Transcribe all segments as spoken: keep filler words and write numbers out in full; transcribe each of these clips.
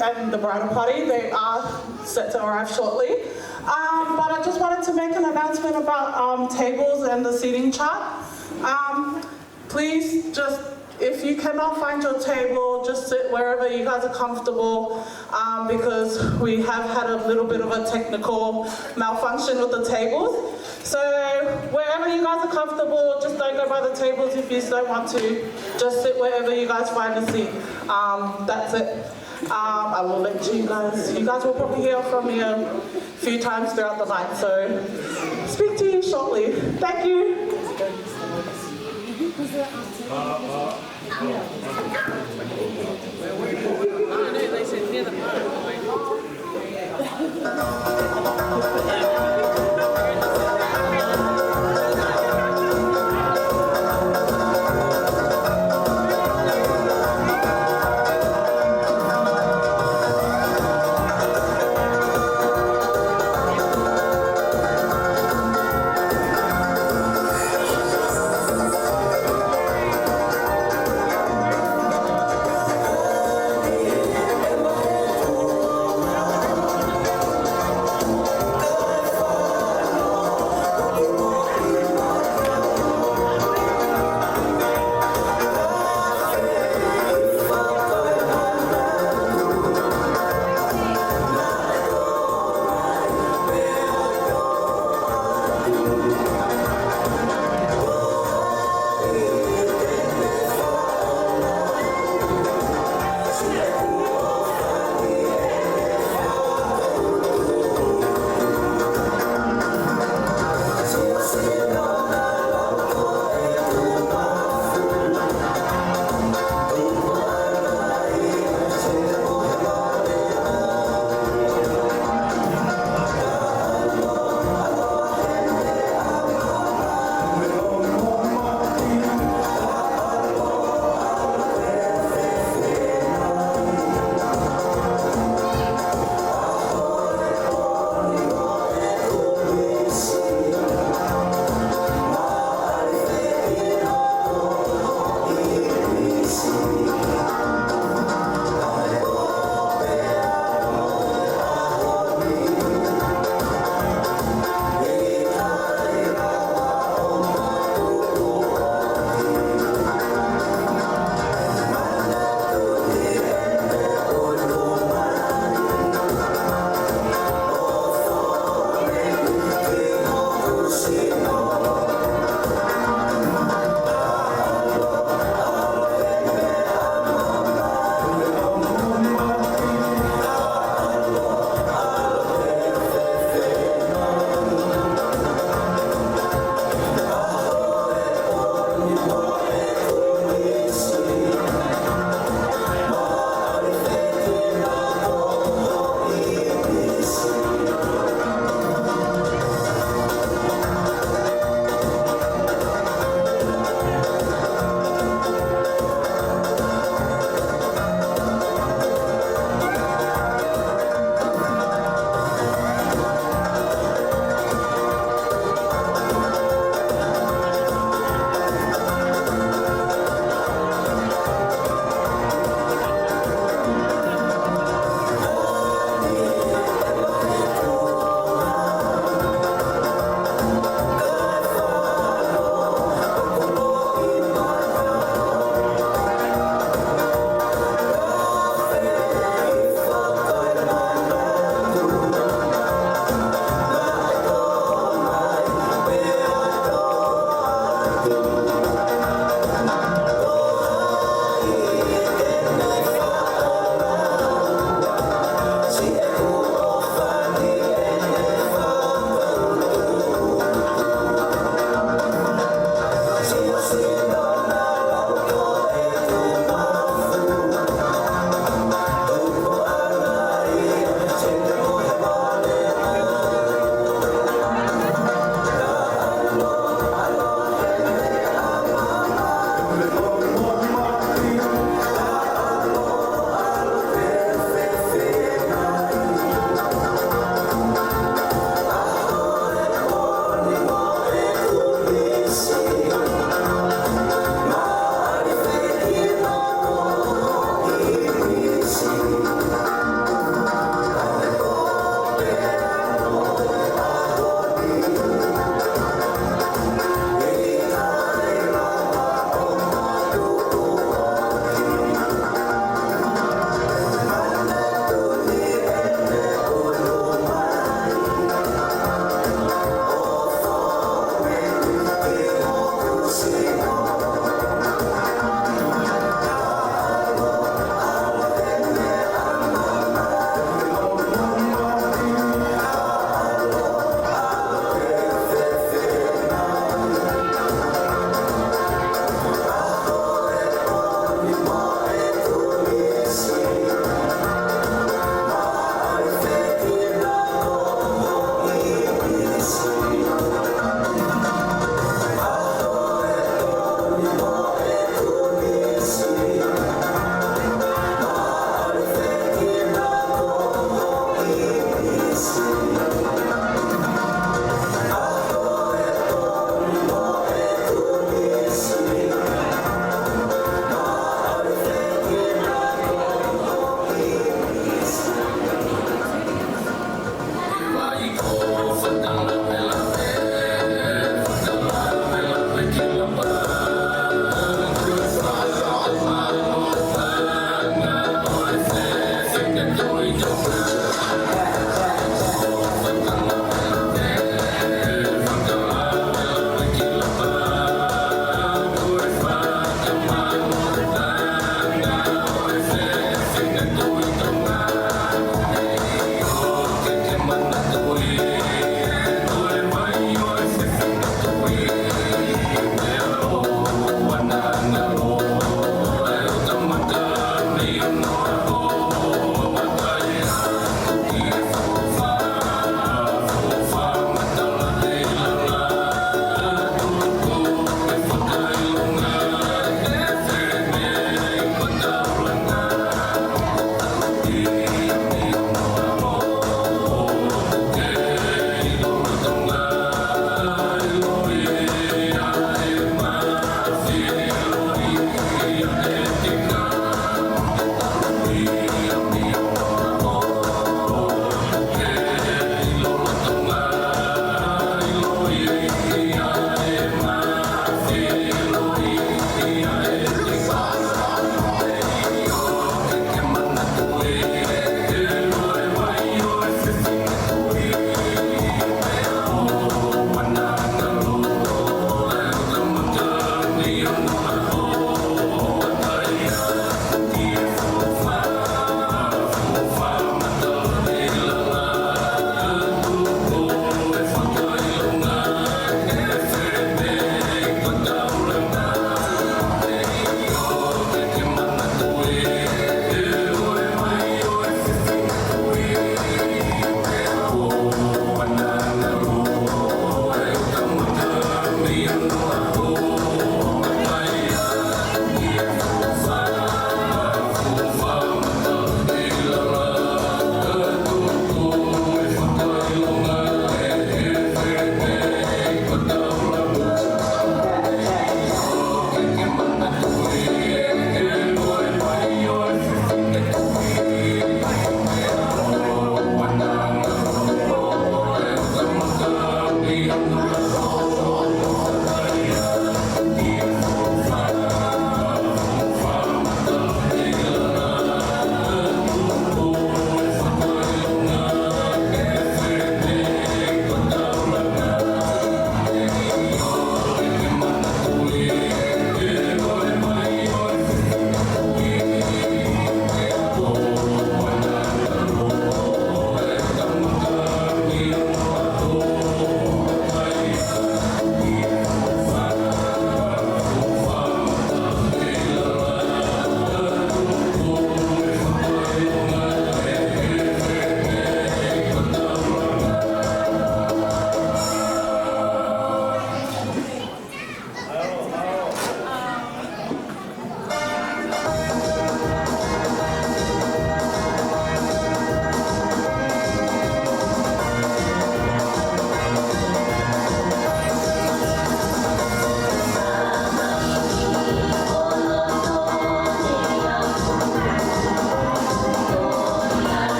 and the bridal party. They are set to arrive shortly. Um, but I just wanted to make an announcement about, um, tables and the seating chart. Um, please just, if you cannot find your table, just sit wherever you guys are comfortable, um, because we have had a little bit of a technical malfunction with the tables. So wherever you guys are comfortable, just don't go by the tables if you don't want to. Just sit wherever you guys find a seat. Um, that's it. Um, I will let you guys, you guys will probably hear from me a few times throughout the night, so speak to you shortly. Thank you.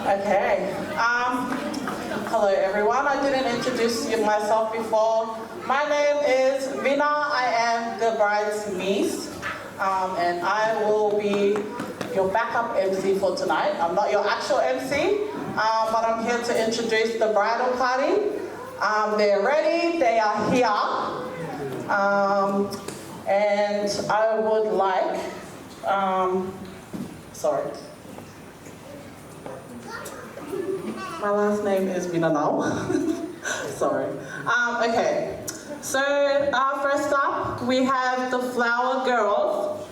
Okay. Um, hello, everyone. I didn't introduce you, myself before. My name is Vina. I am the bride's niece. Um, and I will be your backup M C for tonight. I'm not your actual M C, um, but I'm here to introduce the bridal party. Um, they're ready, they are here. Um, and I would like, um, sorry. My last name is Minanao. Sorry. Um, okay. So, uh, first up, we have the Flower Girls,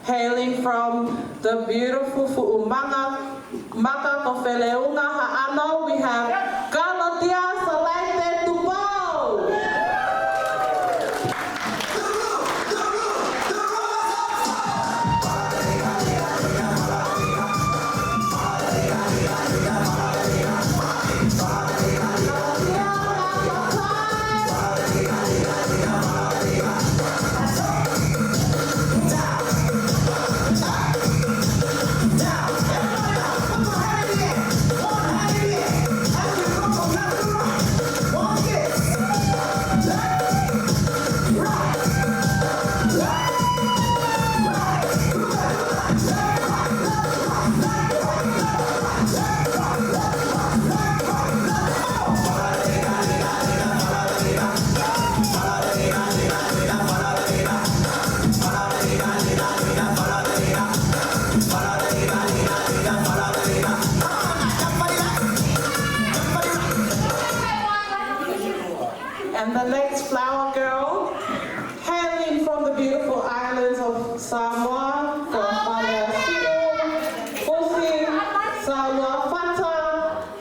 hailing from the beautiful Fuʻu Maka, Maka ko Feleunga Haʻano. We have Kalotia Salaite Tupou. And the next Flower Girl, hailing from the beautiful islands of Samoa, from Faleasiʻu, Fusi, Samoa Fata,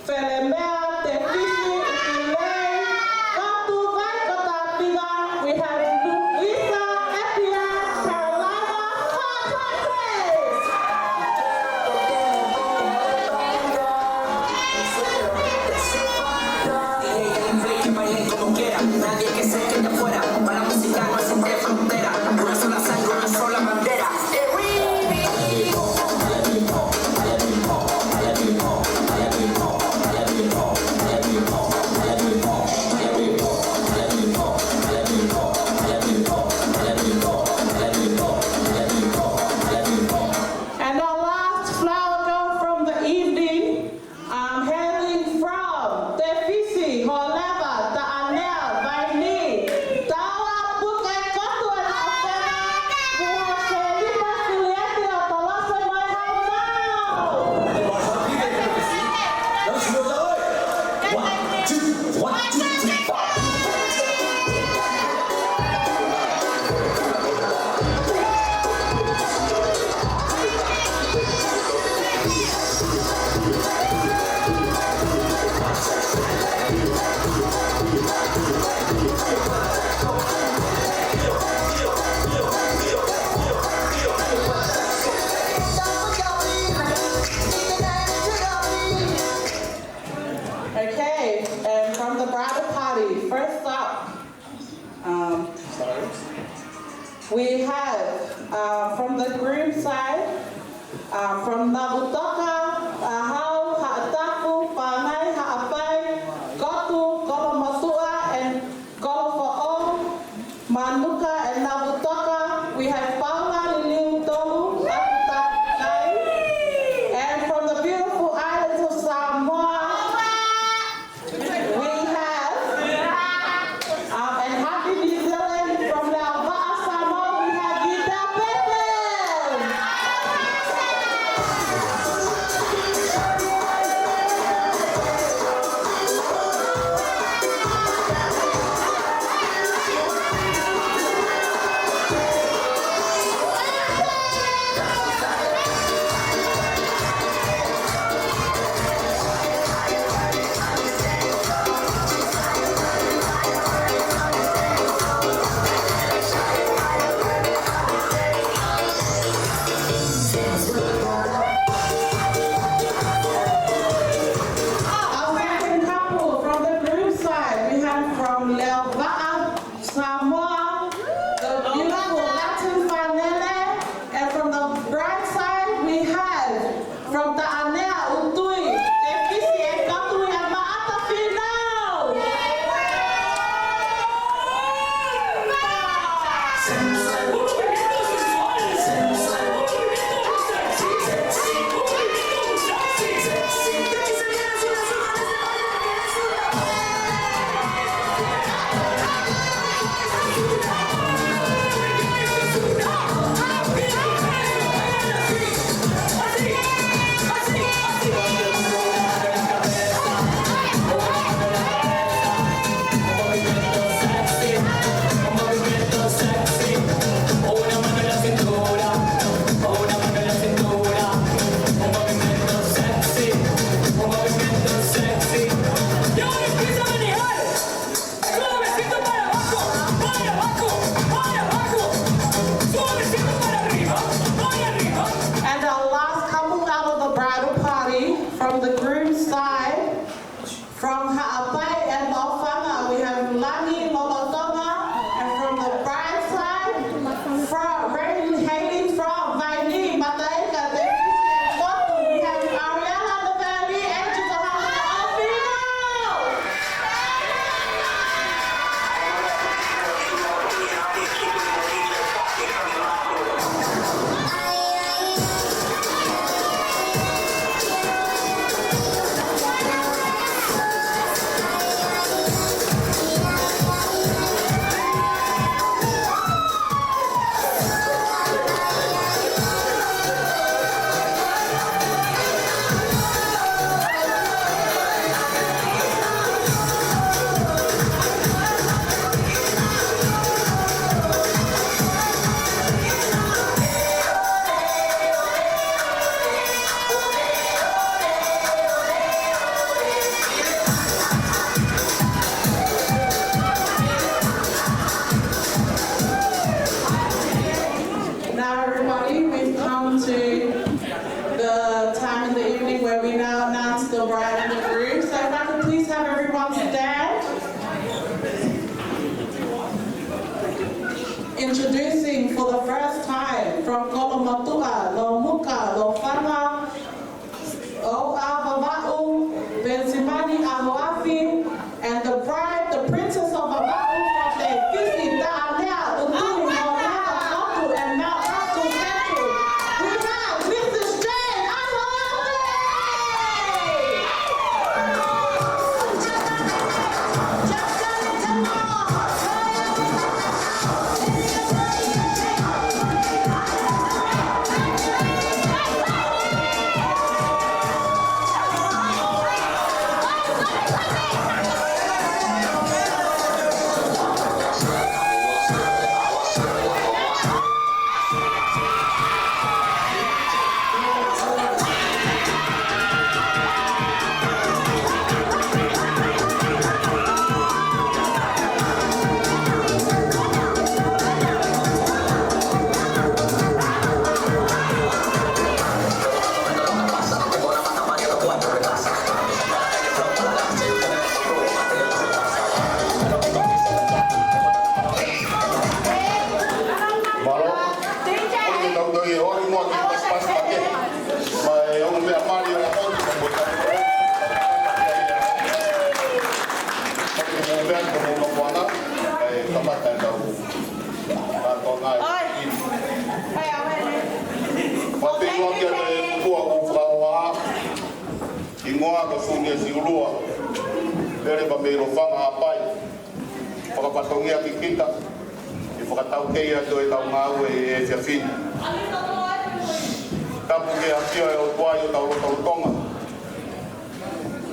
Felemea, Tefisi, Ukelei, Katu, Vai, Kota Pina. We have Luisa Epia, Carolina, Hot Topics. Nadie que se quede afuera, para la música no existe frontera, una sola sangre, una sola bandera. And our last Flower Girl from the evening, um, hailing from Tefisi, Holeva, Taʻanea, Vaini, Taua, Puke, Kotu and Afena, we have Felipa Sulieti of Tolosa Mai Haumau. One, two, one, two, three, four. Okay, and from the bridal party, first up, um, sorry. We have, uh, from the groom side, uh, from Navutoka, Ahau, Haʻatapu, Pangai, Haʻapai, Kotu, Kolomotuʻa, and Kolofoʻou, Manuka and Navutoka. We have Paula Liliutolu, Atutakai. And from the beautiful islands of Samoa, we have, um, and happy New Zealand from Nauvoo, Samoa, we have Gita Pepe. From the groom's side, from Haʻapai and Lofanga, we have Langi Lolotonga, and from the bride's side, from Rain Haley from Vainī, Mataika, Davis, and Kotu, we have Ariella Lavalley and Jitahana Alfino. Now, everybody, we've come to the time in the evening where we now announce the bride and the groom. So if I could please have everyone stand. Introducing for the first time from Kolomotuʻa, Lomuka, Lofanga, ʻo Vavaʻu, Penisimani ʻAhoafi, and the bride, the princess of Vavaʻu, Te Fisi Taʻanea, Utui Moana Kotu, and Mount Roku Kotu. We have Missus Jane Alofi! Mālō. ʻOku tau toe ʻoatu muʻa ke pasipasi pake. Mai ʻo meʻa mali ʻo e ʻaho ni, ka mo e tapu. Ka mo e meʻa, ka mo e mapuana, ʻe kamata ʻetau kātoanga ʻi. Mate ua kia te kua ʻo fakaʻoa. Hingoa ko Sunia Siulua. Pele pa mei Lofanga Haʻapai. Fakafatongia ki kita, ʻi he fakataukei atu ʻetau ngāue ʻi he efiafi ni. Tapu ki he ʻafio ʻa e ʻOtua ʻi hotau lotolotonga.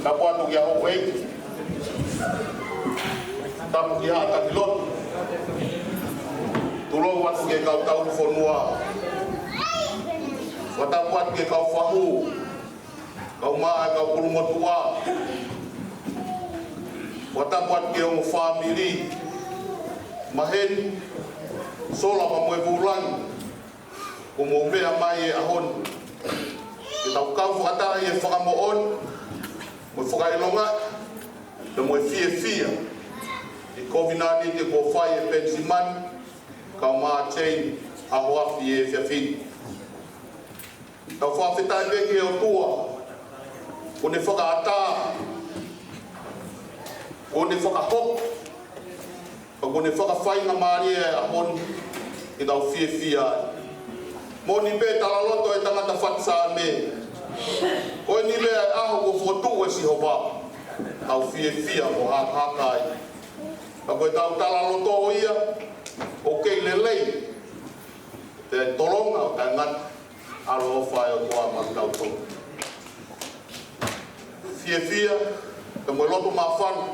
Tapu atu ki he houʻeiki. Tapu ki he haʻa taki lotu. Tulou atu ki he kau tauhi fonua. Fakatapu atu ki he kau fahu. Kau mā ʻa e kau ʻulumotuʻa. Fakatapu atu ki he ongo fāmili. Maheni, sola pea mo e vūlangi. Kuo mou meʻa mai he ʻaho ni. Ke tau kau fakataha ʻi he fakamoʻoni, mo e fakaʻilonga, pea mo e fiefia. ʻI he kovinānite kuo fai ʻe Penisimani, kau mā Jane Alofi ʻi he efiafi ni. Tau fakafetaʻi pē ki he ʻOtua, kuo ne fakaʻatā, kuo ne fakahoko, pea kuo ne fakafaingamālie ʻa e ʻaho ni ke tau fiefia ai. Moʻoni pē talaloto ʻa e tangata fatu Saame. Ko eni pē ʻa e ʻaho kuo fokotuʻu ʻe Sihova, tau fiefia mo hakahaka ai. Ka ko ʻetau talaloto ia, ʻoku kei lelei, pea tolonga ʻo taʻengata ʻaloʻofa ʻa e ʻOtua maʻatautolu. Fiefia, pea mo e loto māfana,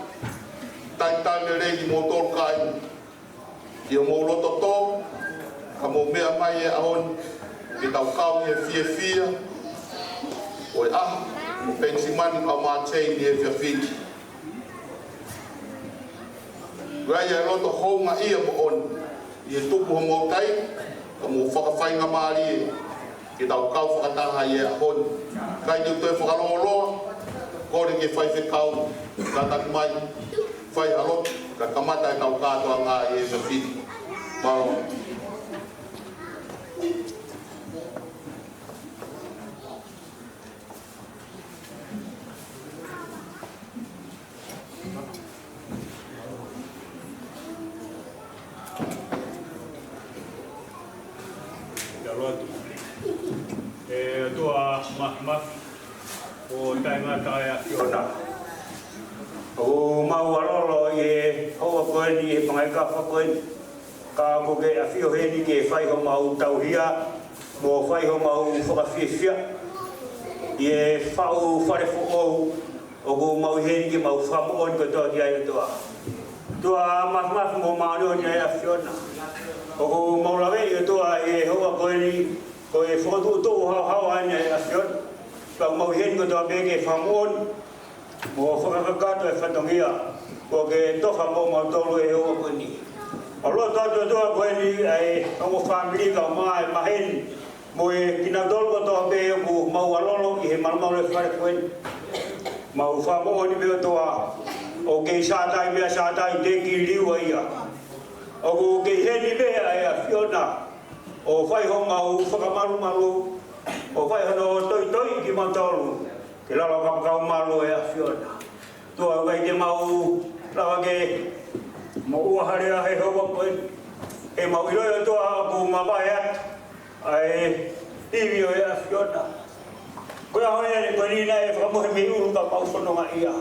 talitali lelei kimoutolu kāinga. ʻI hoʻomou loto tō, ka mou meʻa mai he ʻaho ni, ke tau kau ʻi he fiefia, ʻo e ʻaho, ʻo Penisimani kau mā Jane ʻi he efiafi ni. Ko ia ʻa e loto houngaʻia moʻoni, ʻi he tupu homou taimi, ka mou fakafaingamālie. ke tau kau fakataha ʻi he ʻaho ni. Kae tau toe fakalōloa, kole ki he faifekau, kātaki mai, fai ha lotu, kae kamata ʻetau kātoanga ʻi he efiafi ni. Mālō. Ke ʻalu atu. ʻE ʻOtua Māfimafi, ʻoku taʻengata ʻa e ʻAfiona. ʻOku mau ʻalolo ʻi he houa ko eni, ʻi he pangaikafa ko eni. Ka ʻoku ke ʻafio heni ke fai homau tauhi mo fai homau fakafiefia ʻi he faʻu fale foʻou ʻoku mau ʻi heni ke mau fakamoʻoni kotoa ki ai ʻOtua. ʻOtua Māfimafi mo Māʻoniʻoni ʻa e ʻAfiona. ʻOku mau laveʻi ʻOtua ʻi he houa ko eni ko e fokotuʻutuʻu haohaoa ʻeni ʻa e ʻAfiona. Ka ʻoku mau ʻi heni kotoa pē ke fakamoʻoni mo fakakakato e fatongia kuo ke tofa mo mautolu he houa ko eni. ʻOku lotu atu ʻOtua ko eni ʻa e ongo fāmili kae ʻumaʻā e maheni mo e kinautolu kotoa pē ʻoku mau ʻalolo ʻi he malumalu ʻo e fale ko eni. Mau fakamoʻoni pē ʻOtua ʻoku kei sātai meia sātai, teʻeki liliu ʻa ia. ʻOku kei ʻi heni pē ʻa e ʻAfiona ʻo fai homau fakamalumalu, ʻo fai hono toitoi kimautolu ki lalo kapakau malu ʻo e ʻAfiona. ʻOtua, ʻoku ʻikai te mau lava ke moʻua ha lea he houa ko eni. ʻOku mau ʻiloʻi ʻOtua ʻoku mavahe atu ʻa e ivi ʻo e ʻAfiona. Ko e ʻaho ʻeni ko eni naʻe fakamohe mei ʻulu ka mau fononga ia.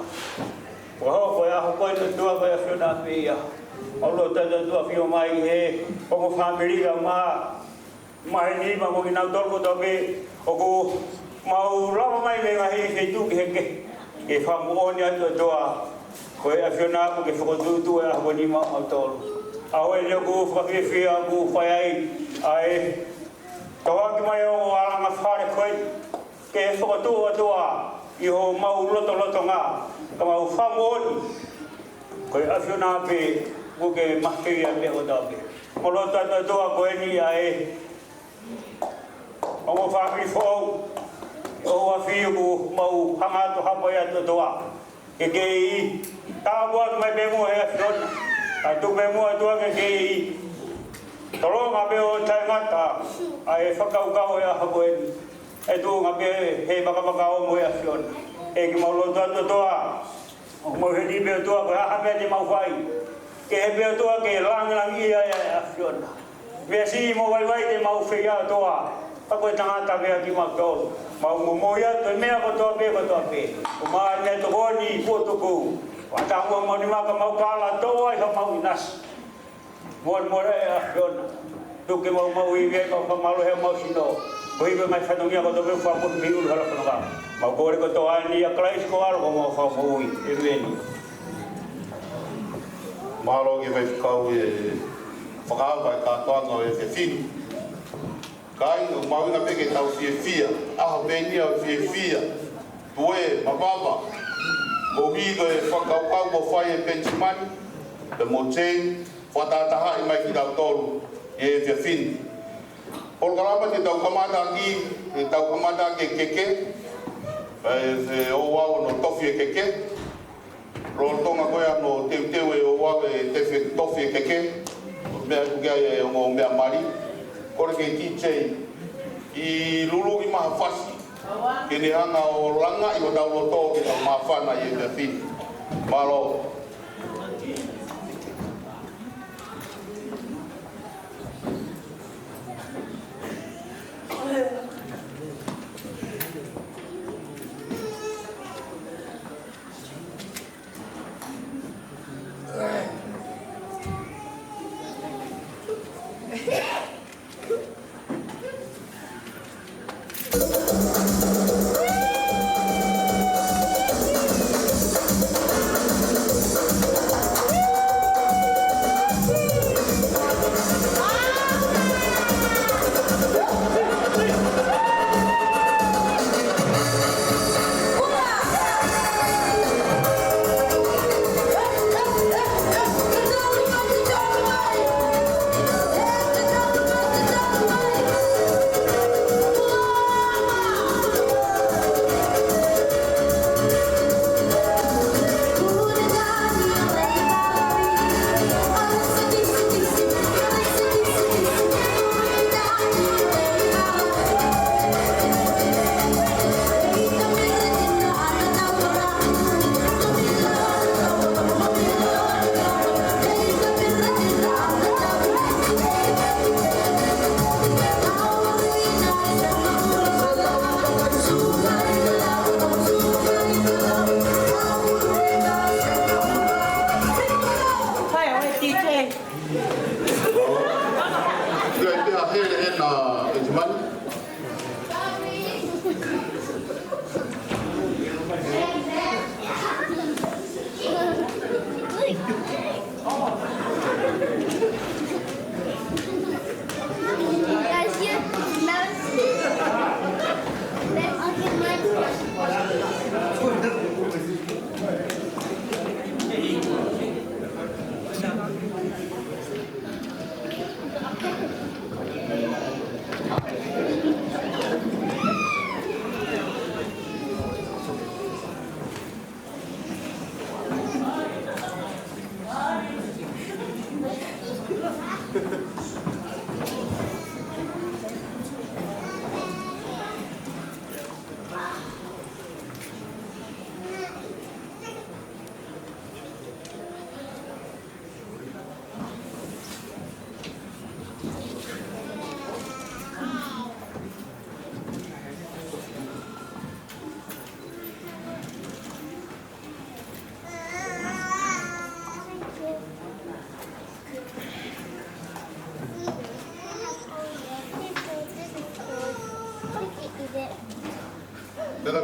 Ko e ʻaho ko eni ʻOtua ko e ʻAfiona pē ia. Mau lotu atu ʻOtua ʻafio mai he ongo fāmili kae ʻumaʻā maheni mo kinautolu kotoa pē ʻoku mau lava mai mei he ngaahi feituʻu kehekehe ke fakamoʻoni atu ʻOtua ko e ʻAfiona ʻoku ke fokotuʻutuʻu e ʻaho ni maʻa mautolu. ʻAho ʻeni ʻoku fakafiefia ʻoku fai ai ʻa e tohoaki mai ʻo e alanga fale ko eni ke fokotuʻu ʻOtua ʻi homau lotolotonga ka mau fakamoʻoni ko e ʻAfiona pē ʻoku ke makeia pē ʻOtua pē. Mau lotu atu ʻOtua ko eni ʻa e ongo fāmili foʻou ʻo e ʻafi ʻoku mau hanga atu hapo ia ʻOtua. Ke kei tāpuaki mai pē muʻa he ʻAfiona. Ka tuku pē muʻa ʻOtua ke kei tolonga pē ʻo taʻengata ʻa e fakakaukau ʻo e ʻaho ko eni. ʻE tuʻunga pē he vakavakau mo e ʻAfiona. ʻEiki mau lotu atu ʻOtua. ʻOku mau ʻi heni pē ʻOtua ko e hā ha meʻa te mau fai. Kehe pē ʻOtua ke langilangiʻia e ʻAfiona. Meʻa siʻi mo vaivai te mau fai ʻOtua. Ka ko e tangata pē ʻa kimautolu. Mau momoi atu e meʻa kotoa pē, kotoa pē. Ko e meʻa tokoni kuo tuku. Fakataha mo e nima ka mau kala toʻo ai homau ʻinasi. Molemole ʻe ʻAfiona. Tuku ke mau maʻu ivi ʻa e fakamālō he mau sino. Ko e ivi mai fatongia kotoa pē fakamoʻoni mei ʻulu hala fononga. Mau kole kotoa ʻeni ʻia Kalaisi ko e ʻAlo ko homau Fakamoʻui. ʻĒmeni. Mālō ki he faifekau ʻi he fakaava e kātoanga ʻo e efiafi ni. Kāinga, ʻoku mahuʻinga pē ke tau fiefia. ʻAho pē ʻeni ʻo e fiefia. Tuē, mavava. Koeʻuhi ko e fakakaukau kuo fai ʻe Penisimani pea mo Jane, fakatahatahaʻi mai kitautolu ʻi he efiafi ni. Polokalama te tau kamata ʻaki, te tau kamata ʻaki e keke. ʻE, ʻe ouau hono tofi e keke. Lolotonga ko ē hono teuteu ʻe ouau e tefe tofi e keke, meʻa atu ki ai e ongo meʻa mali. Kole ki he D J ʻi luluʻi mai ha fasi ke ne hanga ʻo langaʻi hotau loto ke tau māfana ʻi he efiafi ni. Mālō.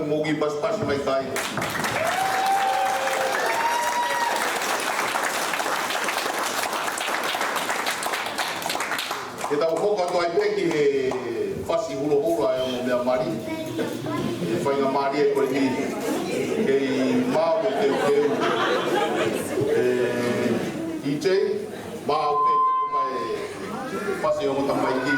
Mou kiʻi pasipasi mai kāinga. Ke tau hoko atu ai pē ki he fasi hulohula ʻa e ongo meʻa mali. ʻE faingamālie ko eni. Kei maʻu e teuteu. ʻE, ʻi te, maʻu pē mai fasi ongo tamaiki.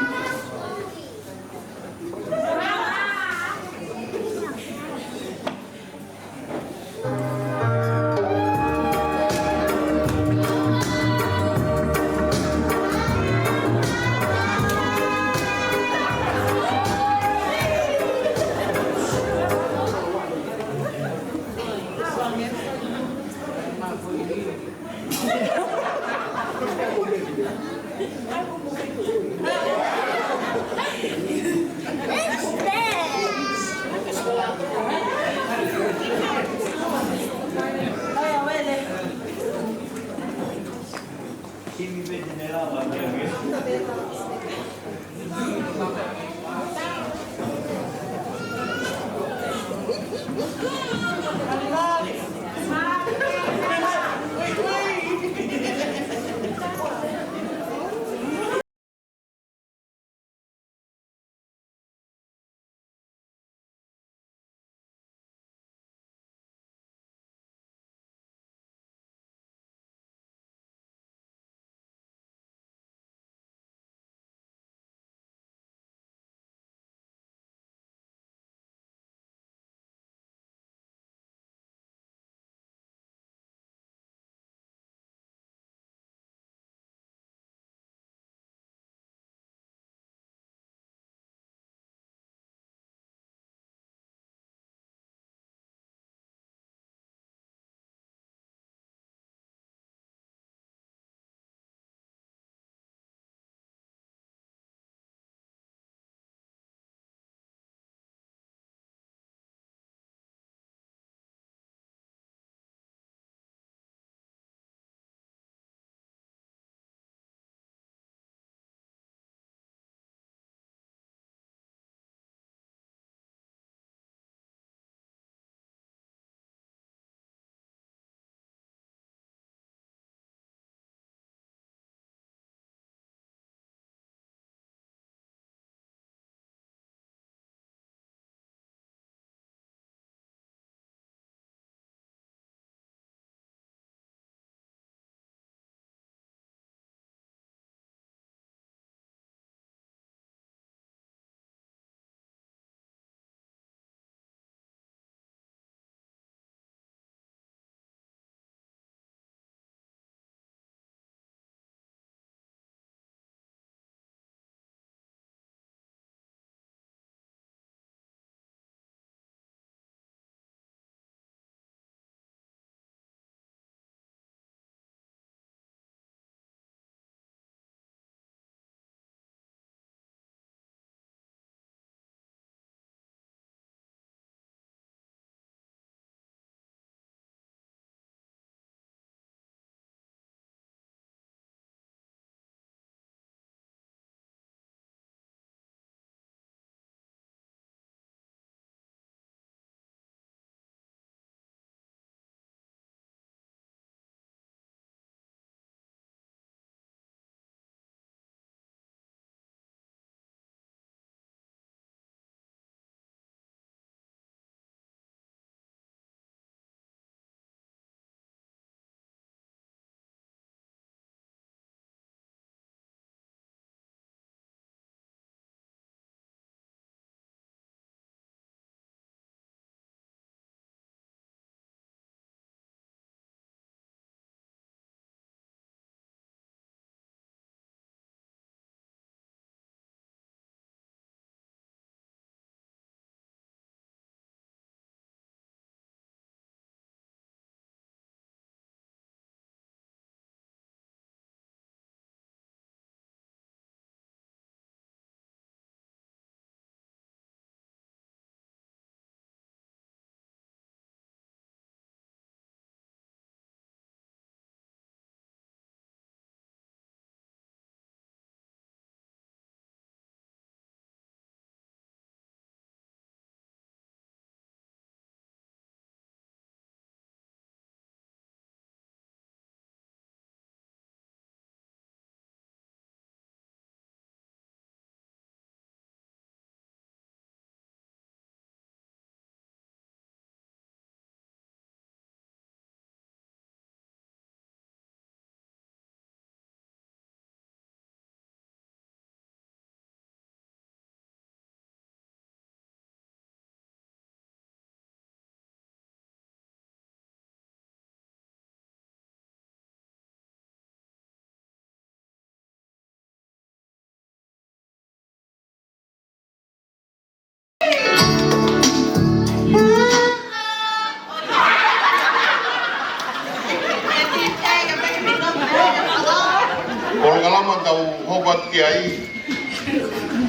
Tau hoko atu ki ai.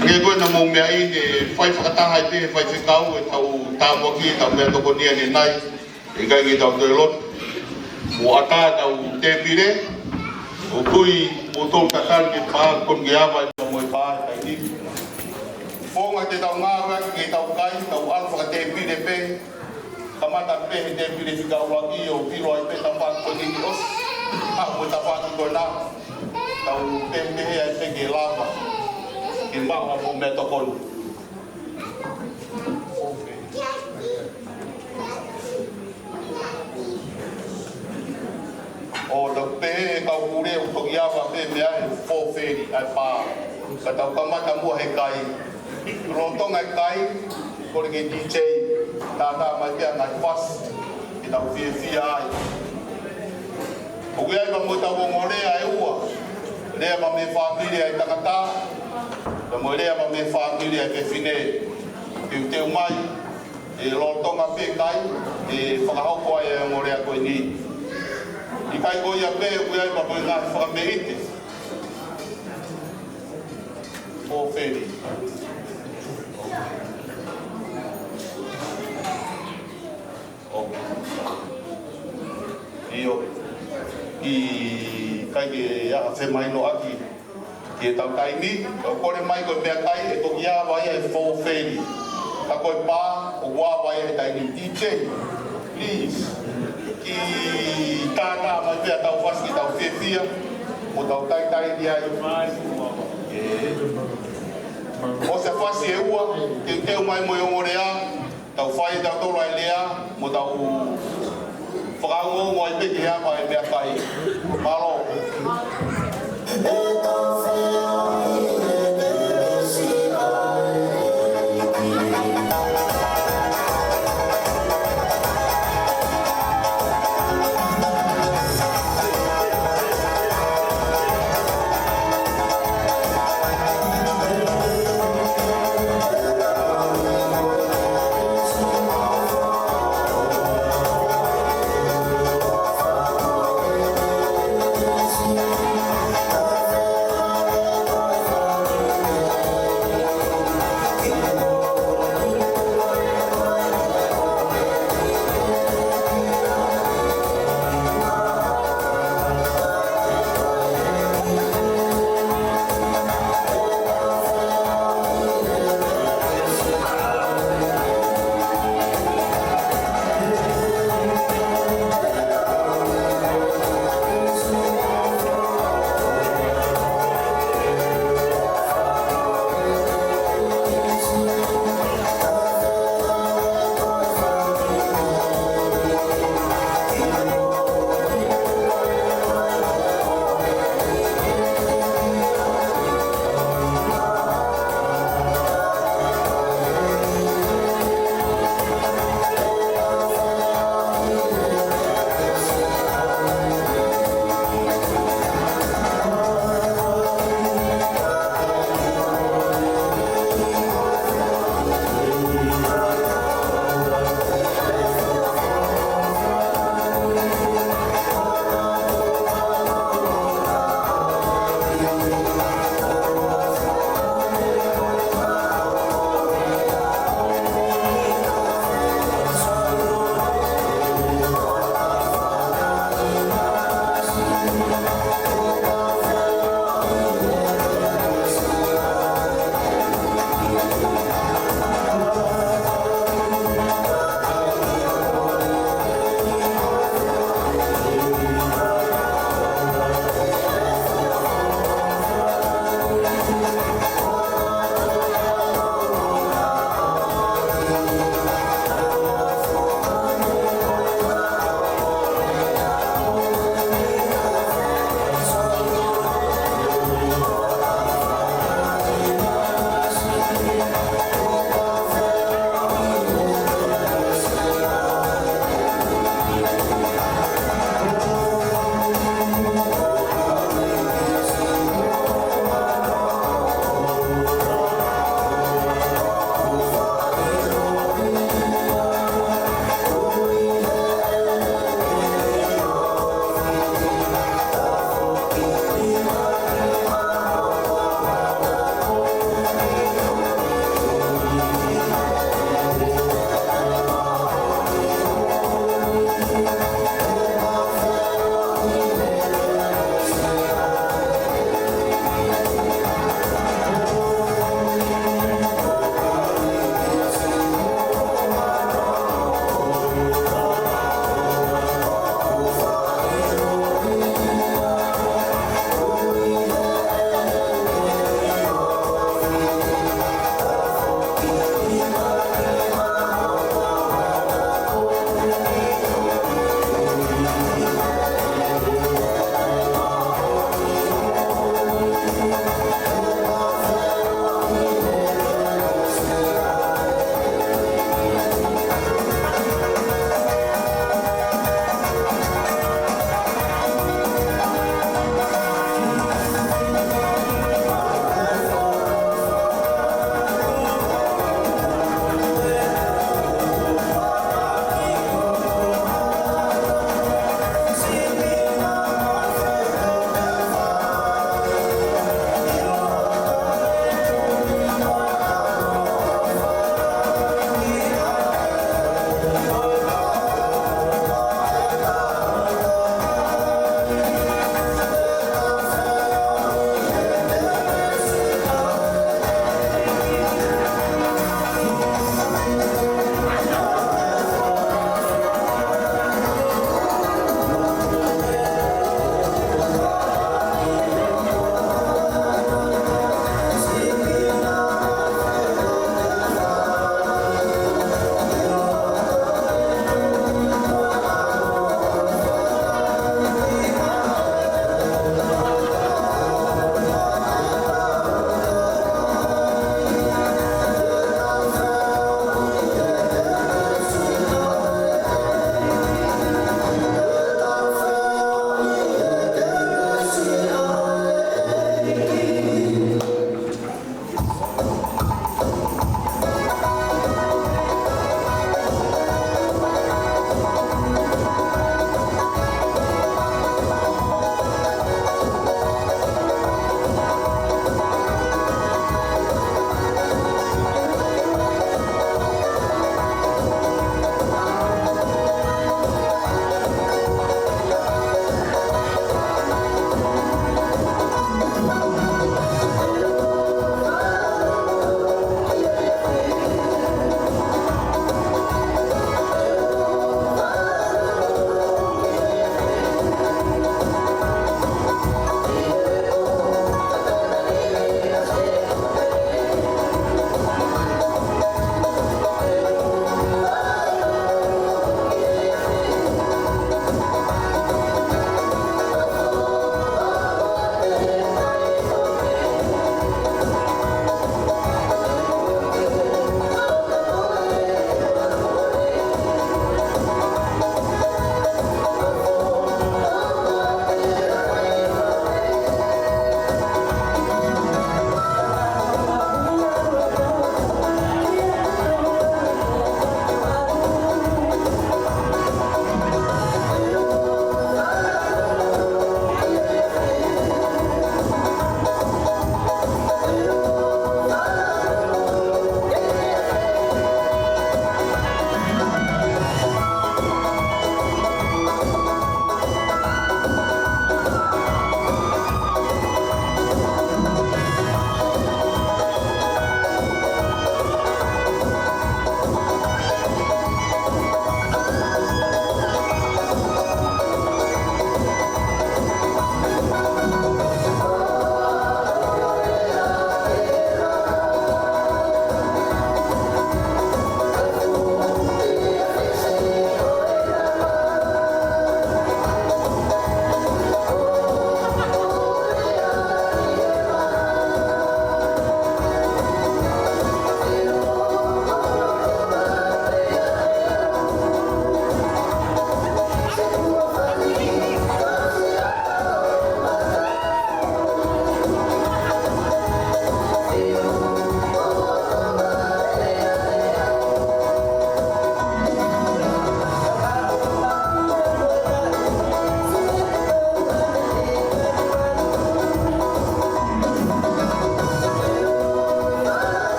Ke ko ena mo mea ʻi he fai fakataha ai pē he faifekau ʻetau tāpuaki, ʻetau meʻatokoni ʻanenai. ʻIkai ke tau toe lotu. Mo ʻatā ʻetau tēpile. ʻOku ʻi ai mo tau tatali ke pā kon ke ava ʻi mo e pā ʻi ai. Fonga te tau ngāueʻaki ke tau kai, tau ʻalu fakatēpile pē. Kamata pē he tēpile fika ʻuluaki ʻo pilo ai pē tafaʻaki ko eni ʻosi. ʻA, mo e tafaʻaki ko ena. Tau pehē ai pē ke lava. Ke maʻu ha meʻatokoni. ʻO tau pehē kau pule ʻo toki ava pē meʻa ʻe four thirty ʻa e pā. Ka tau kamata muʻa he kai. Lolotonga e kai, kole ke DJ, tātā mai pē ʻa e ngaahi fasi, ke tau fiefia ai. ʻOku ʻi ai pea mo ʻetau ongo lea ʻe ua, lea pea mei he fāmili ʻa e tangata, pea mo e lea pea mei he fāmili ʻa e fefine, teuteu mai, ʻe lolotonga pē kai, ʻe fakahoko ai ʻa e ongo lea ko eni. ʻIkai ko ia pē, ʻoku ʻi ai pea mo e ngaahi fakameʻite. Four thirty. ʻIo. ʻIkai ke ʻi ai ha femahinoʻaki ki heʻetau taimi, ʻo kole mai ko e meʻakai ʻe toki ava ia he four thirty. Ka ko e pā, ʻoku ava ia he taimi ni. DJ, please. Ke tātā mai pē ʻetau fasi ke tau fiefia, mo tau talitali ai. ʻE, ʻosi e fasi ʻe ua, teuteu mai mo e ongo lea, tau fai ʻetau tolo ai lea, mo tau fakaongoongo ai pē ke ava e meʻakai. Mālō.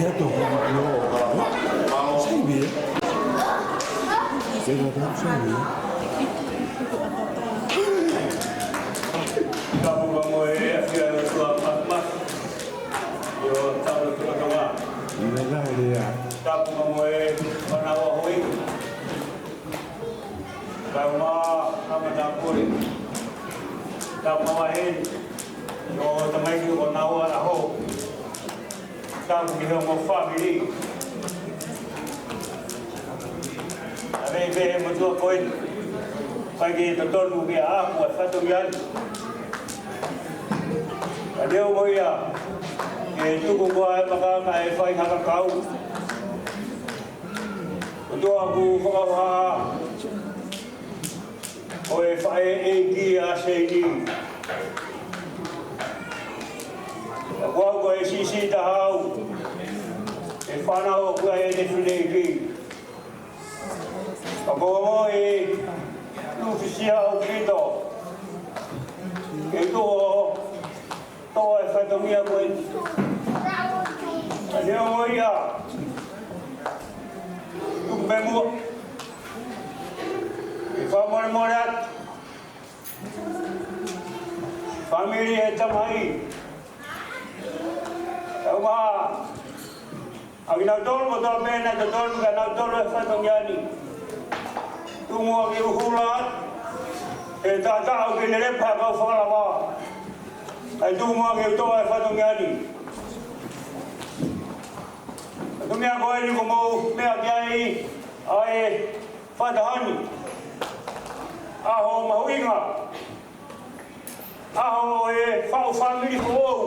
Sai pē. Sai pē, sai pē. Tapu mo e ʻafio ʻa e ʻOtua Māfimafi ʻi hotau lotolotonga. Tapu mo e fānau ʻa hoi. Tapu mo e tama pule. Tapu mo e heni. ʻO tamaiki ʻo nau ʻa ho. Tapu ki he ongo fāmili. ʻA e meʻa pē he motuʻa ko eni. ʻIkai ke totonu ke ʻaʻaku ʻa e fatongia ni. Ka neongo ia, ke tuku koā e maka kae fai ha kakau. ʻOtua, ʻoku ou fakahā ko e faʻē ʻeiki ʻa Seini. Ka ko au ko e siʻisiʻi taha au, ʻe fānau ʻoku ʻi ai ʻene fineʻeiki. Ka ko e ongoʻi lūfisia ʻaupito ke u toʻo, toʻo e fatongia ko eni. Ka neongo ia, tuku pē muʻa. ʻE fakamolemole atu. Fāmili ʻa e tamai. Tau mā. ʻA kinautolu kotoa pē naʻe totonu ke nau toʻo e fatongia ni. Tuku muʻa ke u hula atu. ʻE taʻataʻa ʻoku ne lepa ha kau fakalava. ʻAi tuku muʻa ke u toʻo e fatongia ni. Fatongia ko eni ʻoku mou meʻa ki ai ʻa e fakataha ni. ʻAho mahuʻinga. ʻAho ʻo e faʻu fāmili foʻou.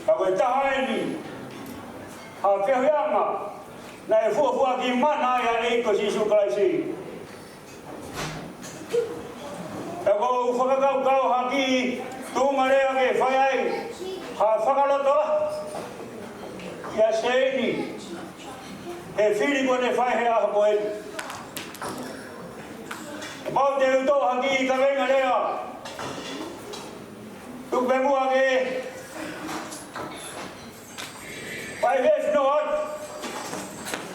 Ka ko e taha eni ha feohiʻanga naʻe fuofua ki mana ai ʻa e ʻEiki ko Sīsū Kalaisi. Ka ʻoku ou fakakaukau ha kiʻi tuʻunga lea ke fai ai ha fakalotoʻaki ʻia Seini he fili kuo ne fai he ʻaho ko eni. Kapau te u toʻo ha kiʻi kaveinga lea, tuku pē muʻa ke fai he fino atu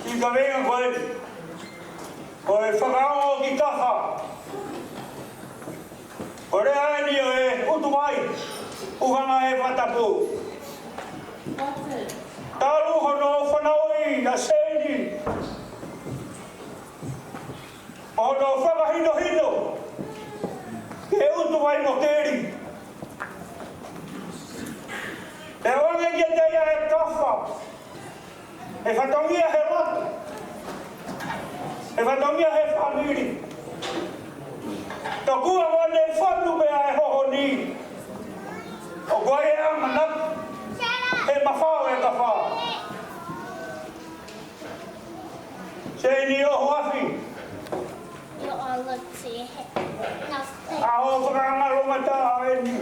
kiʻi kaveinga ko eni. Ko e fakaongo ki kafa. Ko e lea eni ʻo e ʻutu mai, ʻuhinga he fakatapu. Talu hono fanauʻi ʻa Seini ʻo hono fakahinohino ke utu mai mo keli. ʻE ʻoange kiate ia e kafa, e fatongia he lotu, e fatongia he fāmili. Tokua ʻoku ne fonu pē ʻa e hohoni. ʻOku ʻi ai e ʻamanaki he mafao e kafa. Seini, ʻoho afi. ʻAho fakangalongataʻa eni.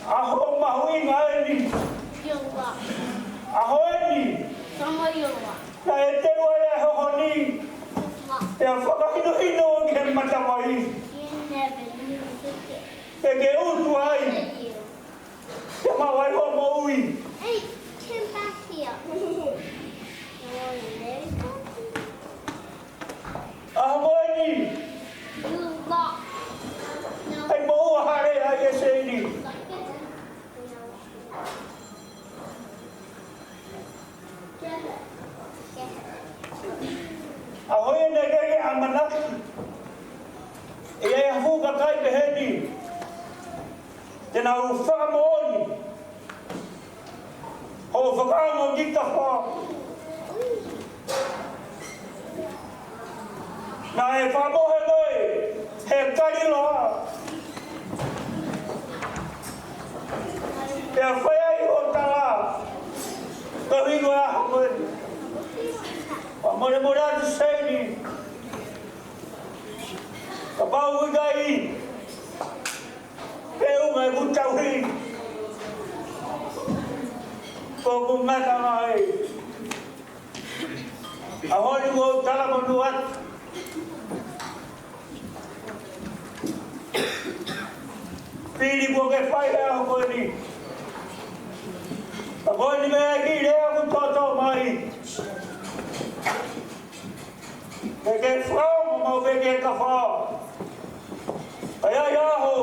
ʻAho mahuʻinga eni. ʻAho eni naʻe teu ai ʻa e hohoni. Pea fakahinohino ki he matavai ke ke utu ai. Ke maʻu ai hoʻo moʻui. Hey, come back here. ʻAho ko eni. ʻAi moʻua hale ai ʻe Seini. ʻAho ia naʻe ʻikai ke ʻamanaki. ʻE ʻi ai ha fuʻu kakai pehē ni te nau fakamoʻoni hoʻo fakaongo ki kafa. Naʻe fakamohe koe he kaliloa. Pea fai ai hoʻo tala. Ka hingoa ko e. Fakamolemole atu Seini. Kapau ʻoku ʻikai, pe ʻoku ʻikai ke u tauhi. Ko ʻeku ngata mai. ʻAho ni ʻoku ou talamonū atu. Fili kuo ke fai he ʻaho ko eni. Ka ko eni mei he kiʻi lea kuo toʻotoʻo mai, ke ke fakaongo maʻu pē ki he kafa. ʻI ai e ʻaho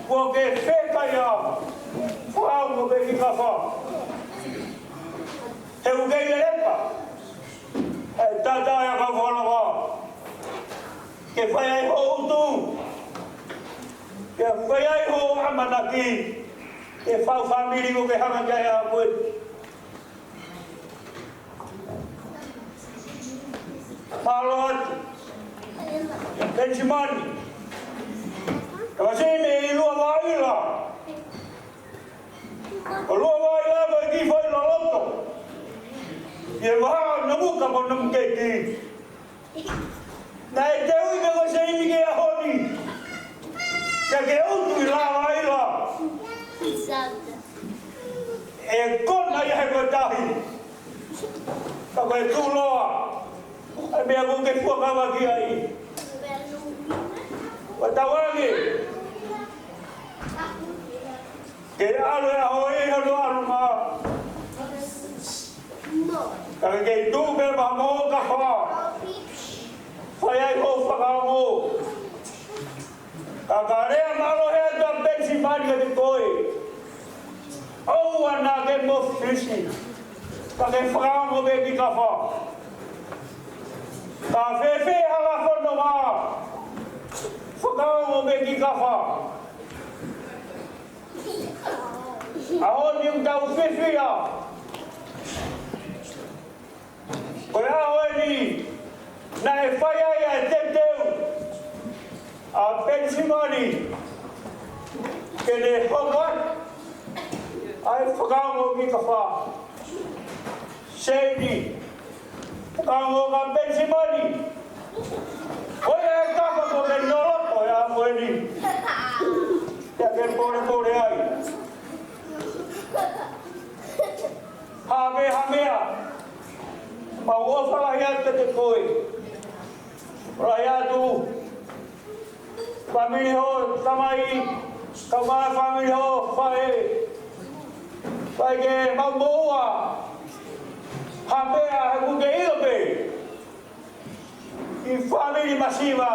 kuo ke fekaiʻi ai, fakaongo pē ki he kafa. He ʻoku kei leleka e tata ʻa e kau fakalava ke fai ai hoʻo utu, ke fai ai hoʻo ʻamanaki ki he fau fāmili ʻoku ke hanga ki ai ʻa koe. Mālō atu, Penisimani. Ka ʻoku ʻi ai e meʻa ʻi Luavaʻila. ʻO Luavaʻila ko e kiʻi foʻi loloto ʻi he vahaʻa ʻo Namuka mo Namuketi. Naʻe teuʻi pē ko e seini ki he ʻaho ni, ke ke utu ʻi Luavaʻila. ʻE kona ia he ko e tahi, ka ko e tuʻuloa ʻa e meʻa ʻoku ke fuakava ki ai. Ua tauange ke ʻalu e ʻaho ʻi hono ʻalunga, ka ke tuʻu pē maʻa mo ka fa, fai ai hoʻo fakaongo. Ka ka lea mālohi atu ʻa Penisimani kiate koe, ʻoua naʻa ke mofisi, ka ke fakaongo pē ki kafa. Ka fēfē hala fononga, fakaongo pē ki kafa. ʻAho ni ʻoku tau fiefia. Ko e ʻaho eni naʻe fai ai ʻa e teuteu ʻa Penisimani ke ne hoko atu ʻa e fakaongo ki kafa. Seini, fakaongo kia Penisimani. Ko ia e kafa ko e meʻa ʻi loto ʻi he ʻaho ni, ʻikai ke polepole ai. Hā pē ha meʻa, mau ʻofa lahi atu kiate koe. Lahi atu fāmili hoʻo tamai, kae ʻumaʻā fāmili hoʻo faʻē. Kae ke mau moʻua ha meʻa he ʻoku ke ʻilo pē ʻi he fāmili masiva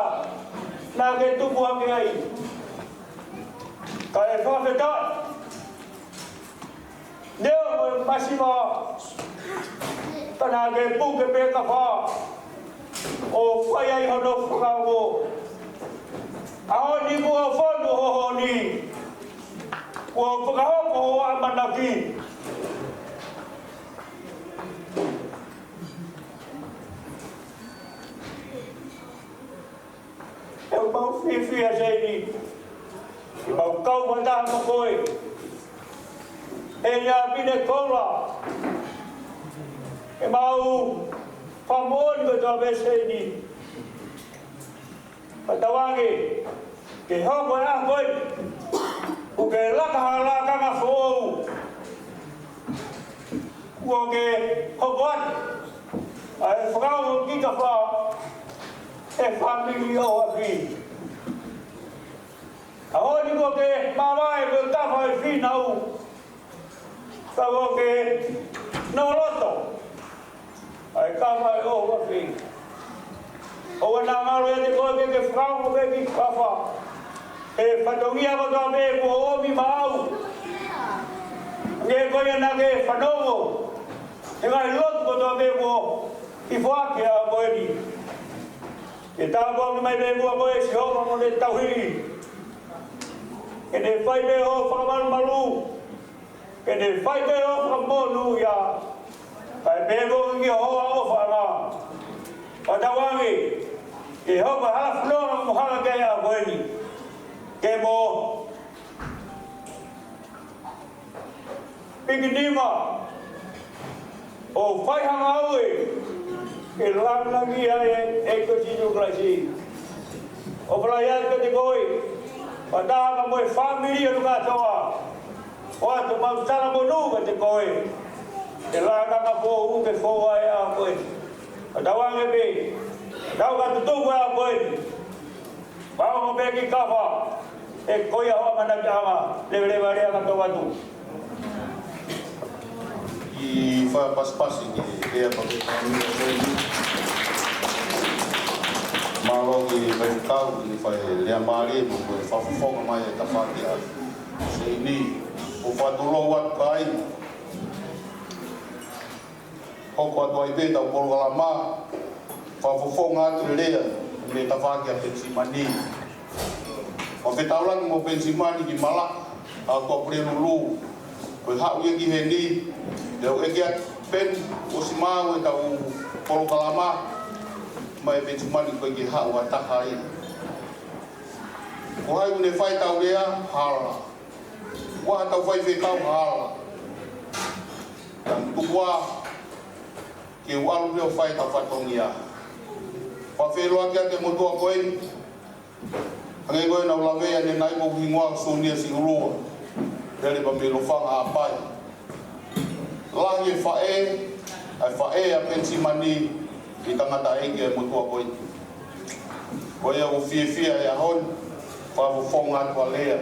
naʻa ke tupu hake ai. Kae fakafetaʻi, neongo e masiva, ka naʻa ke puke pē kafa ʻo fai ai hono fakaongo. ʻAho ni kuo fonu hoʻo ʻaho ni, kuo fakahoko hoʻo ʻamanaki. ʻOku mau fiefia Seini ke mau kau fakataha mo koe heni ʻa Pinekola. Ke mau fakamoʻoni kotoa pē Seini. Ka tauange ke hoko e ʻaho ko ē, ʻoku ke laka ha lakanga foʻou. Kuo ke hoko atu ʻa e fakaongo ki kafa ʻe he fāmili ʻo Afi. ʻAho ni kuo ke mavae ko e kafa ʻo e Fīnau, ka kuo ke noloto ʻa e kafa ʻo Afi. ʻOua naʻa ngalo ʻiate koe ke ke fakaongo pē ki kafa he fatongia kotoa pē kuo ʻomi maʻau. Hangē ko ia naʻa ke fanongo he ngaahi lotu kotoa pē kuo ke foaki ʻa koe ni. Ke tāpuaki mai pē muʻa koe Sihova mo e tauhi. Ke ne fai pē hoʻo fakamalumalu. Ke ne fai pē hoʻo fakamonūʻia. Kae pehē foki ki hoʻo ʻofaʻanga. Ka tauange ke hoko e hala fononga mo hanga ki ai ʻa koe ni. Ke mo pikinima ʻo fai ha ngāue ke lāngilangiʻia ai e ʻEiki ko Sīsū Kalaisi. ʻOfa lahi atu kiate koe, fakataha mo e fāmili ʻo e kātoa. ʻOatu ʻemau talamonū kiate koe he lakanga foʻou ʻoku ke foua ai ʻa koe. Ka tauange pē, tau ka tutuku ʻa koe. Fakaongo pē ki kafa, he ko ia hoʻo ʻamanakiʻanga. Leveleva e lea kae tau atu. ʻI he fai pasipasi ki he lea pea ke tau ni. Mālō ki he faifekau ki he fai lea mālie mo e fakafofonga mai e tafaʻaki ʻa Seini. ʻOku fakatulou atu ki ai. Hoko atu ai pē ʻetau polokalama, fakafofonga atu e lea mei he tafaʻaki ʻa Penisimani. Mo e fetaulaki mo Penisimani ki Malaʻe, ʻa Tuʻapulelulu, ko e haʻu ia ki heni, ʻe ʻeke atu Peni, ʻosi maʻu ʻetau polokalama, mai Penisimani ko e ke haʻu ʻa taha ai. Ko hai ʻoku ne fai ʻetau lea, hala. Ko haʻatau faifekau, hala. Tau tuku ā ke u ʻalu pē ʻo fai ʻetau fatongia. Fakafeʻiloaki atu ki he motuʻa ko eni. Hangē ko ē naʻa ku lavea ʻanenai, ko hoku hingoa Sunia Siʻulua. Pele pa mei Lofanga, Haʻapai. Lahi e faʻē, ʻa e faʻē ʻa Penisimani, ʻi he tangataʻeiki ʻa e motuʻa ko eni. Ko ia ʻoku ou fiefia he ʻaho ni, fakafofonga atu ʻa e lea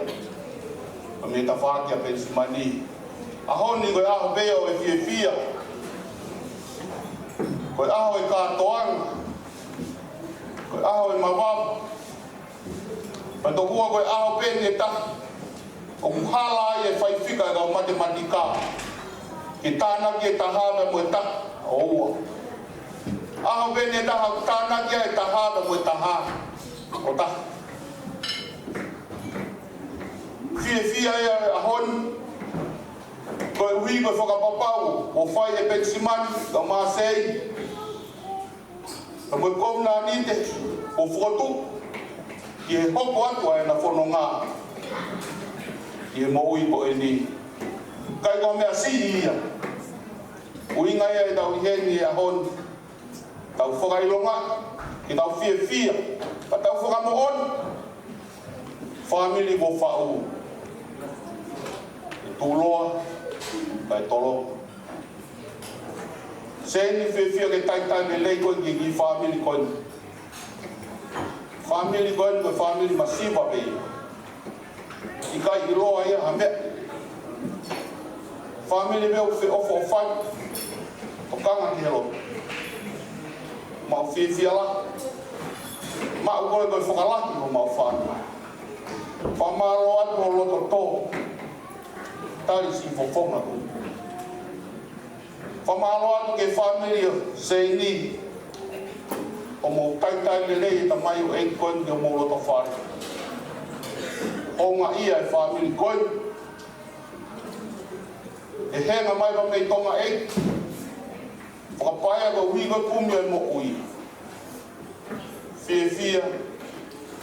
mei he tafaʻaki ʻa Penisimani. ʻAho ni ko e ʻaho pē ʻo e fiefia. Ko e ʻaho e kātoanga. Ko e ʻaho e mavava. Pea tokua ko e ʻaho pē ʻe taha ʻoku hala ai e faifika e kau matematika ke tānaki e taha pea mo e taha ʻo ua. ʻAho pē ʻe taha ʻoku tānaki ai e taha pea mo e taha ʻo taha. Fiefia ia he ʻaho ni, koeʻuhi ko e fakapapau kuo fai ʻe Penisimani, kae ʻumaʻā Seini, pea mo e kovinānite, kuo fokotuʻu ke hoko atu ʻa ʻena fononga ʻi he moʻui ko eni. ʻIkai ko ha meʻa siʻi ia. ʻUhinga ia ʻetau ʻi heni he ʻaho ni, tau fakaʻilonga, ke tau fiefia, pea tau fakamoʻoni. Fāmili kuo faʻu, ʻe tuʻuloa, kae tolonga. Seini, fiefia ke talitali lelei koe ki he kiʻi fāmili ko eni. Fāmili ko eni ko e fāmili masiva pē. ʻIkai ʻiloa ia ha meʻa. Fāmili pē ʻoku feʻofoʻofani, tokanga ki he lotu. Mau fiefia lahi. Maʻu koe ko e fakalahi homau fānau. Fakamālō atu ho loto tō. Tali siʻi fofonga ko. Fakamālō atu ki he fāmili ʻo Seini, hoʻomou talitali lelei e tamaioʻeiki ko eni ki homou loto fale. Houngaʻia e fāmili ko eni. ʻE henga mai pē mei Tonga ē. Fakapaea koeʻuhi ko e kumi e moʻui. Fiefia,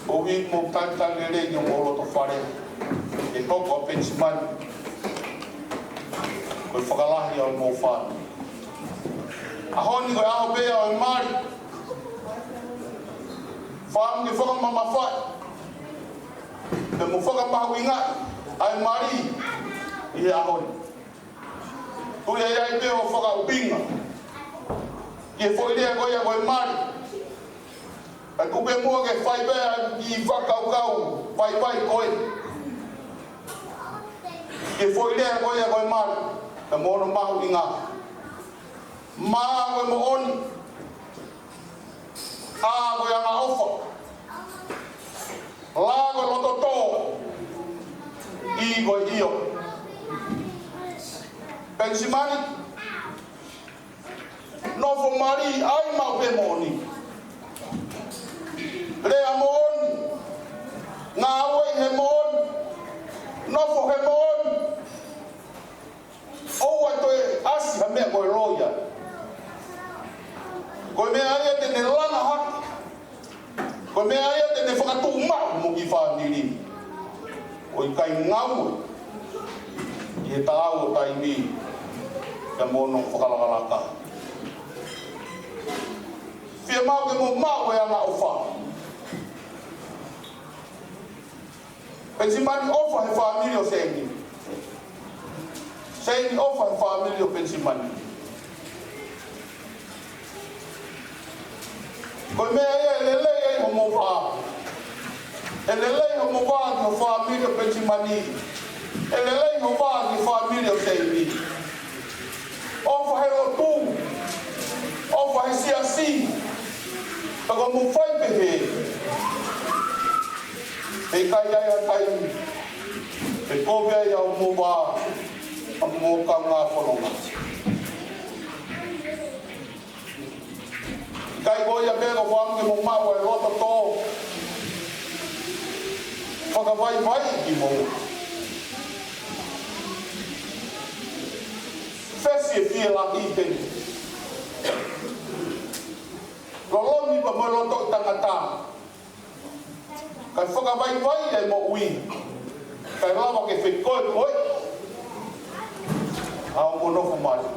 koeʻuhi ko hoʻomou talitali lelei ki homou loto fale. ʻE hoko ʻa Penisimani ko e fakalahi ʻa homou fāmili. ʻAho ni ko e ʻaho pē ia ʻo e mali. Fai mo ke fakamamafaʻi, pea mo fakamahuʻingaʻi ʻa e mali ʻi he ʻaho ni. Tuʻu ia ai pē hoʻo fakaʻuhinga ki he foʻi lea ko ia ko e mali. Kae tuku pē muʻa ke fai pē ʻa e kiʻi fakakaukau vaivai ko ē ki he foʻi lea ko ia ko e mali, pea mo hono mahuʻinga. M ko e moʻoni. ʻA ko e angaʻofa. L ko e loto tō. I ko e ʻio. Penisimani, nofo mali, ʻai maʻu pē moʻoni. Lea moʻoni. Ngāue he moʻoni. Nofo he moʻoni. ʻOua ʻe toe ʻasi ha meʻa ko e loia. Ko e meʻa ia te ne langa hake. Ko e meʻa ia te ne fakatuʻumaʻu mo e kiʻi fāmili. ʻOku ʻikai ngāue ʻi he taʻau ʻo taimi ia mo hono fakalakalaka. Fiemaʻu ke mou maʻu e angaʻofa. Penisimani, ʻofa he fāmili ʻo Seini. Seini, ʻofa he fāmili ʻo Penisimani. Ko e meʻa ia ʻe lelei ai hoʻomou vā. ʻE lelei hoʻomou vā ki he fāmili ʻo Penisimani. ʻE lelei hoʻomou vā ki he fāmili ʻo Seini. ʻOfa he lotu, ʻofa he siasi, ka ko hoʻomou fai pehē, heʻikai ai ha taimi ʻe kovi ai ʻa hoʻomou vā, ʻa hoʻomou kaungā fononga. ʻIkai ko ia pē ka ʻoku ʻamu ke mou maʻu ʻa e loto tō. Fakavaivaiʻi kimoua. Fesi e fielahi pē. Lolomi pea mo e loto ʻo e tangata. Kae fakavaivaiʻi e moʻui, kae lava ke fekoekoeʻi ʻa hoʻomou nofo mali.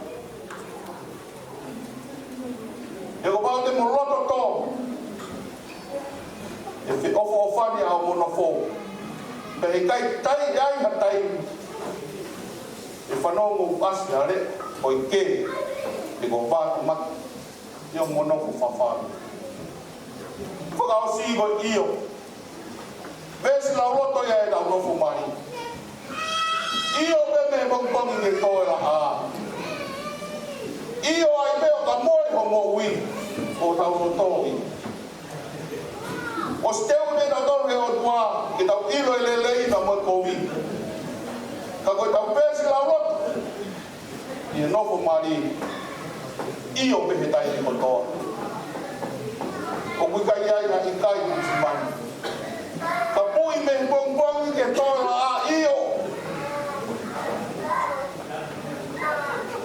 He kapau te mo loto tō, ʻe feʻofoʻofani ʻa hoʻomou nofo. Pea heʻikai toe ʻi ai ha taimi ʻe fanongo ʻasi ha leʻo ʻo ʻeke, he ko e vā ʻoku mate ʻi hoʻomou nofo fafā. Fakaʻosi ko e ʻio. Veesi lauloto ia ʻetau nofo mali. ʻIo pē mei he pongipongi ki he tō e laʻā. ʻIo ai pē ʻo ka mole hoʻo moʻui, ʻo tau loto ʻi. ʻOsi teu pē ʻetau tau he ʻOtua, ke tau ʻilo e lelei pea mo e kovi. Ka ko ʻetau veesi lauloto ʻi he nofo mali, ʻio pē he taimi kotoa. ʻOku ʻikai ai ha ʻikai ʻi he manu. Ka pui mei he pongipongi ki he tō e laʻā, ʻio.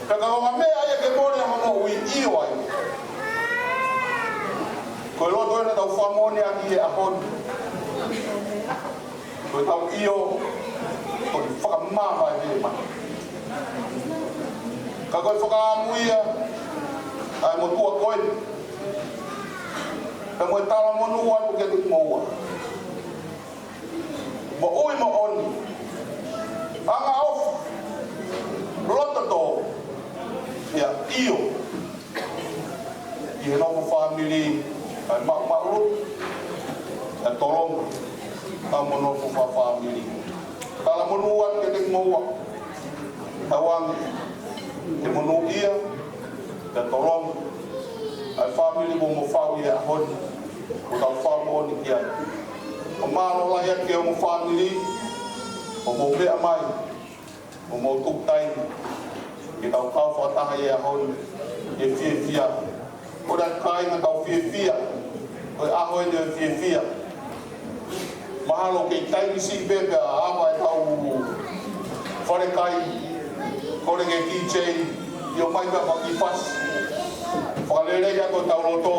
Pea ka ko ha meʻa ia ke mole hoʻo moʻui, ʻio ai. Ko e loto ena ʻoku tau fakamoʻoni ʻaki he ʻaho ni. Ko ʻetau ʻio, ko e fakamāvae mai. Ka ko e fakaʻamu ia ʻa e motuʻa ko ē. Pea mo e talamonū atu kiate kimoua. Moʻui moʻoni. Angaʻofa. Loto tō. Pea ʻio. ʻI he nofo fāmili, ʻa e maʻumaʻuluʻi, ʻa e tolonga ʻa hoʻomou nofo fāmili. Talamonū atu kiate kimoua, tauange ke monūʻia, ʻa e tolonga ʻa e fāmili kuo mou fai he ʻaho ni, kuo tau fakamoʻoni ki ai. ʻOku mālō lahi atu ki hoʻomou fāmili, ʻoku mou meʻa mai, ʻoku mou tuku taimi ke tau kau fakataha he ʻaho ni, ke fiefia. Ko e kāinga, tau fiefia. Ko e ʻaho eni ʻo e fiefia. Mahalo kei taimi siʻi pē pea ʻave ʻetau falekai, kole ki he D J ke ʻomai pē ha kiʻi fasi. Fakalelei atu hotau loto,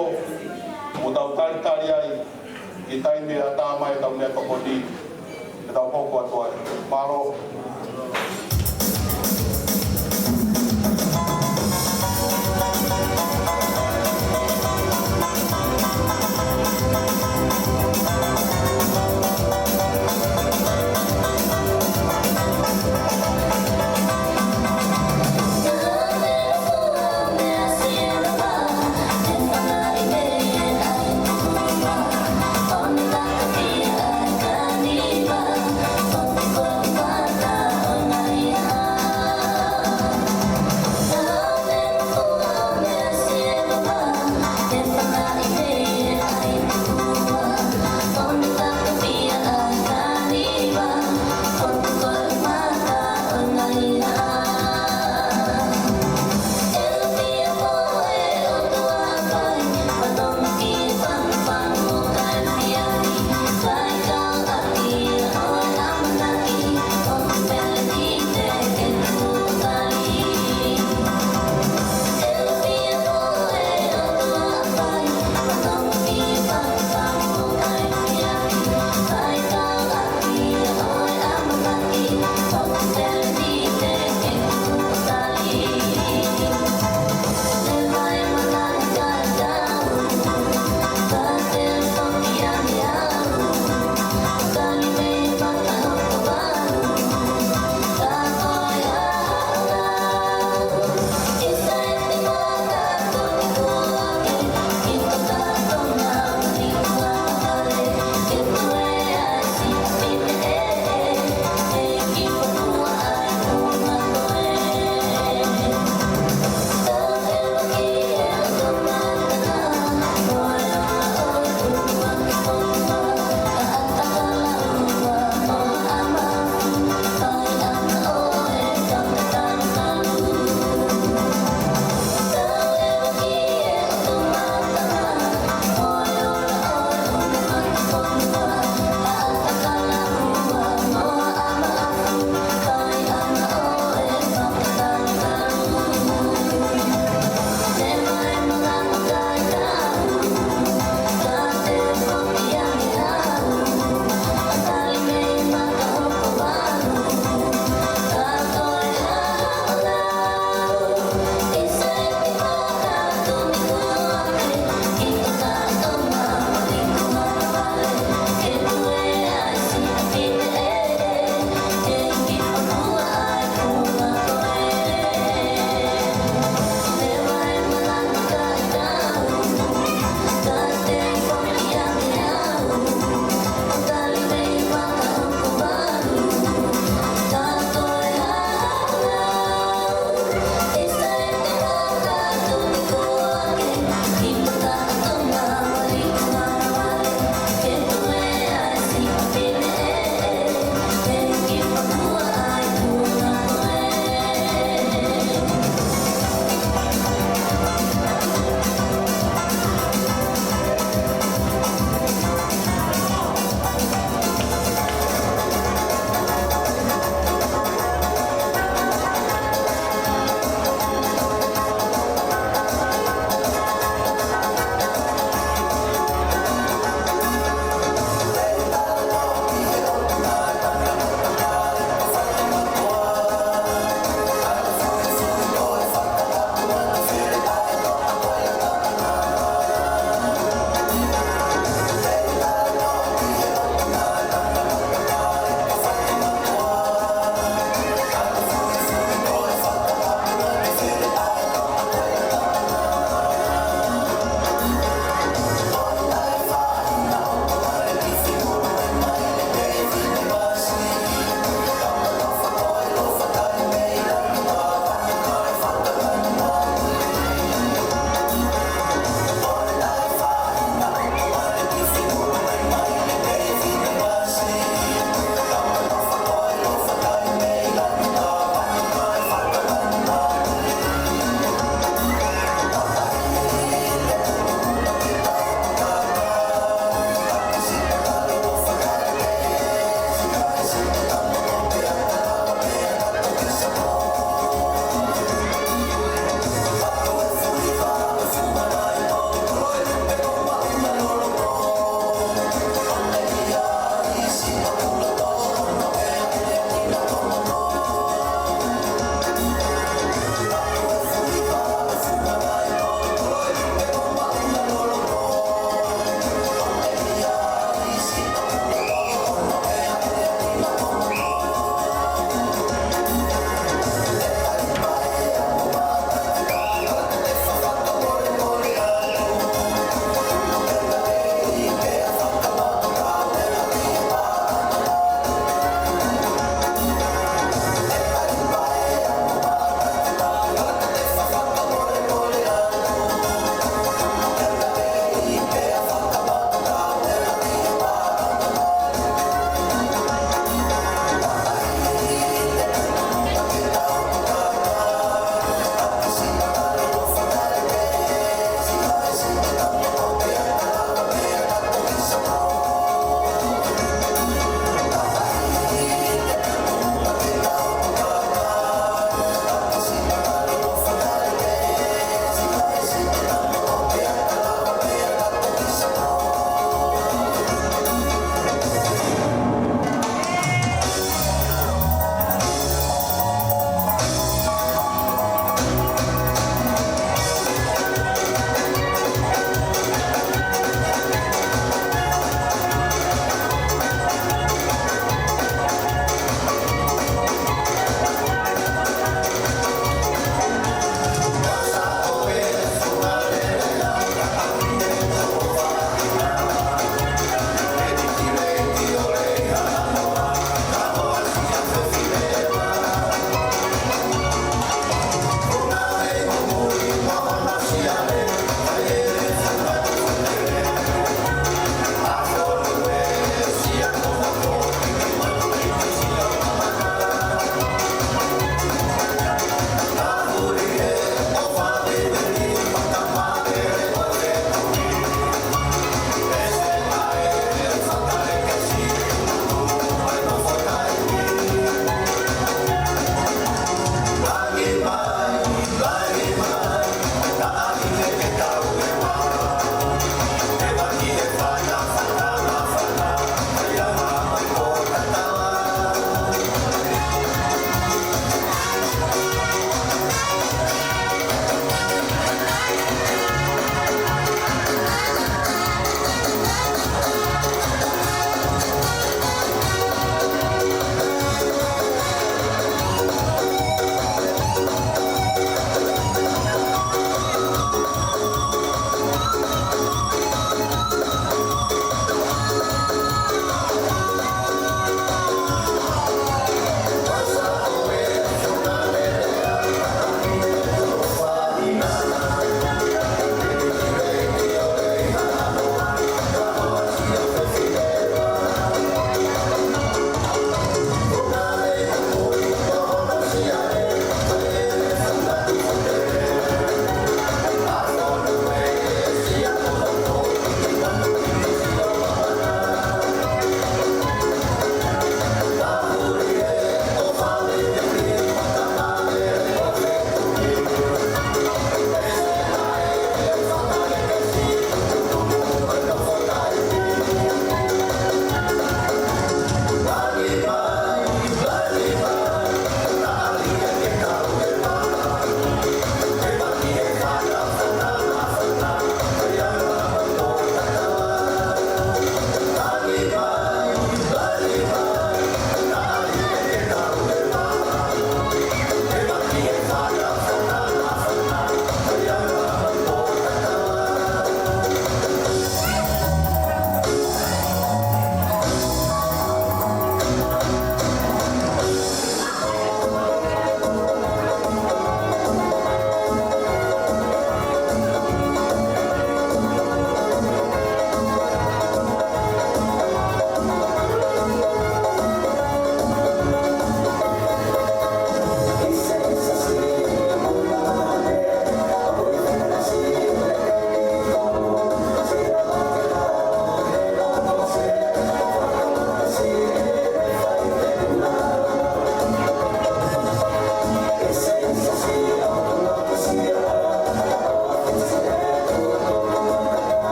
mo tau talitali ai ki he taimi ʻe ʻatā mai ʻetau meʻatokoni, ke tau hoko atu ai. Mālō.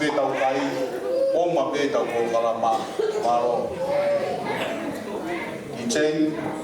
Pē tau kai, ʻomi pē tau polokalama. Mālō. Kiʻi Jane.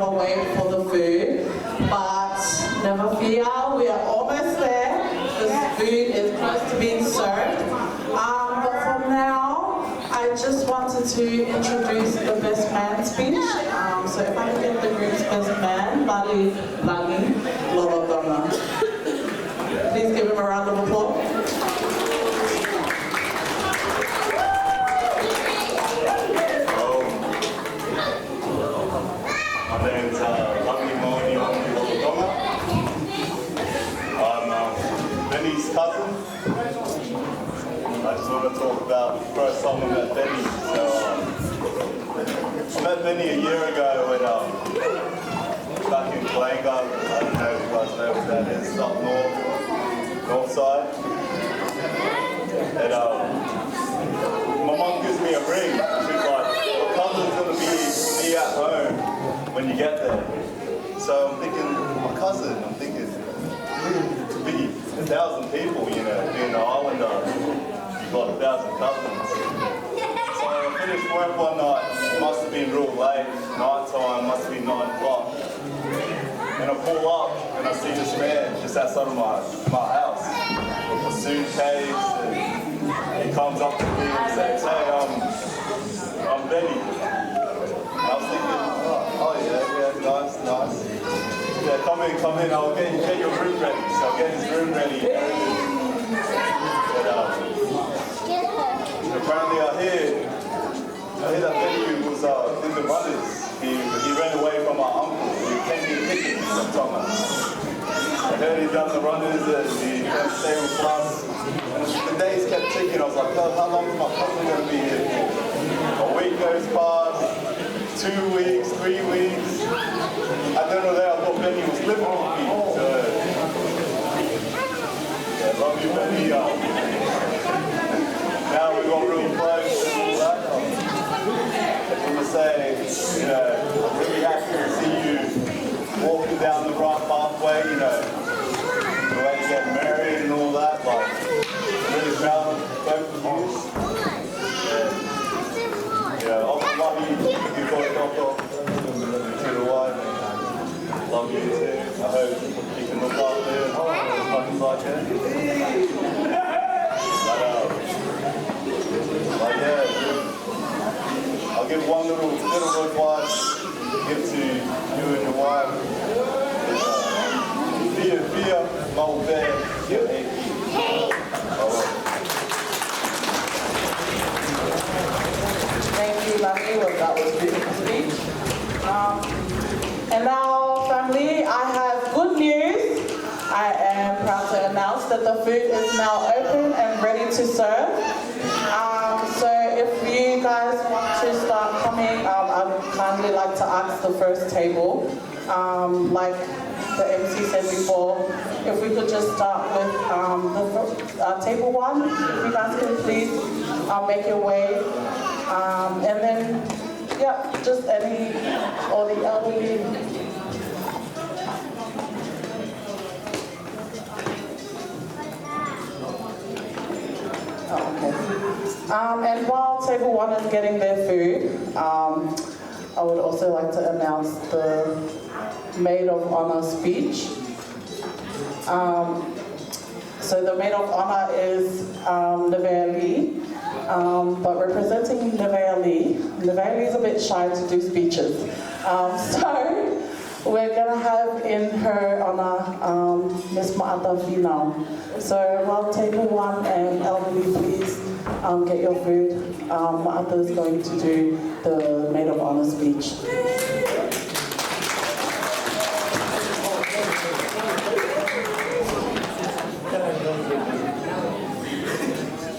Wait for the food, but never fear, we are almost there. The food is close to being served. Um, but for now, I just wanted to introduce the best man speech. Um, so if I can get the group's best man, Lali Langi Lolotonga. Please give him a round of applause. My name's uh, Lali Moeni Lolotonga. I'm uh, Benny's cousin. I just want to talk about the first time I met Benny. So, um, I met Benny a year ago when um, back in Kalanga. I don't know if you guys know where that is, up north, north side. And um, my mum gives me a ring. She's like, "Your cousin's gonna be, be at home when you get there." So I'm thinking, "My cousin," I'm thinking, "Biggie, a thousand people, you know, being an islander, you've got a thousand cousins." So I finished work one night, it must have been real late, night time, must have been nine o'clock. And I pull up and I see this man just outside of my, my house, a suitcase, and he comes up to me and says, "Hey, um, I'm Benny." And I was thinking, "Oh, oh yeah, yeah, nice, nice. Yeah, come in, come in. I'll get, get your room ready." So I get his room ready. And, um, apparently I hear, I hear that Benny was uh, in the runners. He, he ran away from our uncle. He came in picking from Tonga. I heard he done the runners and he didn't stay with us. And the days kept ticking. I was like, "Oh, how long is my cousin gonna be here for?" A week goes past, two weeks, three weeks. At the end of the day, I thought Benny was living with me. So, yeah, love you, Benny. Um, now we got real close and all that. Um, I just want to say, you know, I'm really happy to see you walking down the right pathway, you know, the way to get married and all that. Like, I'm really proud of both of you. Yeah. Yeah, I'm lucky you got a doctor to the wife. Love you too. I hope you can look after her as much as I can. But, um, but yeah, I'll give one little, little advice to give to you and your wife. Is, uh, fia, fia, maʻu pē, fia ʻEiki. Thank you, Lani. Well, that was a beautiful speech. Um, and now, family, I have good news. I am proud to announce that the food is now open and ready to serve. Um, so if you guys want to start coming, um, I'd kindly like to ask the first table, um, like the M C said before, if we could just start with um, the fir- uh, table one. If you guys could please uh, make your way. Um, and then, yeah, just any, or the elderly. Oh, okay. Um, and while table one is getting their food, um, I would also like to announce the maid of honor speech. Um, so the maid of honor is um, Nevaeh Lee, um, but representing Nevaeh Lee, Nevaeh Lee is a bit shy to do speeches. Um, so we're going to have in her honor um, Miss Maʻata Finau. So while table one and elderly, please um, get your food. Um, Maʻata is going to do the maid of honor speech.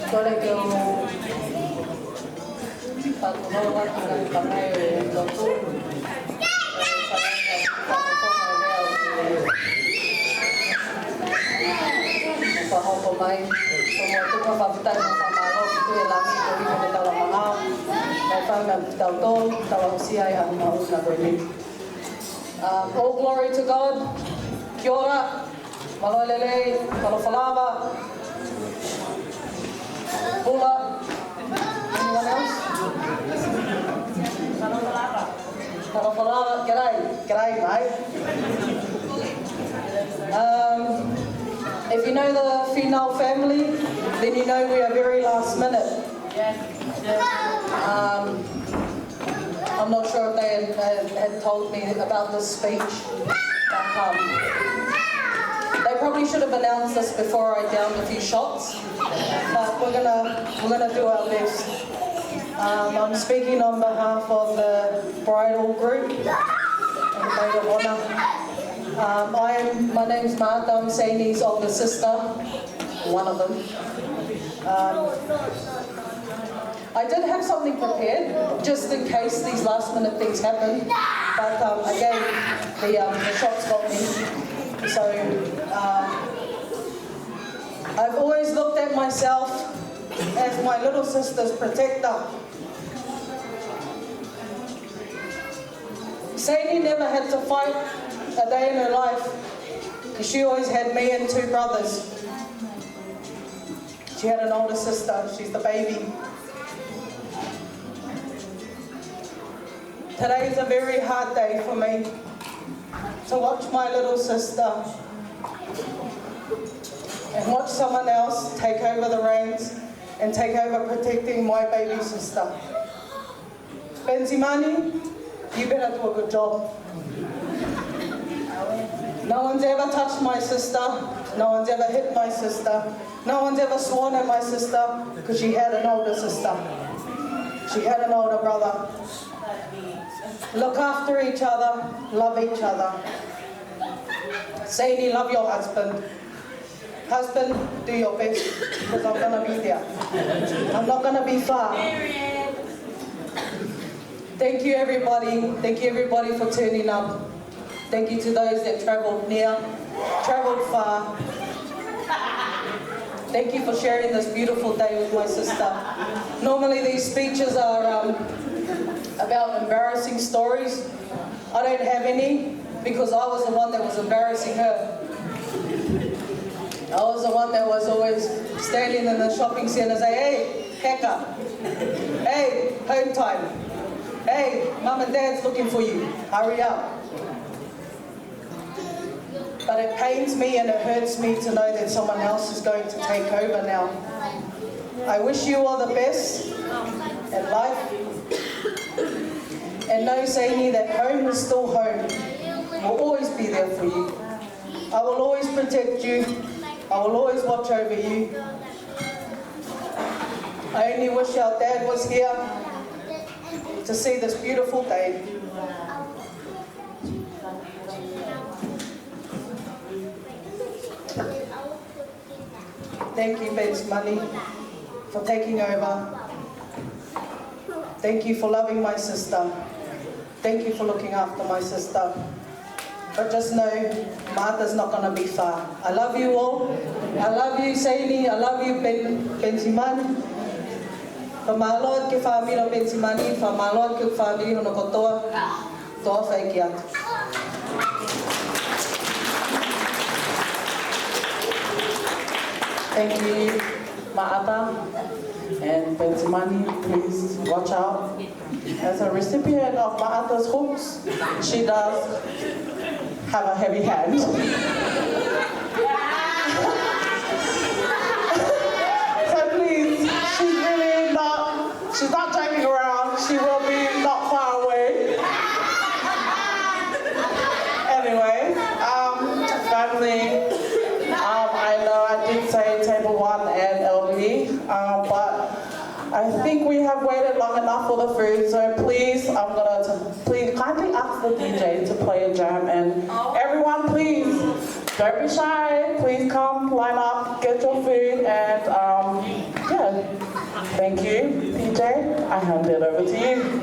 Kole ke u fatongia atu ki he kakai ʻo e lotu. Fakahoko mai, ko mo tuku fakafetaʻi mo fakamālō ki he Tuʻi ʻo e Langi, ko ia ko e Tala Mangao, naʻe fai mai kiate kitautolu, tau aʻusia ai ʻa e ʻaho mahuʻinga ko eni. Um, all glory to God. Kia ora, mālō e lelei, talofa lava. Pula. Anyone else? Talofa lava. G'day, g'day, mate. Um, if you know the Finau family, then you know we are very last minute. Um, I'm not sure if they had, had, had told me about this speech, but, um, they probably should have announced this before I downed a few shots, but we're gonna, we're gonna do our best. Um, I'm speaking on behalf of the bridal group and maid of honour. Um, I am, my name's Martha, I'm Seine's older sister, one of them. Um, I did have something prepared, just in case these last minute things happen, but, um, again, the, um, the shots got me. So, um, I've always looked at myself as my little sister's protector. Seine never had to fight a day in her life, 'cause she always had me and two brothers. She had an older sister, she's the baby. Today is a very hard day for me to watch my little sister and watch someone else take over the reins and take over protecting my baby sister. Pensimani, you better do a good job. No one's ever touched my sister. No one's ever hit my sister. No one's ever sworn at my sister, 'cause she had an older sister. She had an older brother. Look after each other. Love each other. Seine, love your husband. Husband, do your best, 'cause I'm gonna be there. I'm not gonna be far. Thank you, everybody. Thank you, everybody, for turning up. Thank you to those that travelled near, travelled far. Thank you for sharing this beautiful day with my sister. Normally, these speeches are, um, about embarrassing stories. I don't have any, because I was the one that was embarrassing her. I was the one that was always standing in the shopping centre saying, "Hey, pack up. Hey, home time. Hey, mum and dad's looking for you. Hurry up." But it pains me and it hurts me to know that someone else is going to take over now. I wish you all the best in life. And know, Seine, that home is still home. We'll always be there for you. I will always protect you. I will always watch over you. I only wish our dad was here to see this beautiful day. Thank you, Pensimani, for taking over. Thank you for loving my sister. Thank you for looking after my sister. But just know, Martha's not gonna be far. I love you all. I love you, Seine. I love you, Pen-, Pensimani. Fakamālō ki he fāmili ʻo Pensimani, fakamālō ki he fāmili hono kotoa. Tau fai ki atu. Thank you, Maʻata and Pensimani. Please watch out. As a recipient of Maʻata's hooks, she does have a heavy hand. So please, she's really not, she's not joking around. She will be not far away. Anyway, um, family, um, I know I did say table one and L B, um, but I think we have waited long enough for the food, so please, I'm gonna t-, please kindly ask the D J to play a jam, and everyone, please, don't be shy. Please come, line up, get your food, and, um, yeah. Thank you, D J. I hand it over to you.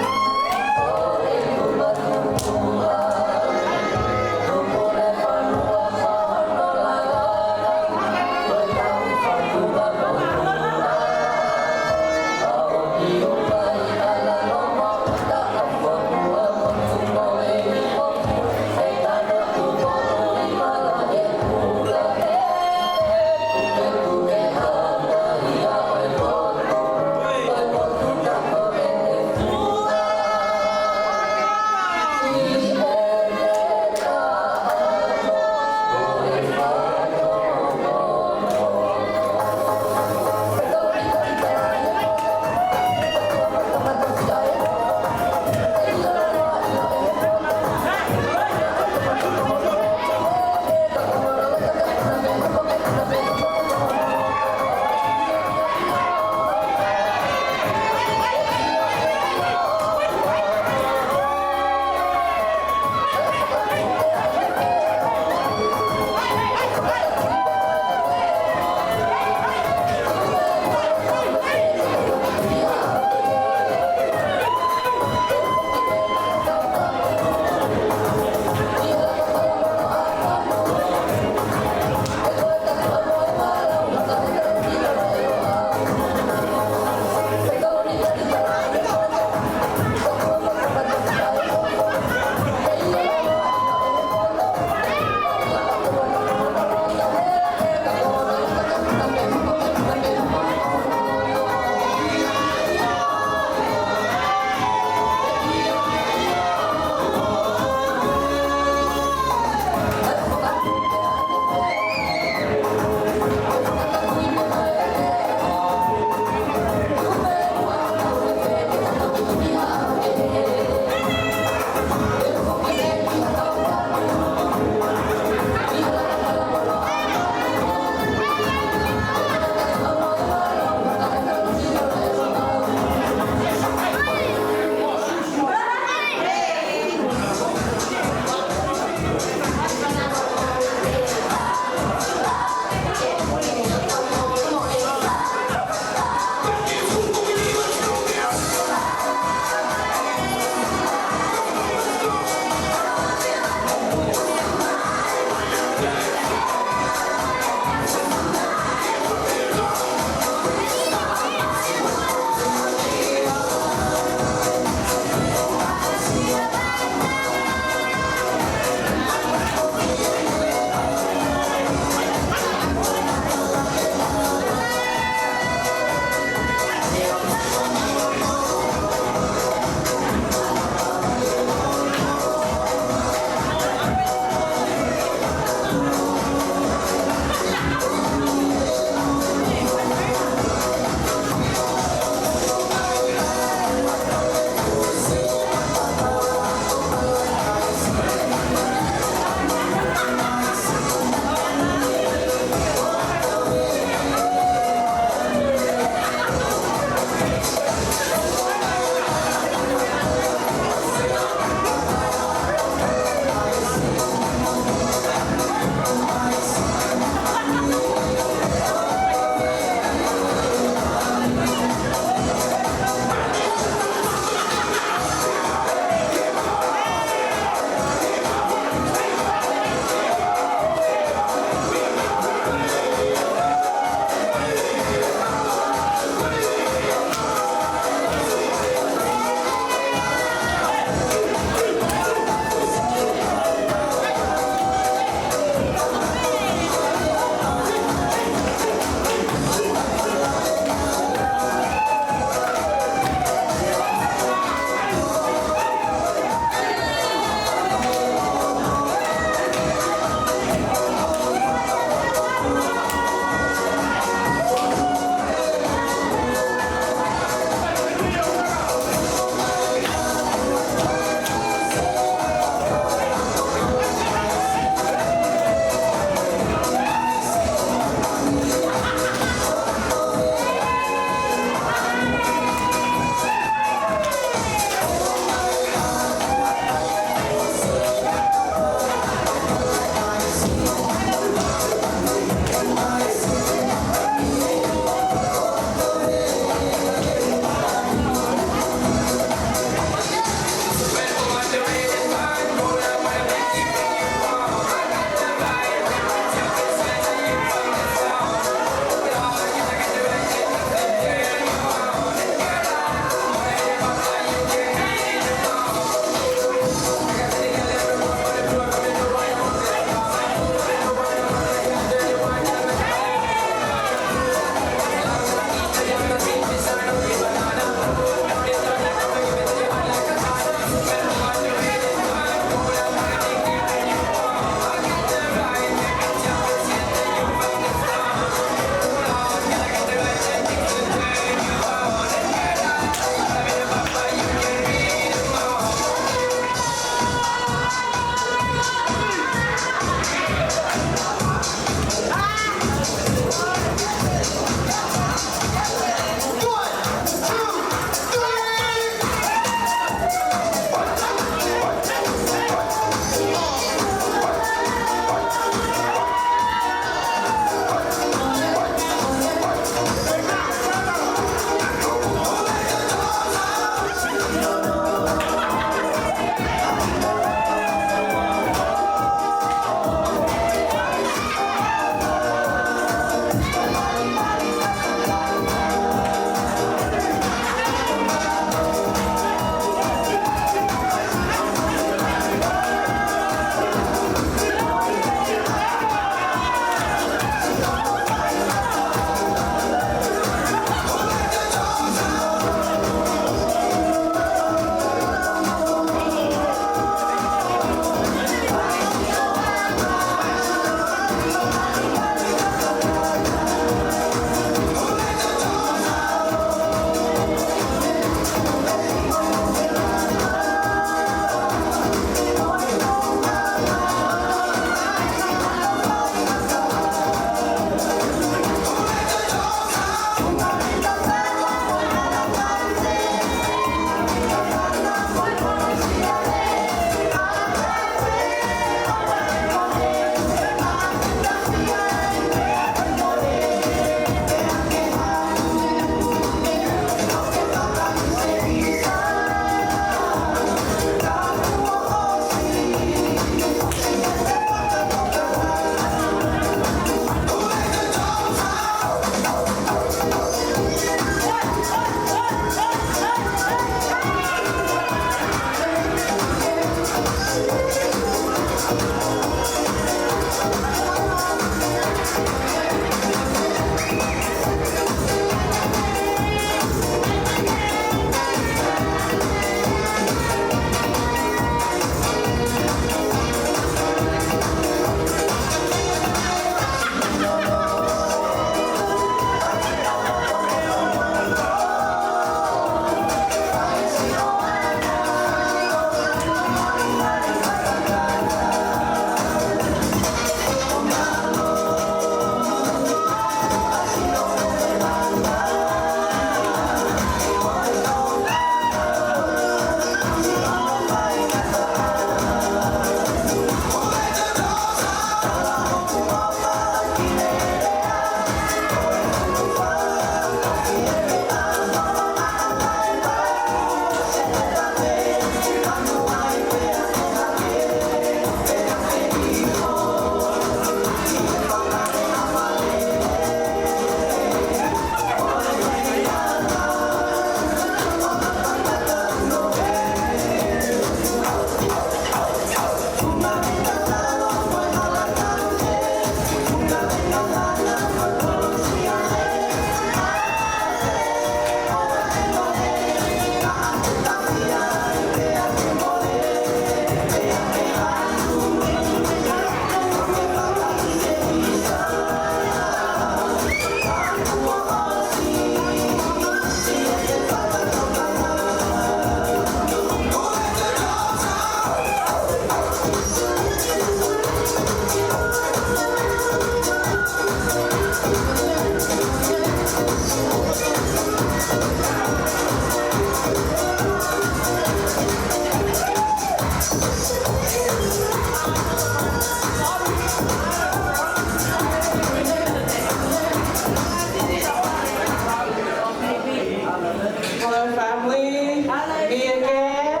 Hello, family. Me again.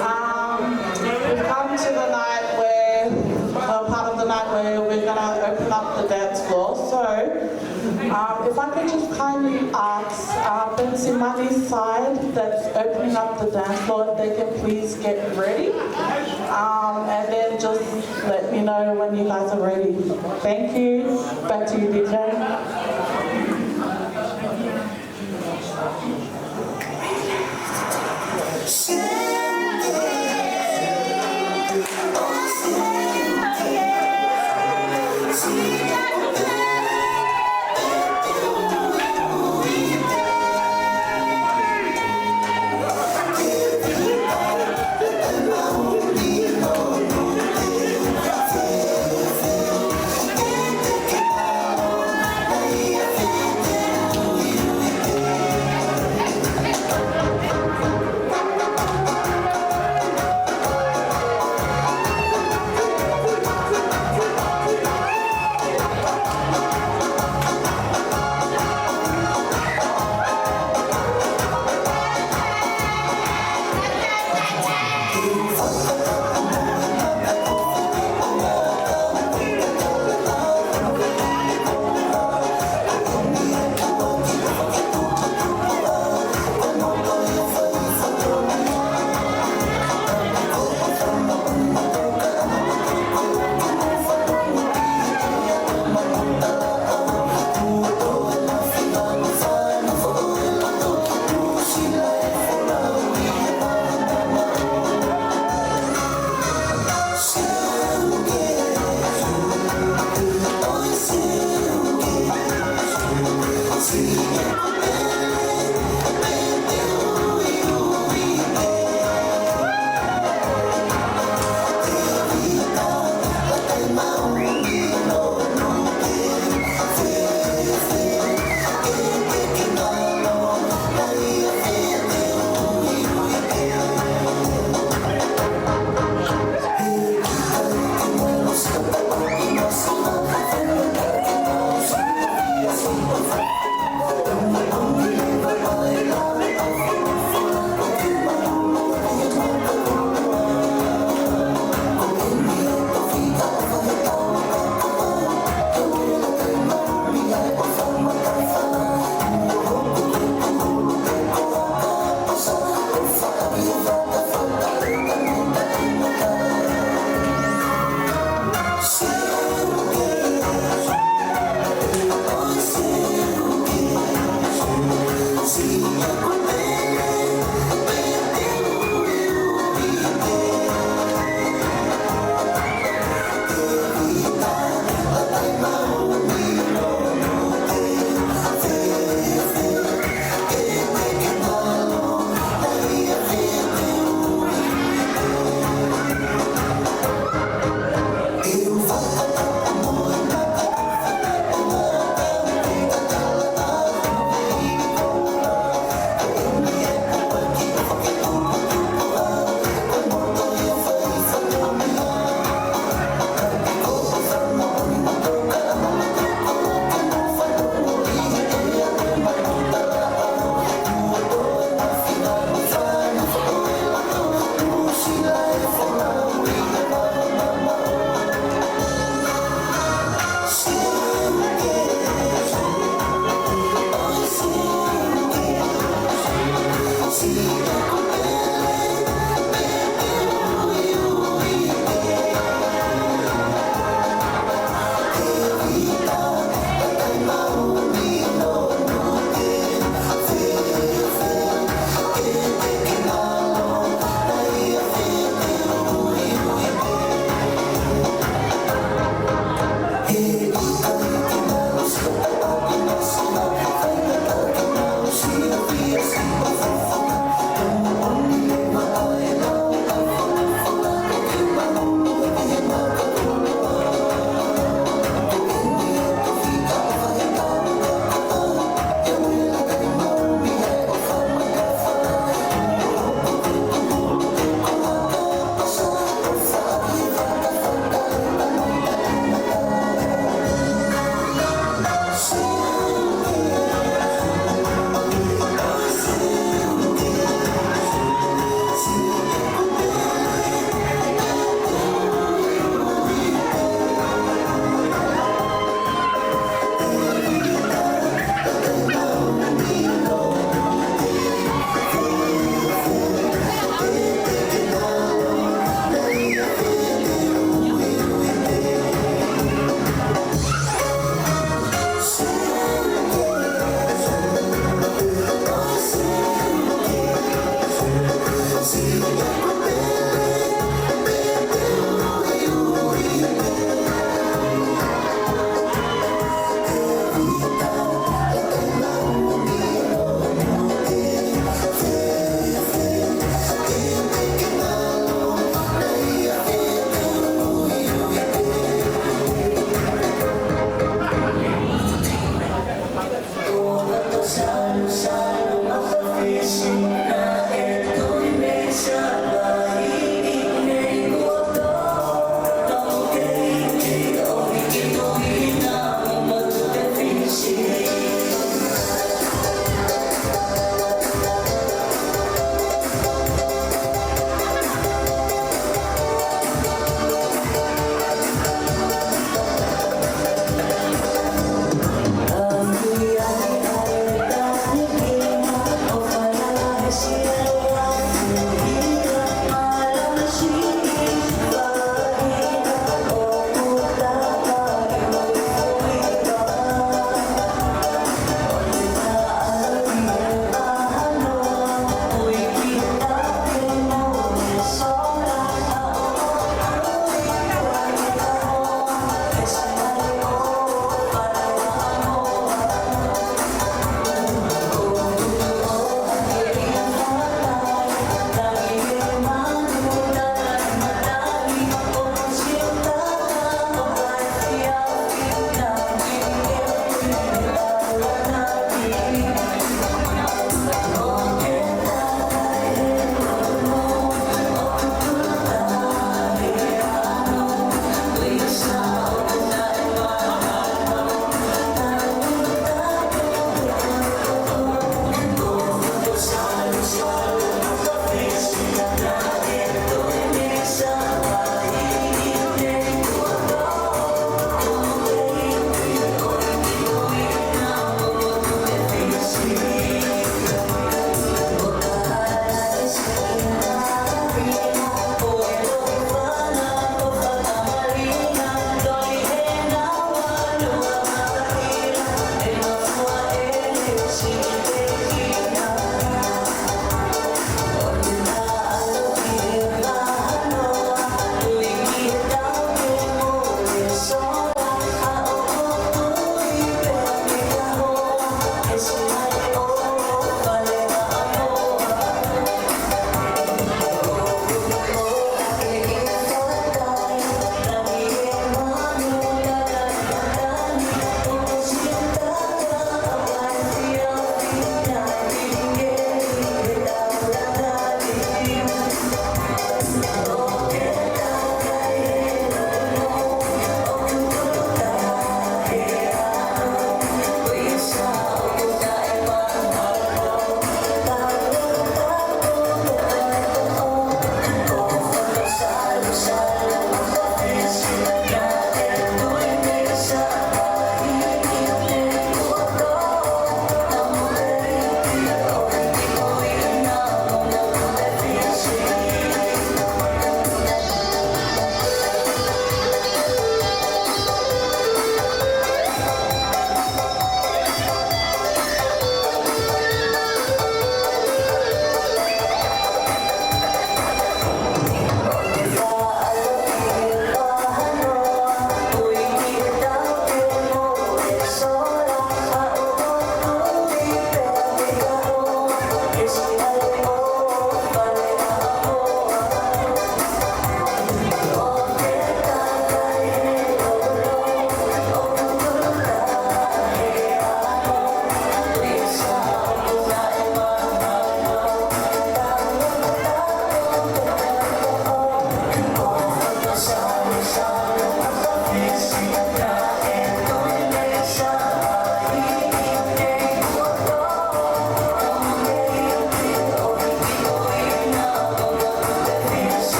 Um, we've come to the night where, well, part of the night where we're gonna open up the dance floor. So, um, if I could just kindly ask, uh, Bensimani's side that's opening up the dance floor, if they can please get ready. Um, and then just let me know when you guys are ready. Thank you. Back to you, D J.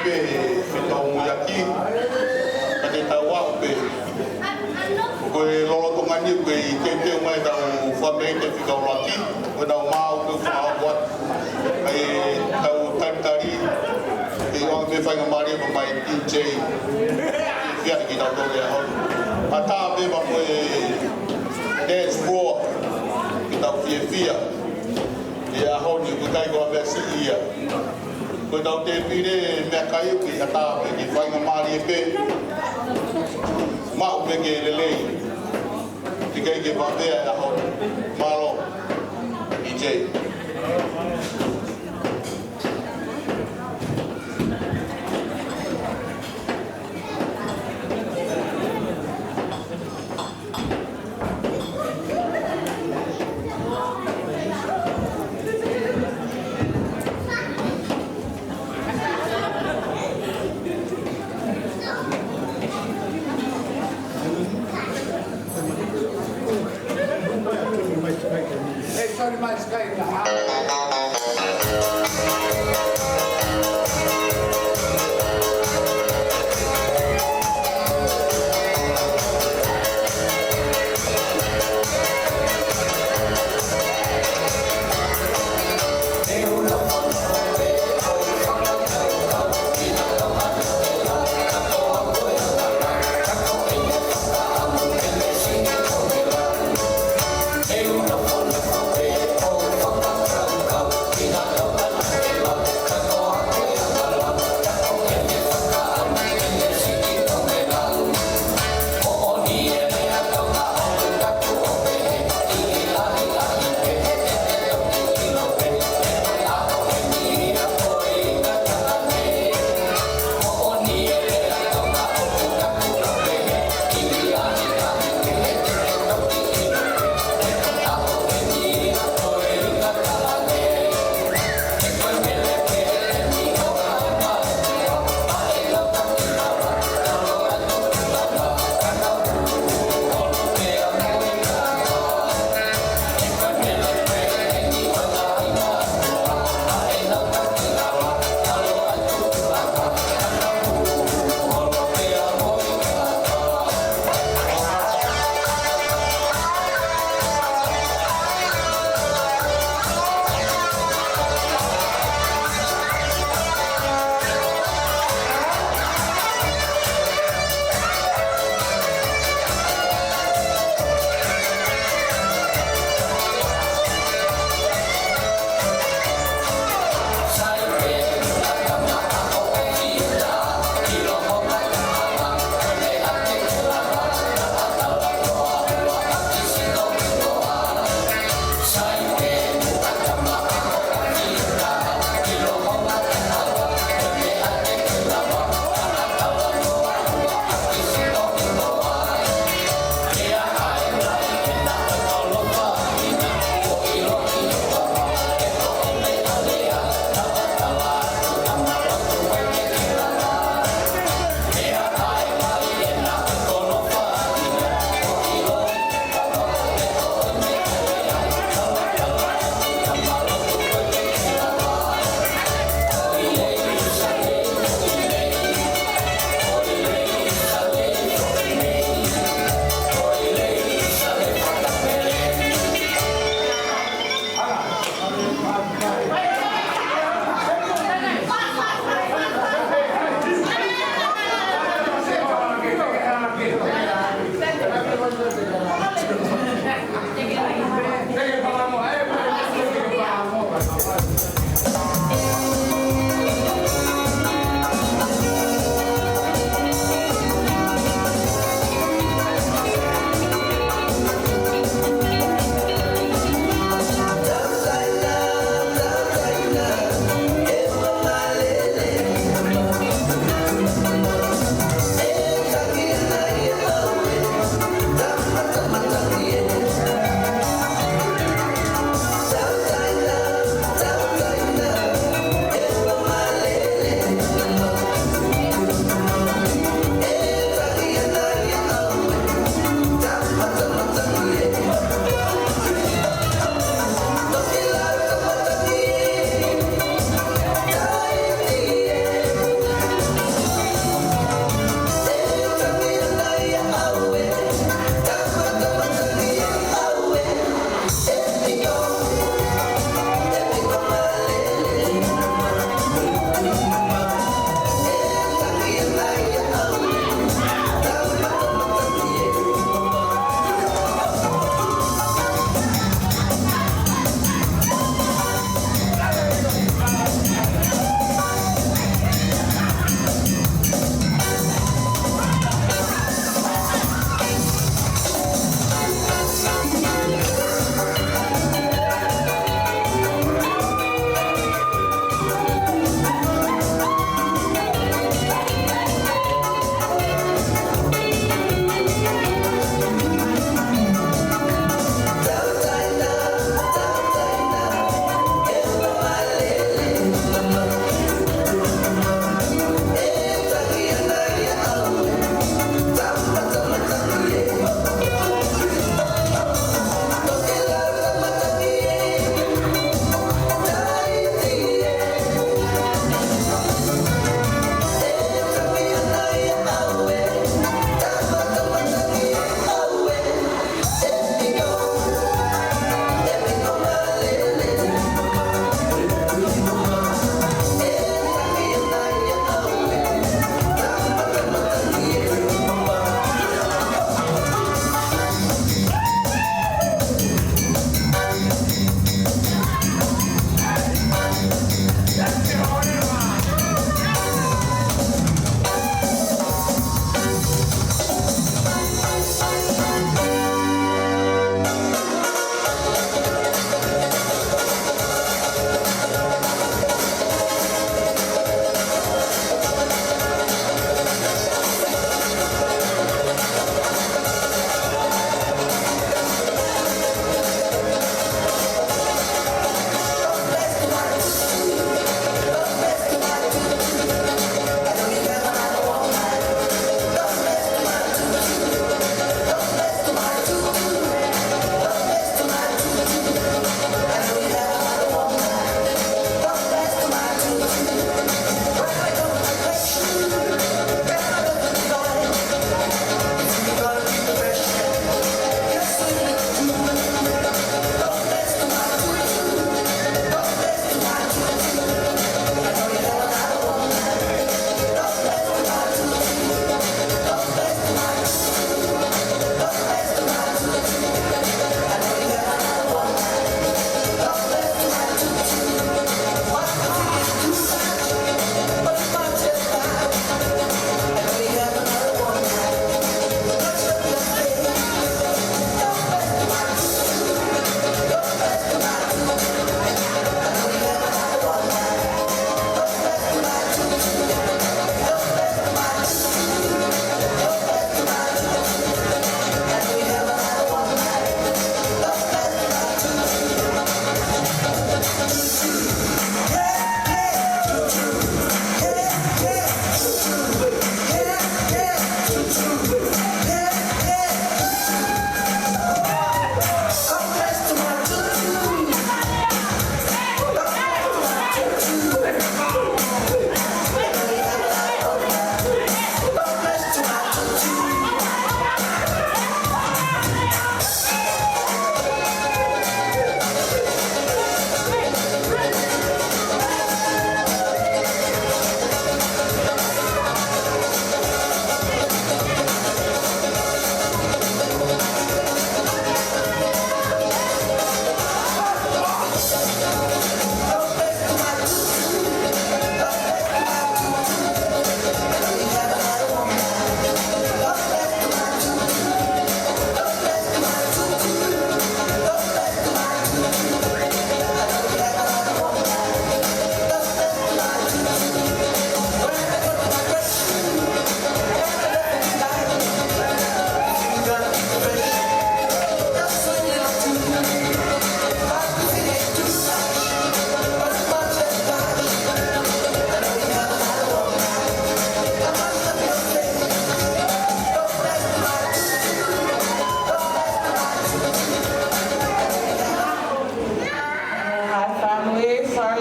Pē fetau muiaki, ka te tau aʻu pē. Ko e lolotonga ni ko e teuteu mai ʻetau fakameʻite fika ʻuluaki, ko ʻetau maʻu pē fakaʻofoʻofa. ʻA ia tau talitali, ʻe ʻoange pē faingamālie pē mai D J. Fia ki tau tole a hon. Mata pē ma ko e dance floor, ke tau fiefia. ʻI he ʻaho ni, ʻoku ʻikai ko ha meʻa siʻi ia. Ko ʻetau tēpile meʻakai ʻoku ʻi ʻatā pē ke faingamālie pē. Maʻu pē ke lelei. Teʻeki ai ke vave ʻa e ʻaho ni. Mālō. D J. Hey, sorry, my Skype.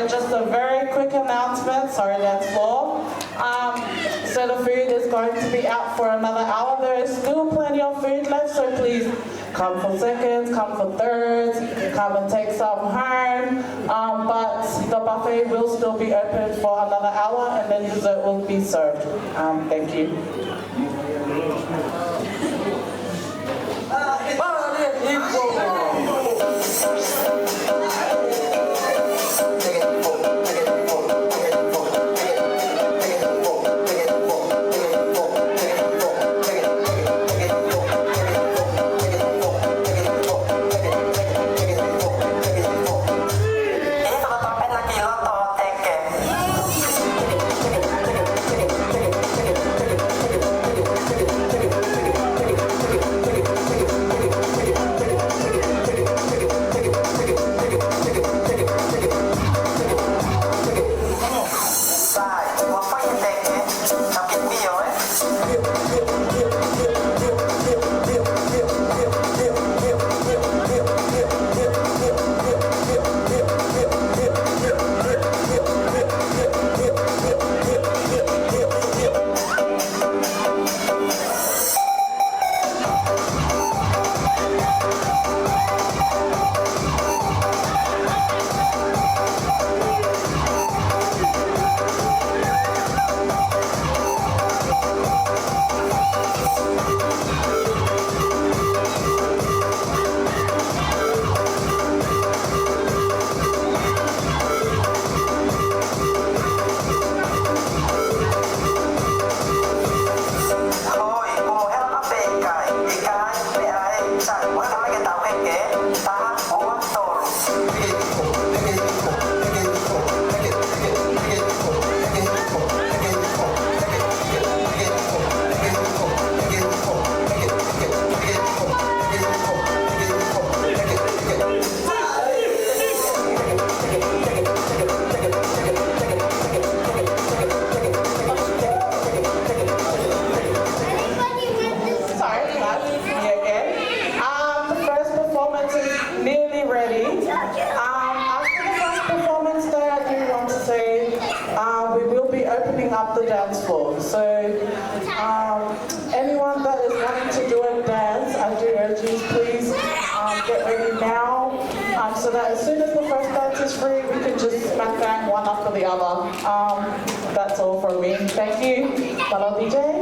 Just a very quick announcement, sorry, that's law. Um, so the food is going to be out for another hour. There is still plenty of food left, so please come for seconds, come for thirds, come and take some home. Um, but the buffet will still be open for another hour, and then dessert will be served. Um, thank you. Sorry, that's me again. Um, the first performance is nearly ready. Um, after the first performance, though, I do want to say, uh, we will be opening up the dance floor. So, um, anyone that is wanting to do a dance, I do urge you, please, um, get ready now, um, so that as soon as the first dance is free, we can just smack bang one after the other. Um, that's all from me. Thank you. Hello, D J.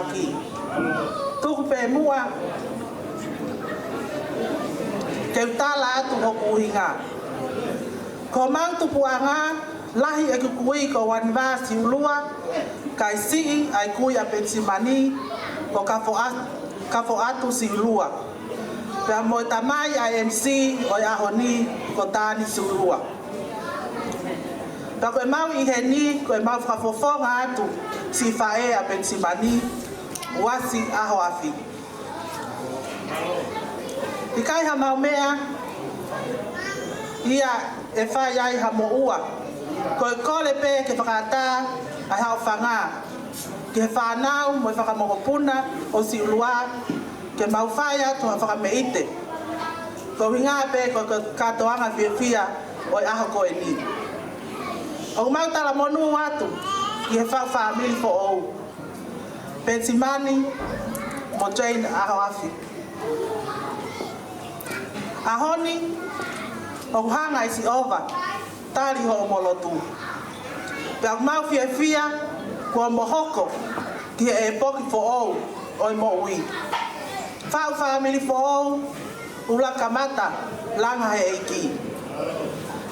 Aki. Tuku pē muʻa ke u tala atu hoku ʻuhinga. Ko homau tupuʻanga, lahi ʻeku kui ko Uaniva Siulua, kae siʻi ʻa e kui ʻa Penisimani ko Kafoa-, Kafoatu Siulua. Pea mo e tamai ʻa e M C ʻo e ʻaho ni ko Tani Siulua. Pea ko ʻemau ʻi heni, ko ʻemau fakafofonga atu siʻi faʻē ʻa Penisimani, Uasi ʻAhoafi. ʻIkai haʻamau meʻa ia ʻe fai ai ha moʻua. Ko e kole pē ke fakaʻatā ʻa e haʻofanga ki he fānau mo e fakamokopuna ʻo Siulua, ke mau fai atu ha fakameʻite. Ko e ʻuhinga pē ko e kātoanga fiefia ʻo e ʻaho ko eni. ʻOku mau talamonū atu ki he faʻu fāmili foʻou, Penisimani mo Jane ʻAhoafi. ʻAho ni, ʻoku hanga ʻe Sihova tali hoʻomou lotu. Pea ʻoku mau fiefia kuo mou hoko ki he ʻepoki foʻou ʻo e moʻui. Faʻu fāmili foʻou, ʻuluaki kamata langa he ʻEiki.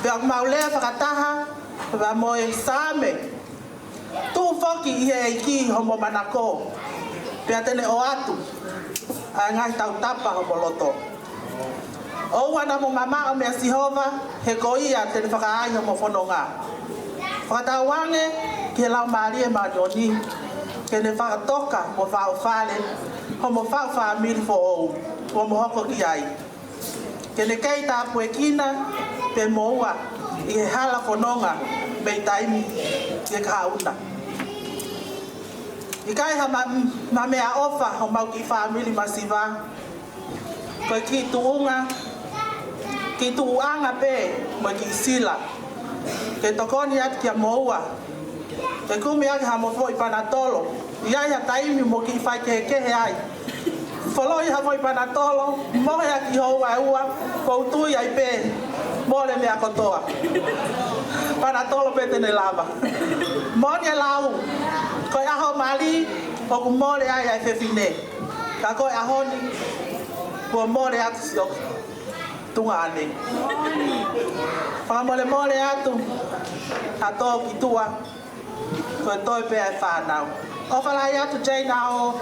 Pea ʻoku mau lea fakataha pea mo e Saame: Tuʻu foki ʻi he ʻEiki hoʻomou manako, pea te ne ʻoatu ʻa e ngaahi tautapa hoʻomou loto. ʻOua naʻa mou mamaʻo meia Sihova, he ko ia te ne fakaai hoʻomou fononga. Fakatauange ki he Laumālie Māʻoniʻoni ke ne fakatoka mo fakaʻofale hoʻomou faʻu fāmili foʻou kuo mou hoko ki ai. Ke ne kei tāpuekina pē moua ʻi he hala fononga mei taimi ki he kahaʻu na. ʻIkai ha ma-, ma meʻaʻofa homau kiʻi fāmili masiva, ko e kiʻi tuʻunga, kiʻi tuʻuʻanga pē mo e kiʻi sila ke tokoni atu kia moua. Ke kumi ʻaki hamou foʻi panatolo, ʻi ai ha taimi mou kiʻi faikehekehe ai. Folohi ha foʻi panatolo, mohe ʻaki houa ʻe ua, kou tui ai pē mole meʻa kotoa. Panatolo pē te ne lava. Moʻoni e lau, ko e ʻaho mali ʻoku mole ai ʻa e fefine. Ka ko e ʻaho ni, kuo mole atu siʻoku tuongaʻane. Fakamolemole atu ha tō ki tuʻa, ko e toe pē ʻa e fānau. ʻOfa lahi atu Jane ʻAho,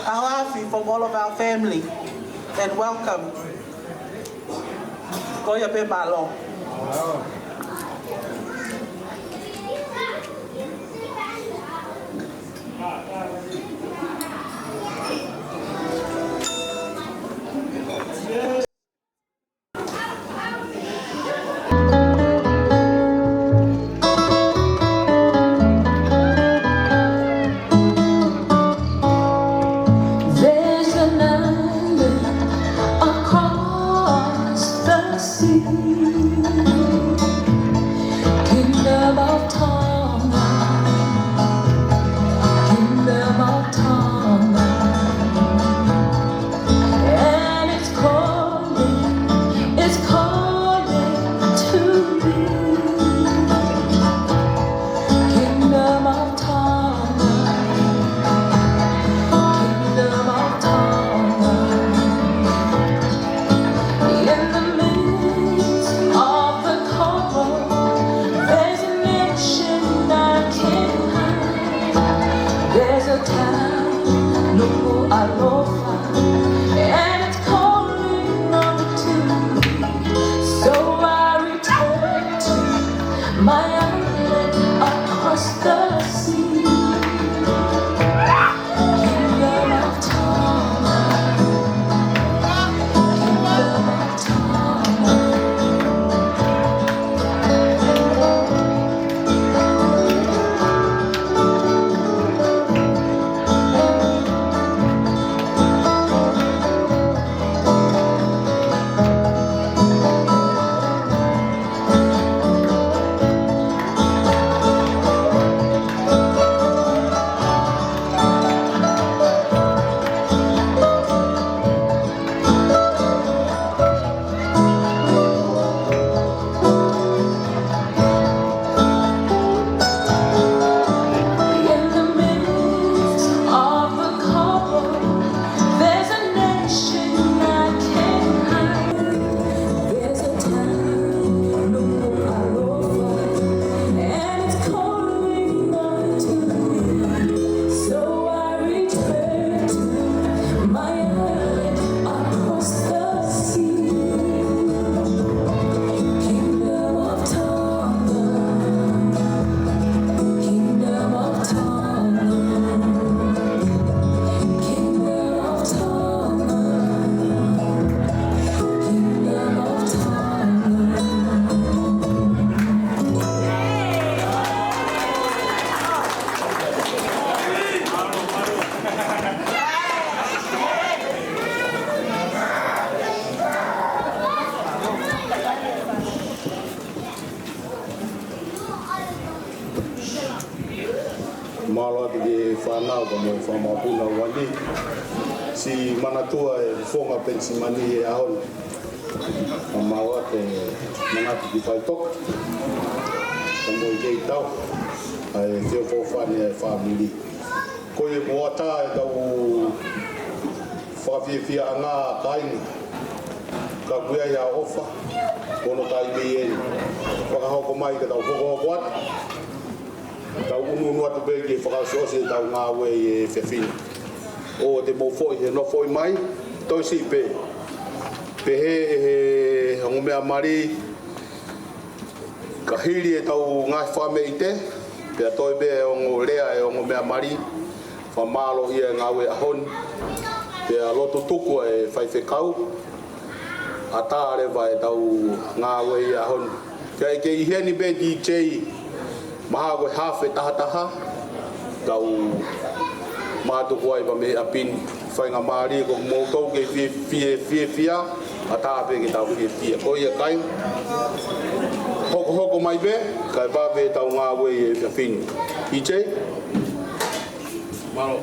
ʻAhoafi, from all of our family. And welcome. Ko ia pē, mālō. There's an island across the sea. Kingdom of Tonga. Kingdom of Tonga. And it's calling, it's calling to me. Kingdom of Tonga, Kingdom of Tonga. In the midst of Fānau ka mo e fanga mokopuna ʻo Uani. Siʻi manatua e fofonga Penisimani he ʻaho ni. Ka mau ʻa e manatu ki faitoka. Ka mo e kei tau. ʻA e feʻofoʻofani ʻa e fāmili. Ko ia kuo ʻatā ʻetau fakafiefiaʻanga kāinga. Ka ʻoku ʻi ai ʻa e ʻofa. Ko hono taimi eni. Fakahoko mai ka tau hokohoko atu. Tau ʻunuʻunu atu pē ke fakaʻosiʻosi ʻetau ngāue ʻi he efiafi ni. ʻOua te mou foʻi he nofo mai, toe siʻi pē. Pehē ʻe he ongo meʻa mali, ka hili ʻetau ngaahi fakameʻite, pea toe pē ʻa e ongo lea ʻa e ongo meʻa mali, fakamālō ʻi he ngāue ʻaho ni, pea lotu tuku ʻa e faifekau, ʻatā leva ʻetau ngāue ʻi he ʻaho ni. Pea ʻe kei ʻi heni pē D J, mahalo ko e hafe tahataha, tau mātuku ai pē mei ʻapi ni, faingamālie ko moutolu ke fie, fie, fiefia, ʻatā pē ke tau fiefia. Ko ia kāinga, hokohoko mai pē, kae vave ʻetau ngāue ʻi he efiafi ni. D J? Mālō.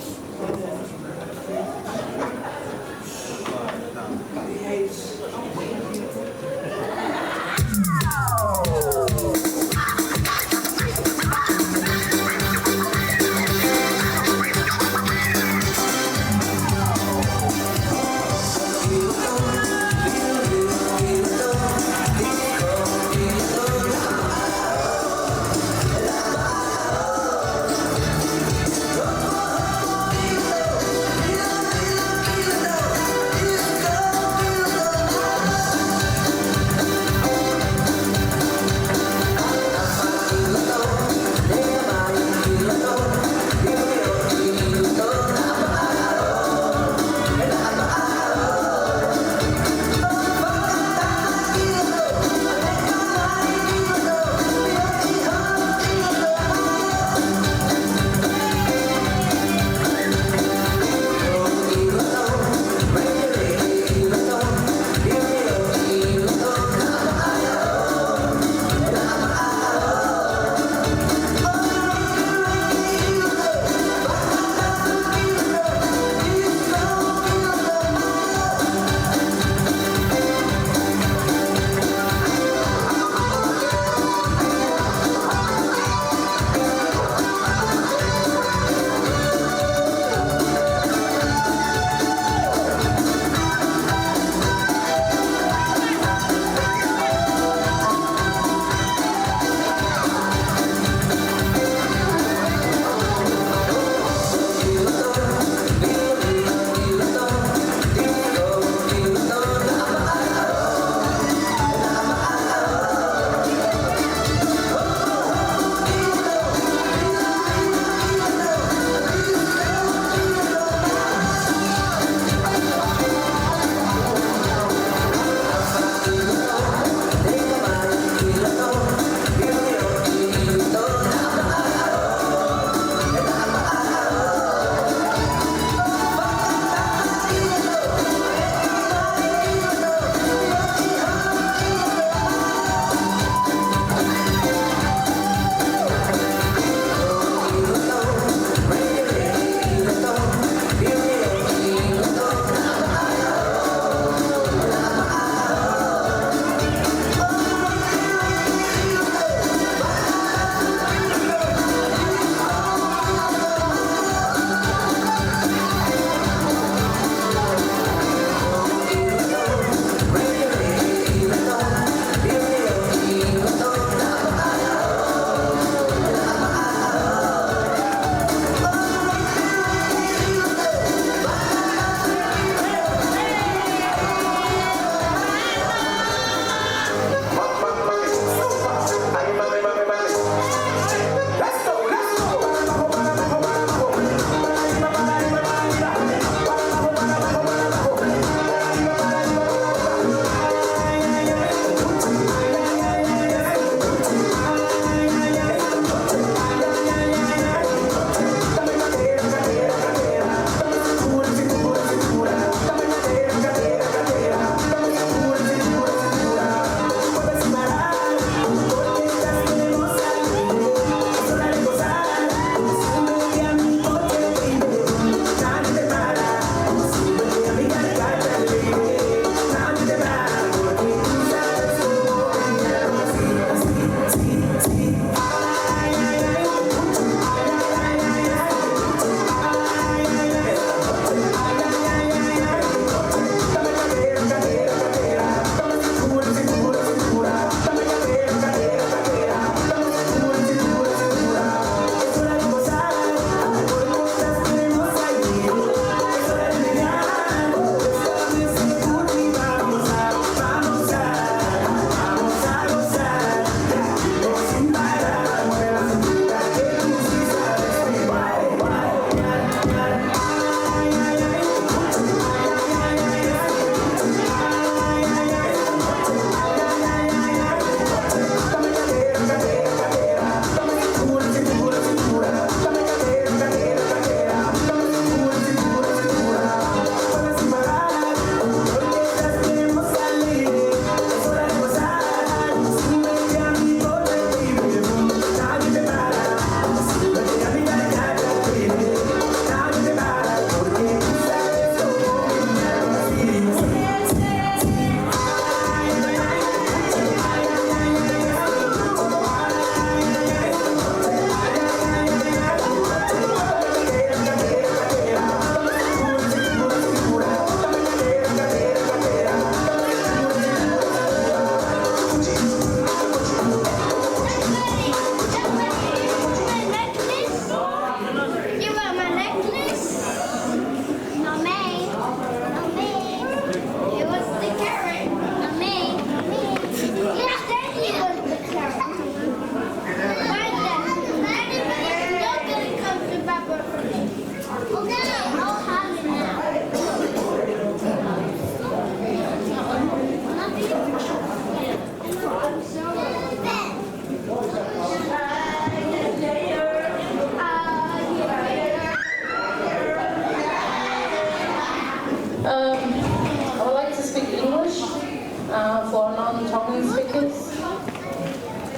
Tongan speakers.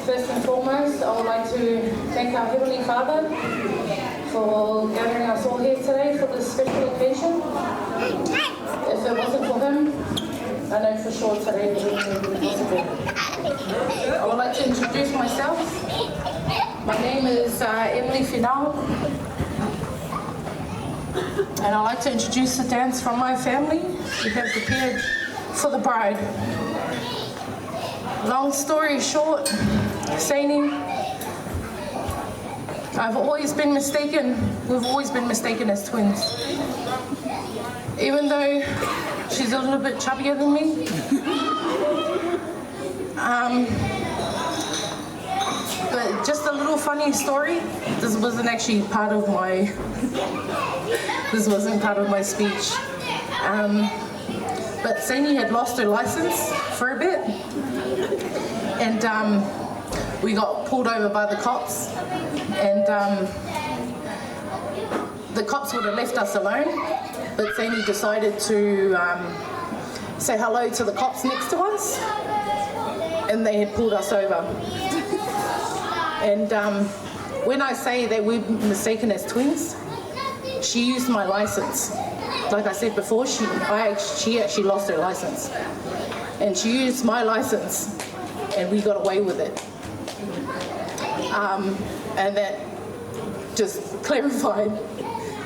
First and foremost, I would like to thank our Heavenly Father for gathering us all here today for this special occasion. If it wasn't for him, I know for sure today we wouldn't be here today. I would like to introduce myself. My name is, uh, Emily Finau, and I'd like to introduce the dance from my family. We have prepared for the bride. Long story short, Saini, I've always been mistaken, we've always been mistaken as twins. Even though she's a little bit chubbier than me. Um, but just a little funny story. This wasn't actually part of my, this wasn't part of my speech. Um, but Saini had lost her license for a bit. And, um, we got pulled over by the cops. And, um, the cops would have left us alone, but Saini decided to, um, say hello to the cops next to us, and they had pulled us over. And, um, when I say that we're mistaken as twins, she used my license. Like I said before, she, I, she actually lost her license, and she used my license, and we got away with it. Um, and that just clarified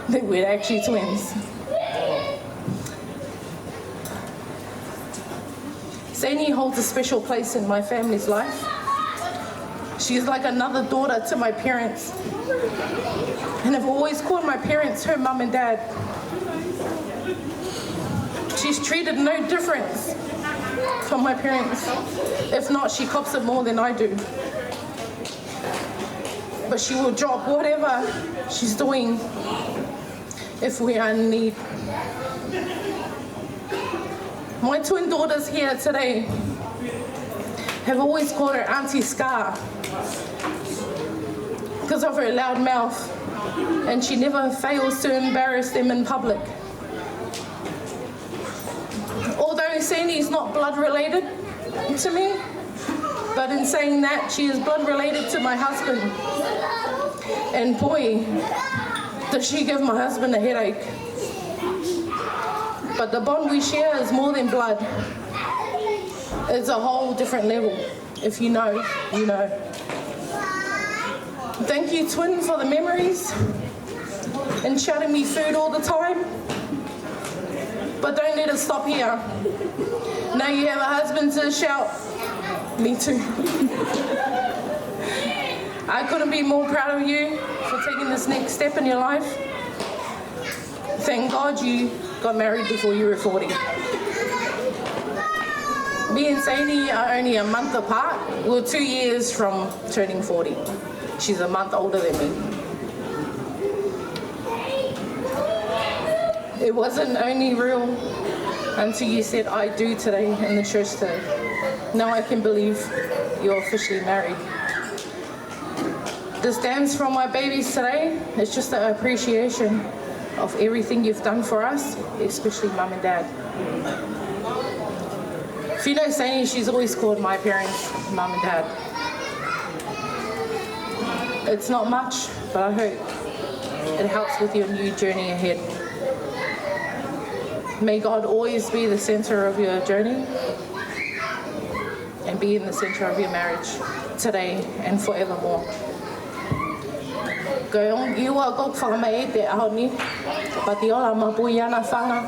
that we're actually twins. Saini holds a special place in my family's life. She's like another daughter to my parents, and have always called my parents her mum and dad. She's treated no difference from my parents. If not, she cops it more than I do. But she will drop whatever she's doing if we are in need. My twin daughters here today have always called her Auntie Scar because of her loud mouth, and she never fails to embarrass them in public. Although Saini's not blood related to me, but in saying that, she is blood related to my husband. And boy, does she give my husband a headache. But the bond we share is more than blood. It's a whole different level. If you know, you know. Thank you, twin, for the memories and shouting me food all the time. But don't let it stop here. Now you have a husband to shout me to. I couldn't be more proud of you for taking this next step in your life. Thank God you got married before you were forty. Me and Saini are only a month apart. We're two years from turning forty. She's a month older than me. It wasn't only real until you said "I do" today in the church today. Now I can believe you're officially married. This dance from my babies today is just an appreciation of everything you've done for us, especially mum and dad. If you know Saini, she's always called my parents mum and dad. It's not much, but I hope it helps with your new journey ahead. May God always be the center of your journey and be in the center of your marriage today and forevermore. Ko e ongo iwa ʻoku ou fakamālō atu he ʻaho ni, Patiola Mapuiana Fanga,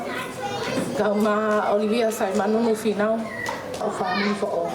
kae ʻumaʻā Olivia Saimanunu Finau, ʻo e fāmili foʻou.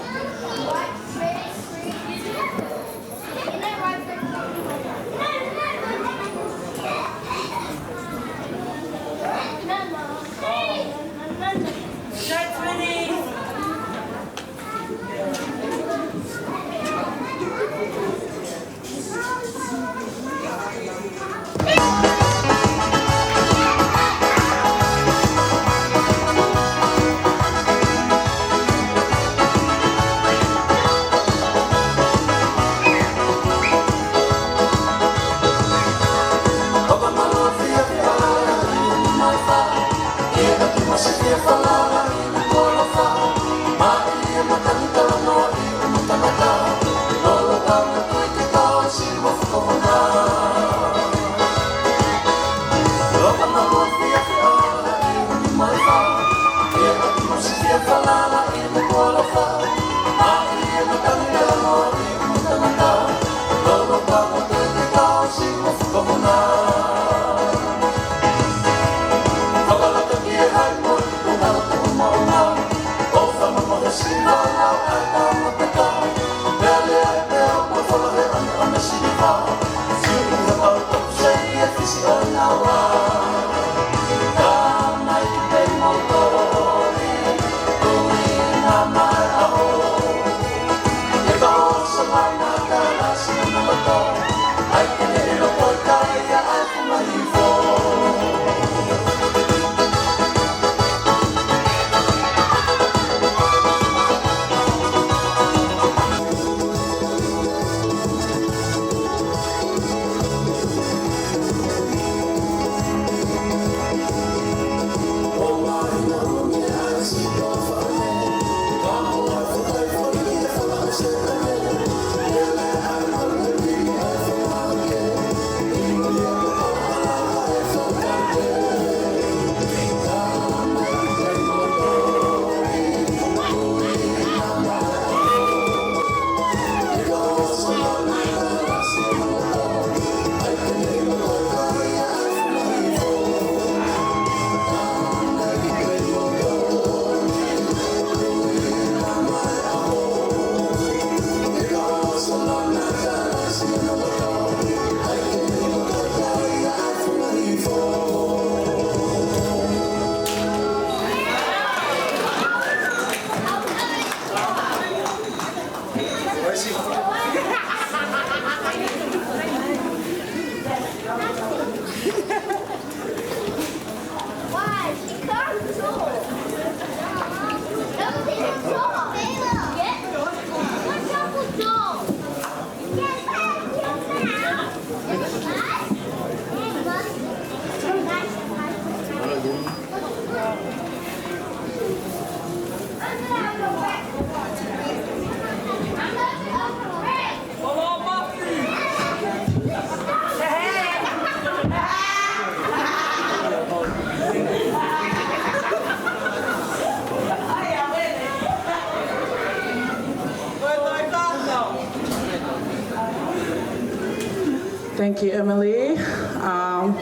Thank you, Emily. Um,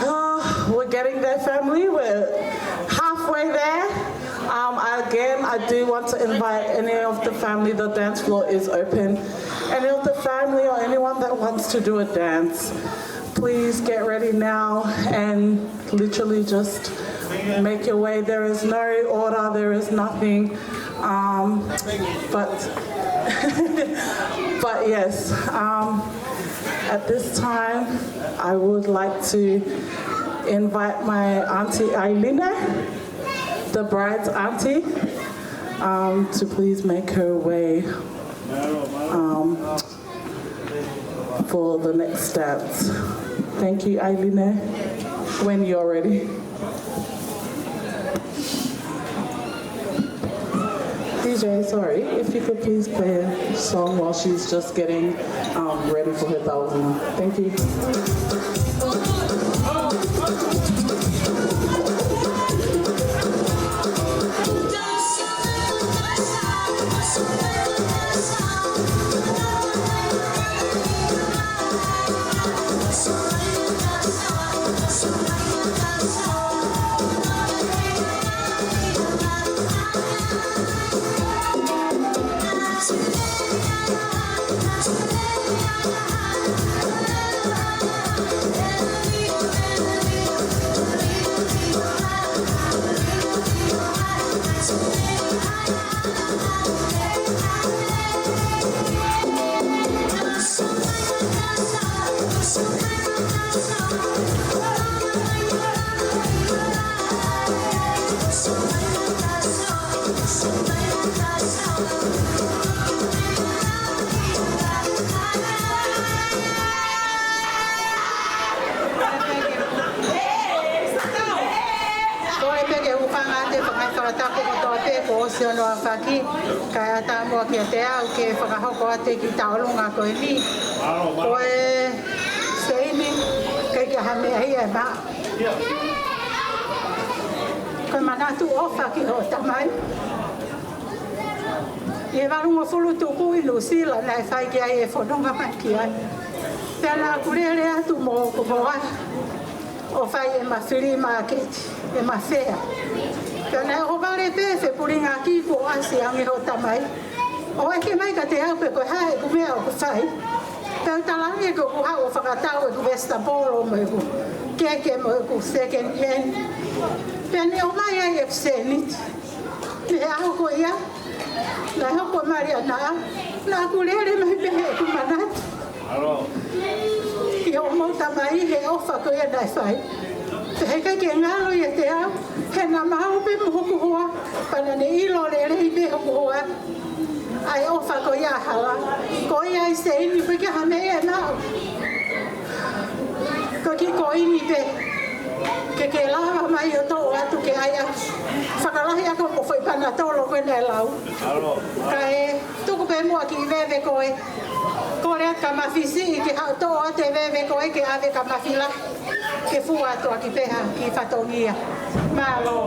oh, we're getting there, family. We're halfway there. Um, again, I do want to invite any of the family. The dance floor is open. Any of the family or anyone that wants to do a dance, please get ready now and literally just make your way. There is no order, there is nothing. Um, but, but yes, um, at this time, I would like to invite my auntie Ailine, the bride's auntie, um, to please make her way, um, for the next steps. Thank you, Ailine. When you're ready. D J, sorry, if you could please play a song while she's just getting, um, ready for her thousand. Thank you. Kole pē ke u hūfanga atu he faʻahinga fakatapu kotoa pē kuo ʻosi hono aofaki, kae ʻatā muʻa kiate au ke fakahoko atu e kiʻi tauʻolunga ko eni. Ko e seini, ʻikai ke ʻi ai ha meʻa ia ʻe maʻu. Ko e manatu ʻofa ki hoʻo tamai. ʻI he valungofulu tupu ʻi Nuʻusila naʻe fai ki ai e fononga mai ki ai. Pea naʻa ku lele atu mo hoku hoa ʻo fai ʻema flea market, ʻema fea. Pea naʻe ʻohovale pē e fepulingaki kuo ʻasi ange hoʻo tamai. ʻO ʻeke mai kiate au pe ko e hā ʻeku meʻa ʻoku fai. Pea u talaange ko ʻeku haʻu ʻo fakatau ʻeku vesitapolo mo ʻeku keke mo ʻeku second hand. Pea ne ʻomai ai ʻeku sēniti. Mei he ʻaho ko ia, naʻe hoko e mali ʻana, naʻa ku lele mai pē heʻeku manatu ki hoʻomou tamai he ʻofa ko ia naʻe fai. Pea heʻikai ke ngalo ʻiate au, he naʻa mau pē mo hoku hoa, pea naʻa ne ʻilo lelei pē hoku hoa ʻa e ʻofa ko ia ʻa Hala. Ko ia e seini, ʻikai ke ʻi ai ha meʻa ia ʻe maʻu. Ko e kiʻi koini pē ke ke lava mai ʻo toʻo atu ke ʻai ʻaki. Fakalahi ʻaki hoʻomo foʻi panatolo ko ē naʻe lau. Kae tuku pē muʻa kiʻi veve ko ē. Kole atu kia Mafisi ke haʻu ʻo toʻo atu e veve ko ē ke ʻave kia Mafilahi ke fua atu ʻaki pē ha kiʻi fatongia. Mālō.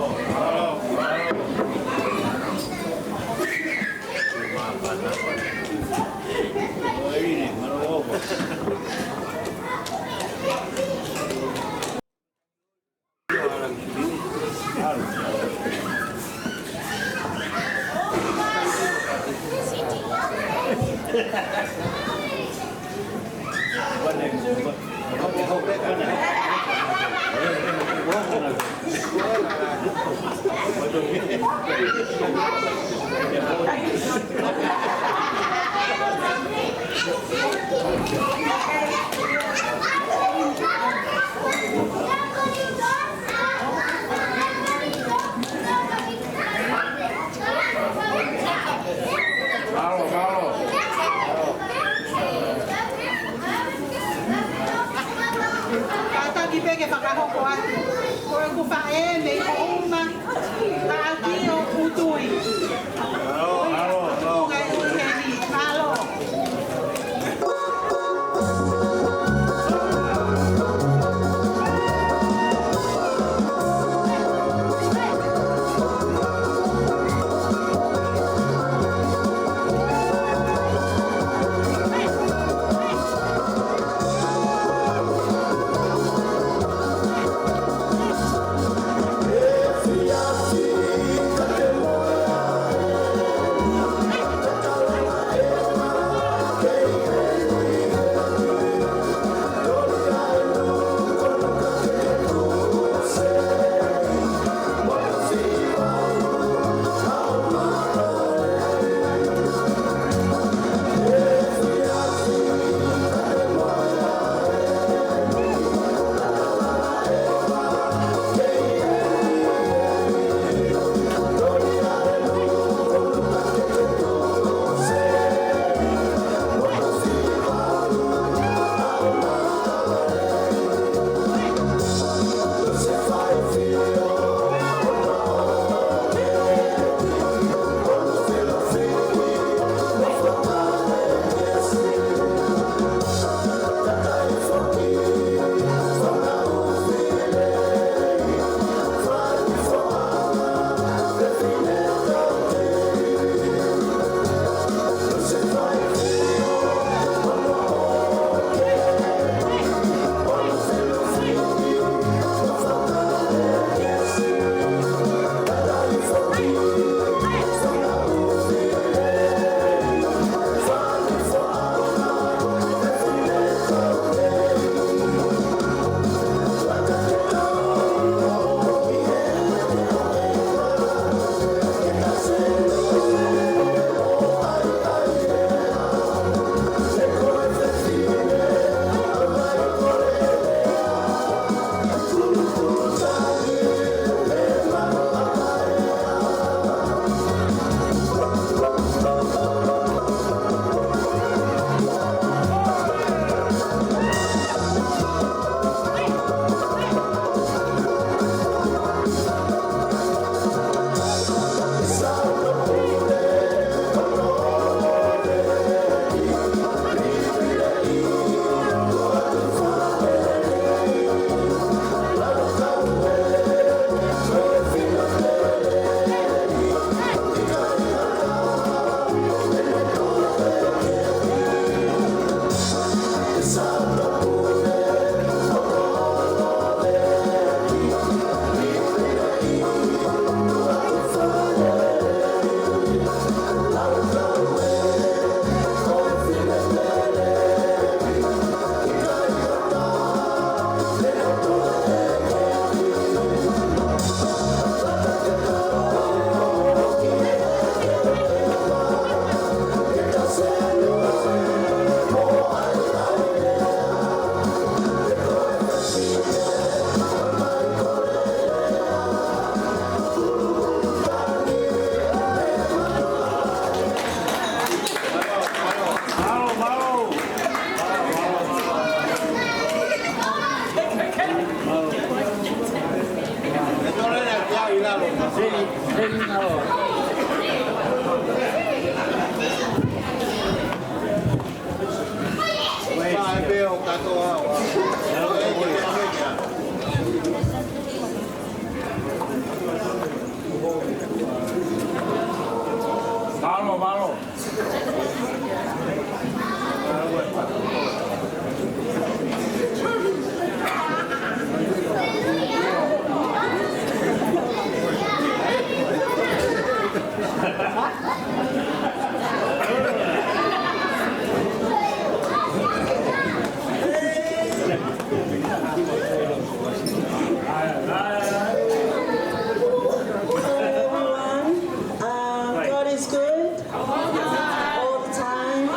All the time.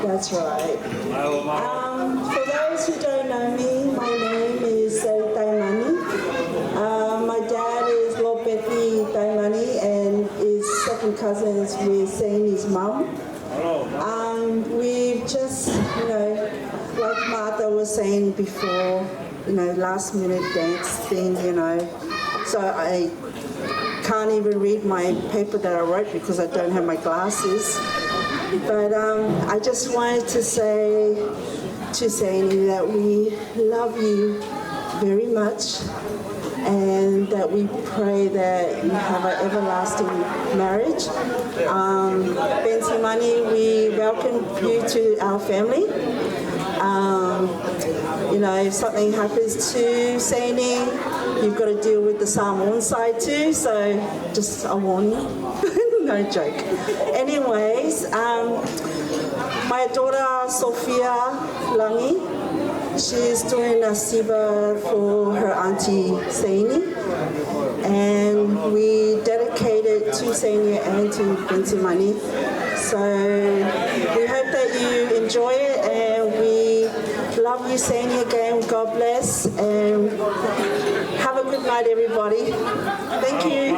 That's right. Um, for those who don't know me, my name is Sally Taimani. Uh, my dad is Lord Becky Taimani and is second cousins with Seine's mum. Um, we've just, you know, like Martha was saying before, you know, last minute dance thing, you know. So I can't even read my paper that I wrote because I don't have my glasses. But um, I just wanted to say to Seine that we love you very much and that we pray that you have an everlasting marriage. Um, Bensimani, we welcome you to our family. Um, you know, if something happens to Seine, you've got to deal with the Samoan side too, so just a warning. No joke. Anyways, um, my daughter Sophia Langi, she's doing a siva for her auntie Seine, and we dedicate it to Seine and to Bensimani. So we hope that you enjoy it, and we love you, Seine, again. God bless, and have a good night, everybody. Thank you.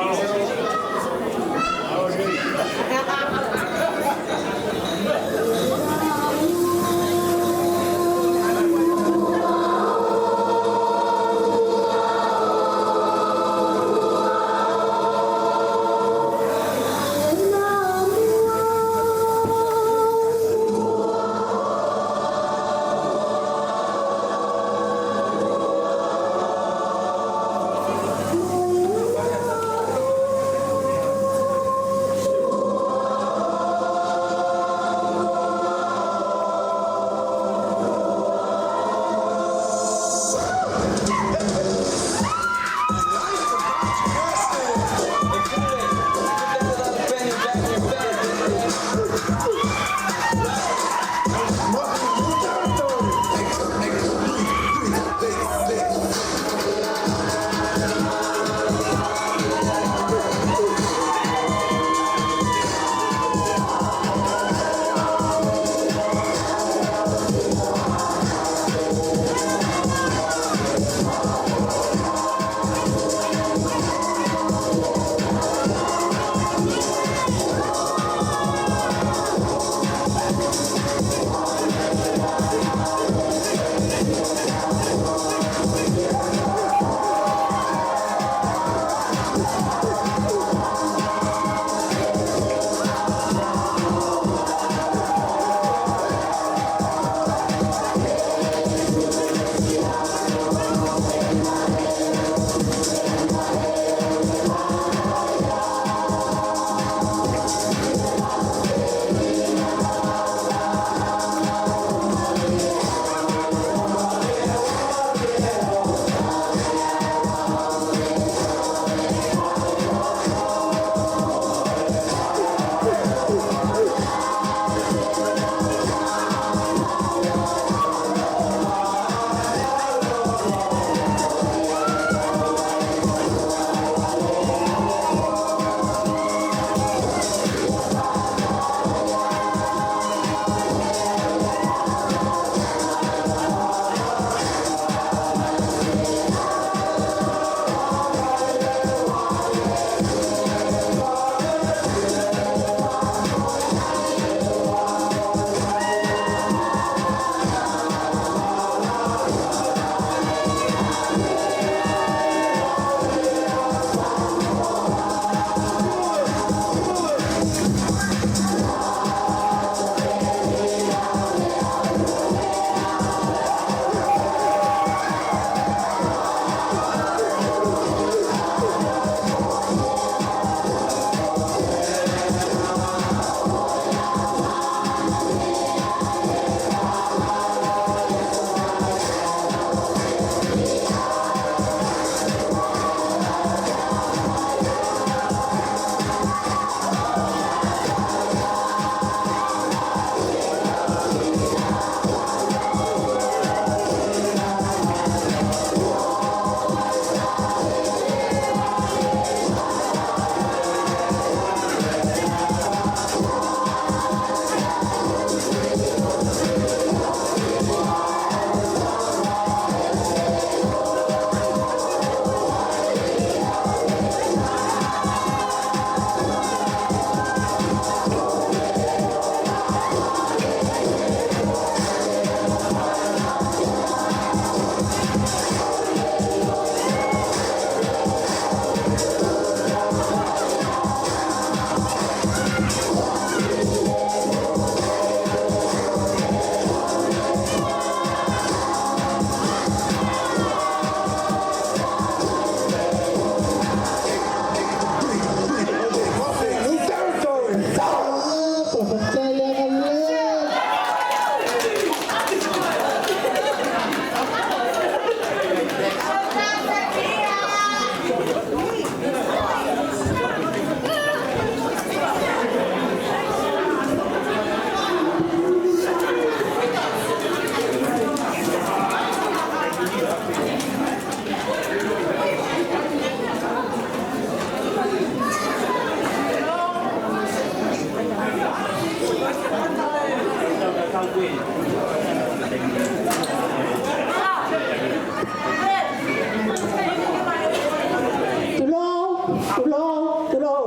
Tulou, tulou, tulou.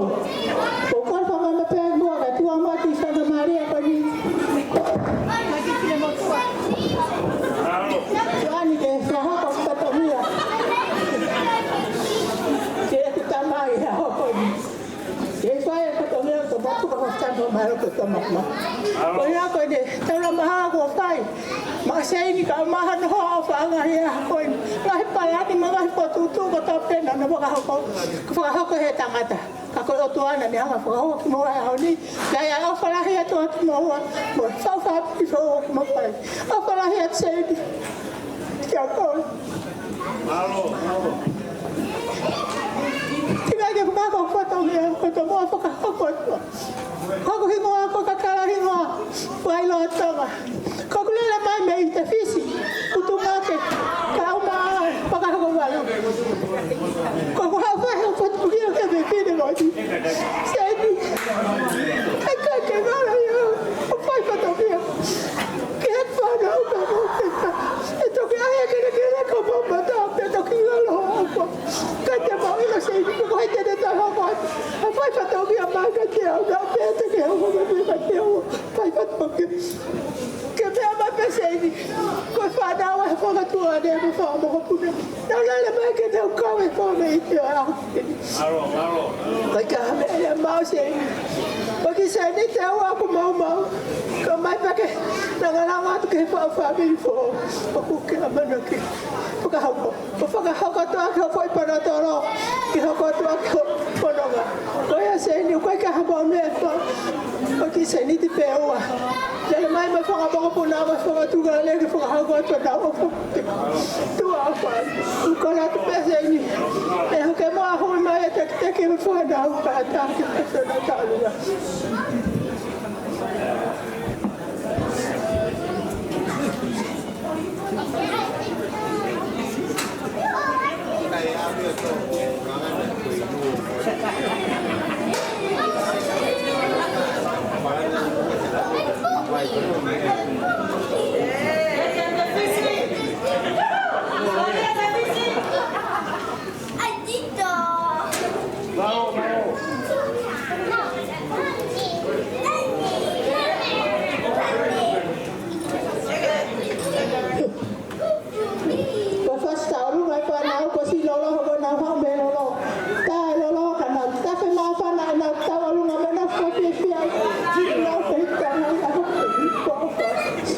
ʻOku ou kole fakamanatu pē muʻa kae tuku mai ki he Santa Maria ko eni. Tuʻa ni ke fakahoko fatongia. Ke te tamai ha hoko ni. Ke fai e fatongia to batu ka fakatano mai lo ke tama ma. Ko ia ko eni, taula maha ko fai. Maʻa Seini ka maha no ho ʻofaʻanga ia ko eni. Ngaahi palani mo e ngaahi potutu ko tau pena na fakahoko. Ko fakahoko he tangata. Ka ko e ʻOtua naʻa ne hanga fakahoko kimoua he ʻaho ni. Ka ia ʻofa lahi atu atu kimoua. Mo e fau fau ki fau kimoua. ʻOfa lahi atu Seini. Kia koe. Mālō, mālō. Tika ke fakahoko fatongia, ko e tomuʻa fakahoko atu. Ko hoku hingoa ko Kakala hingoa, Failoa Tonga. Ko ʻeku lele mai mei ʻIta Fisi, Utumake, ka u ʻomai fakahoko valu. Ko ʻeku haʻu fai hoku fatongia ke me fine lodi. Seini. ʻIkai ke ngalo ia, ʻo fai fatongia. Ke he fānau ka mo te ka. ʻE toki ʻai ke ne kele ka mo mata, pe toki ngalo hoko. Ka te mau ʻilo Seini, ko hai te ne taha ko. ʻA fai fatongia mai ka te au, na pe te ke hoko me me ka te au. Fai fatongia. Ke meʻa mai pē Seini. Ko e fānau ʻa e fanga tuʻa ne mo fanga mokopuna. Nau lele mai ke nau kau e fanga ʻi te au. Mālō, mālō. Ko e ka me ia mau Seini. Ko ki Seini te au aku mau mau. Ka mai pē ke na ngala atu ke fau fāmili fo. ʻOku ke ʻamanaki. Fakahoko. Ko fakahoko atu ʻaki ho foʻi panatolo. Ke hoko atu ʻaki ho fononga. Ko ia Seini, ko e ka hapa me fa. Ko ki Seini te pe ua. Lele mai mo e fanga mokopuna mo e fanga tuʻa lele ke fakahoko atu ʻa e ʻofa. Tuʻa ʻofa. ʻOku ou kole atu pē Seini. ʻE hake mo a hui mai e tekiteki mo e fānau ka ʻatā ke pēsona tālunga. Ko e fasi tau ʻolunga e fānau, ko si lolo, ko nau hau me lolo. Tae lolo, ka nau tafe nau fana, nau tau ʻolunga me nau fakafiefia. Nau fehita, nau hau, ko e fasi.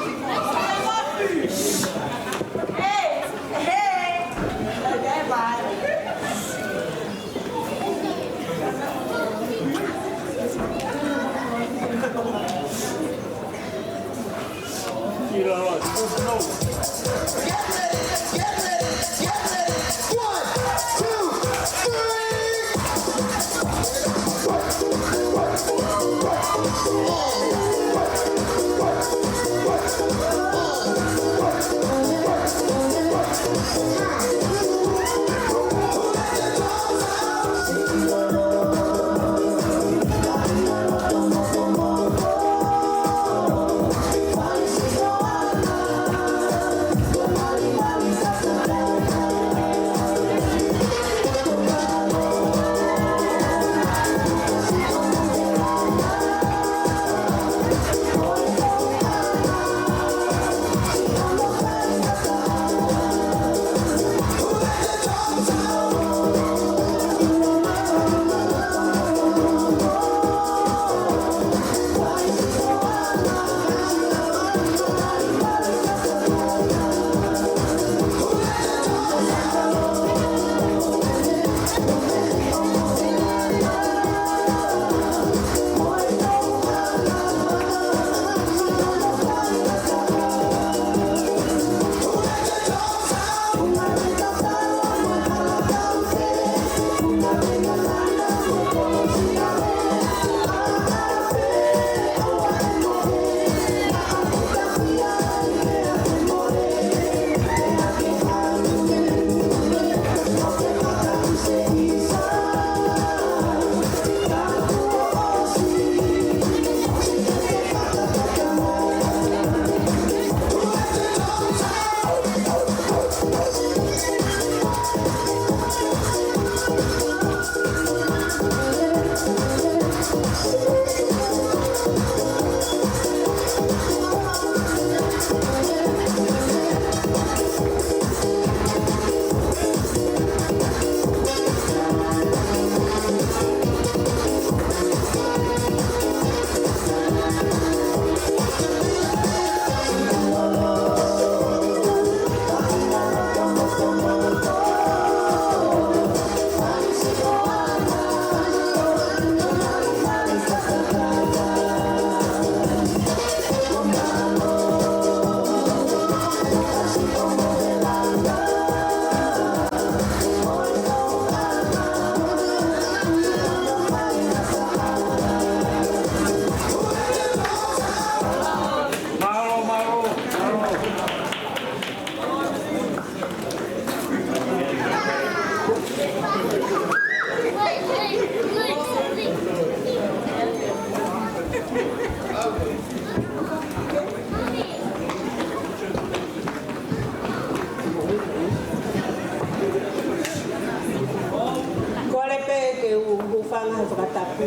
Kae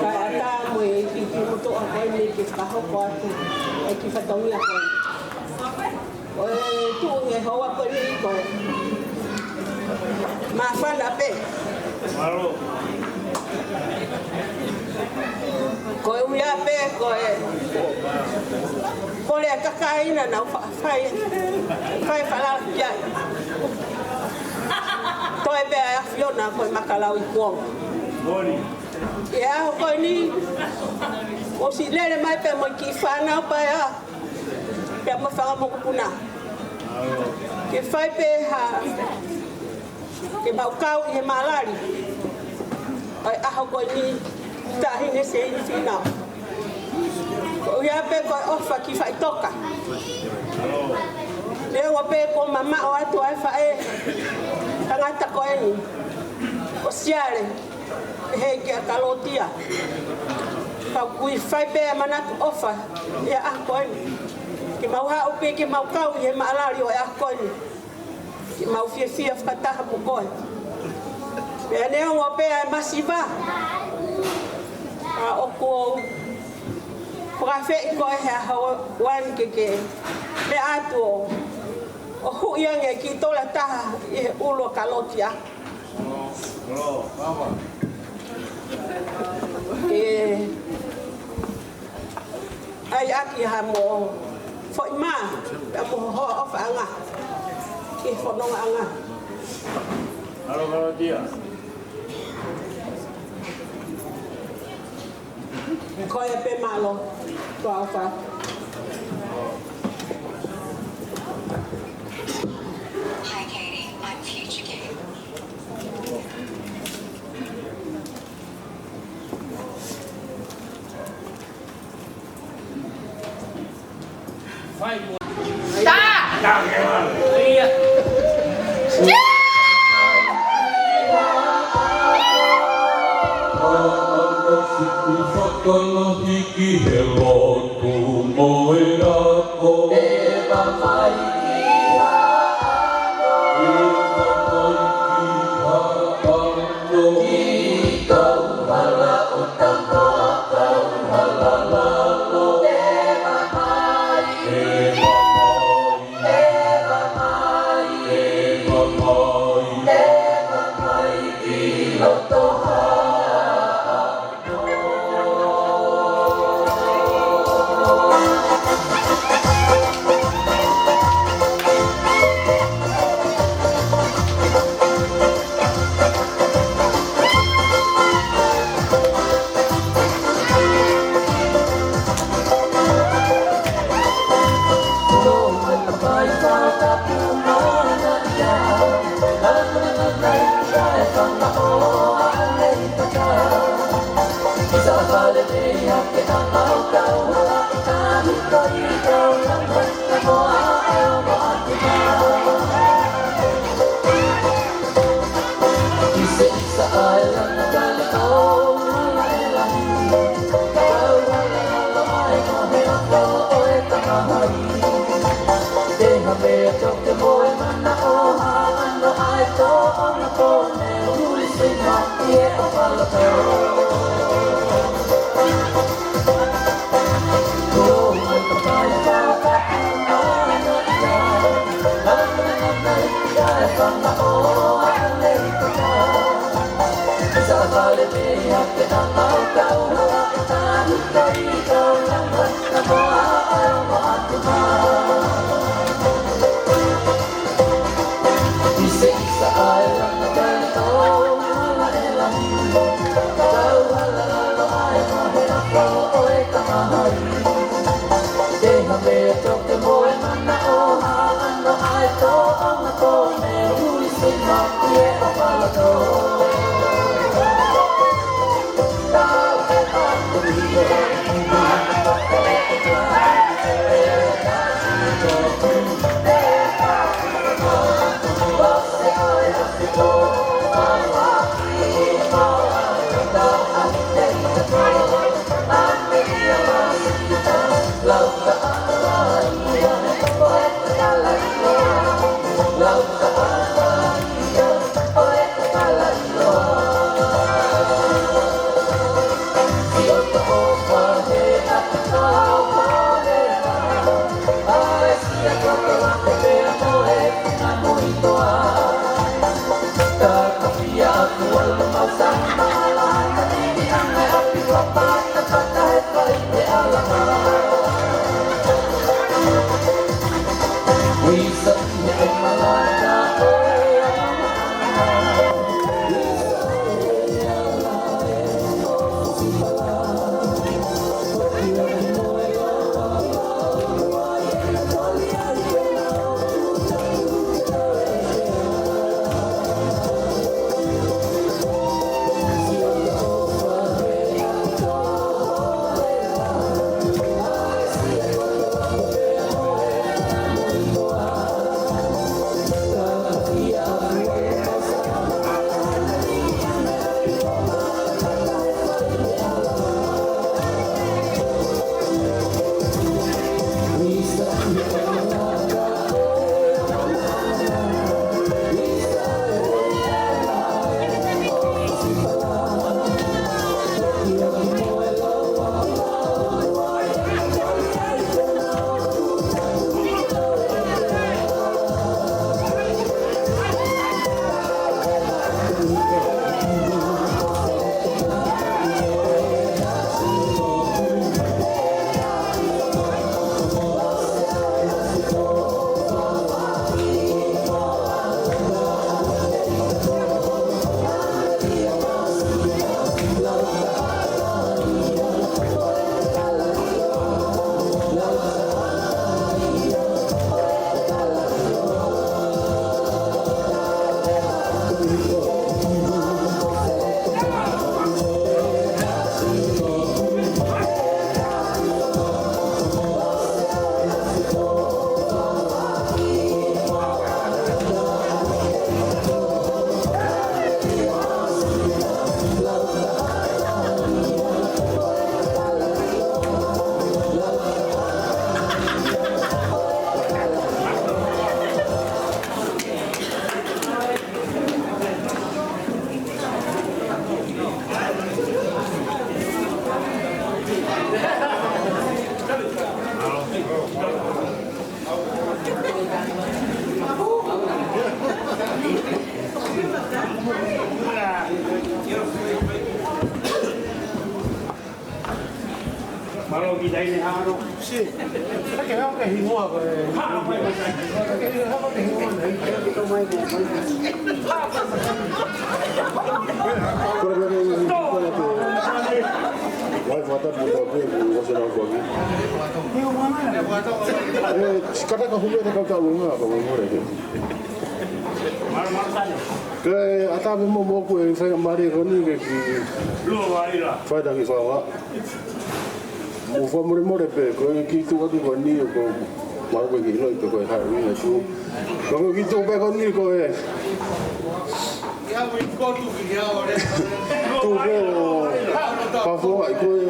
ʻatā mo e kiʻi motuʻa ko eni ke fakahoko atu e kiʻi fatongia ko eni. ʻO e tuʻu he houa ko eni ko e māfana pē. Ko e ʻuhinga pē ko e kole ʻa e kakai naʻa nau fa- fai, fai falala ki ai. Toe pē ʻa e ʻAfiona ko e makalau i kuonga. ʻI he ʻaho ko eni, ʻosi lele mai pē mo e kiʻi fānau paea, pea mo e fanga mokopuna. Ke fai pē ha ke mau kau ʻi he malali ʻo e ʻaho ko eni, taʻahine Seini Finau. Ko ia pē ko e ʻofa ki Faʻitoka. Neongo pē kuo mamaʻo atu ʻa e faʻē tangata ko eni, ko Siale, ʻe he kia Kalotia. Ka ʻoku ʻi ai pē ʻa e manatu ʻofa ʻi he ʻaho ko eni. Ke mau haʻu pē ke mau kau ʻi he malali ʻo e ʻaho ko eni. Ke mau fiefia fakataha mo koe. Pea neongo pē ʻa e masiva, ʻa ʻoku ou fakafeʻi koe he ʻaho ni ke ke meʻa atu ʻo, ʻo huʻi ange ki tola taha ʻi he ʻulu ʻo Kalotia. ʻE ʻai ʻaki ha mo foʻi mā, pea mo ho ʻofaʻanga ki he fonongaʻanga. Alo, Kalotia. Ko e pē mālō, ko ʻofa. Hi, Katie. I'm Future Kate. Tā! Ia. Fakalahi ki he lotu mo e ako. E mamai ki ha ako. E mamai ki ha ako. Ki Kauhala ʻo Tamoa, Kauhala lalo. E mamai. E mamai. E mamai. E mamai. E mamai ki loto ha. Mālō ki taine hano. Si. Hake hake hingoa ko e. Ha, ha, ha, ha. Hake hake hingoa na. Ko e meʻa ko e, ko e meʻa ko e. Wai fata mo ko e, ko e se na ko e. E, si kata ka hulu e kau taʻu ngā, ka mo mo re. Ke ʻatā pē mo mo ko e faingamālie ko eni ke ki. Luo wa ila. Faitaki fawa. Mo fakamolemole pē, ko e kiʻi tuʻu atu ko eni ʻoku ou maʻu pē ke ʻiloʻi pē ko e hā e ʻuhinga e tuʻu. Ka ko e kiʻi tuʻu pē ko eni ko e tuʻu pē ʻo fakafofongaʻi ko e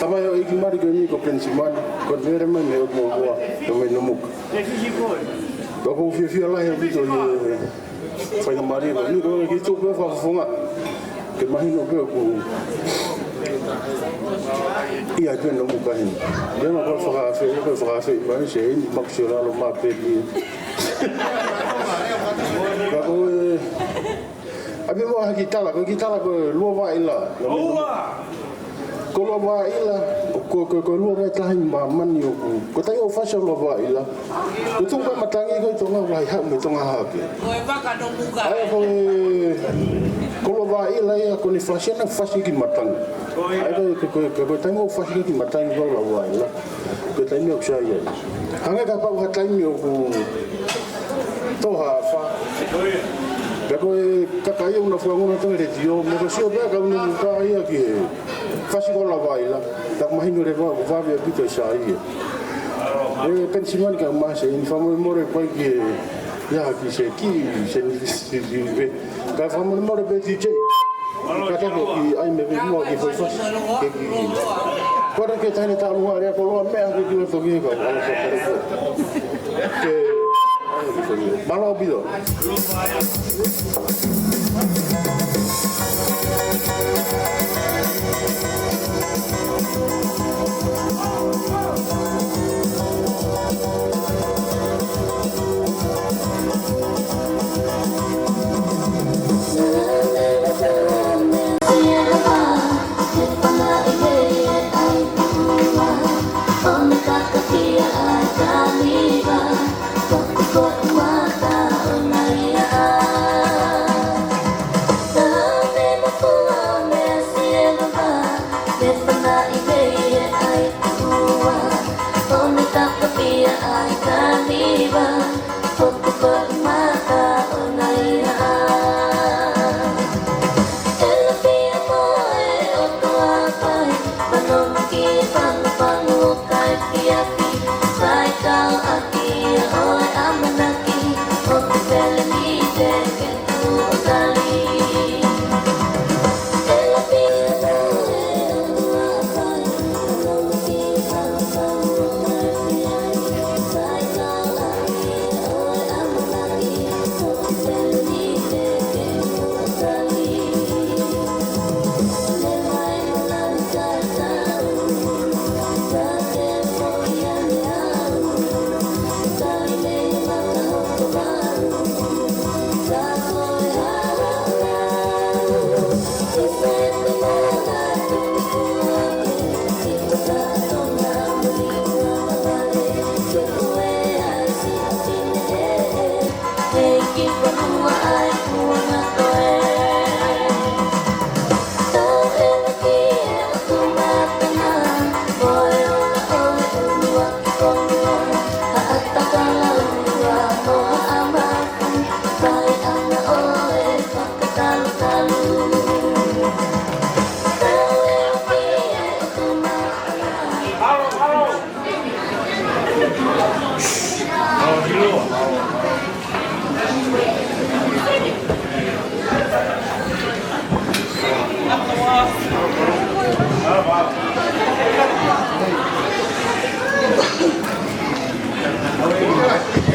tamaioʻeiki mali ko eni ko Penisimani, ko e vele mai mei ʻOtu Moʻunga, ko e mei Nomuka. Ka ʻoku ou fiefia lahi ʻaupito he faingamālie ko eni ko e kiʻi tuʻu pē ʻo fakafofongaʻi. Ke mahino pē ʻoku ʻi ai pē Nomuka heni. Ia ma ko e fakaafeʻi, ko e fakaafeʻi mai se ini maku sio lalo ma pē ni. Ka ko e, ʻa pē mo ha kiʻi tala, ko e kiʻi tala ko e Luo wa ila. Ko Luo wa ila, ko, ko, ko Luo wa tahi māmani ʻoku. Ko e taimi ʻoku fasi ʻa Luo wa ila. Ko e tuʻu pē matangi ko e Tonga, ʻoku lahi haʻu mei Tonga hake. Ko e vaka Nomuka. ʻA ia ko e, ko Luo wa ila ia ko eni fasi ʻana fasi ki matangi. ʻA ia ko e, ko e, ko e, ko e taimi ʻoku fasi ki matangi ko Luo wa ila. Ko e taimi ʻoku sai ai. Hangē kapau ha taimi ʻoku tō ha afā. Pea ko e kakai ʻoku na fua ngona tau letiō. Mo ko e sio pē ka unu ka ia ki he fasi ko Luo wa ila. Ka mahino leva ʻoku vave ʻaupito e sai ia. Ko e Penisimani ka mase, ini fakamolemole pē ki he, ia ki se ki, se ni, si, si, ve. Ka fakamolemole pē D J. Ka taku ki ai me pē mo ki fai fasi. Ke ki. Kore ke taine talu ngā rea ko loa meʻa ke ki loto ki he kau. Ala sa pere ko. Ke. Mālō ʻaupito.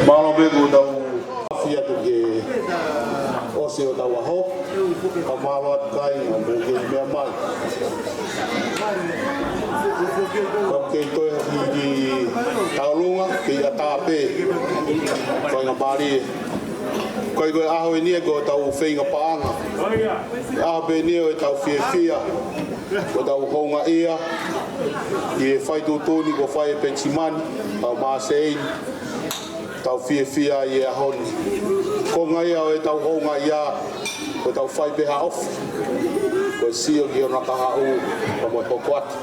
Mālō pē kuo tau afi atu ke ʻosi ʻetau ʻaho, ka mālō atu kāinga mo e kei meʻa mai. Ka kei toe ha kiʻi taulunga, kei ʻatā pē faingamālie. Ko e, ko e ʻaho eni ē ko ʻetau feinga paʻanga. ʻAho pē eni ē ʻo ʻetau fiefia. Ko ʻetau houngaʻia ʻi he fai tuʻutuʻuni kuo fai ʻe Penisimani, tau māsei, tau fiefia ʻi he ʻaho ni. Konga ia ʻo ʻetau houngaʻia, ko ʻetau fai pē ha ʻofa, ko e sio ki hona kahaʻu, pea mo e hoko atu.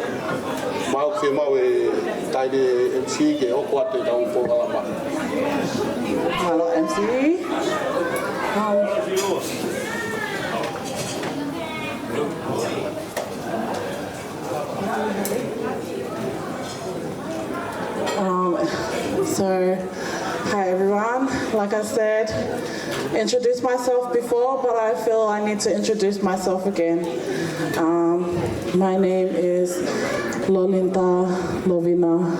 Mau ke mau e taʻahine M C ke hoko atu ʻetau polokalama. Mālō M C. Um, Um, so, hi everyone. Like I said, introduced myself before, but I feel I need to introduce myself again. Um, my name is Lolinda Lovina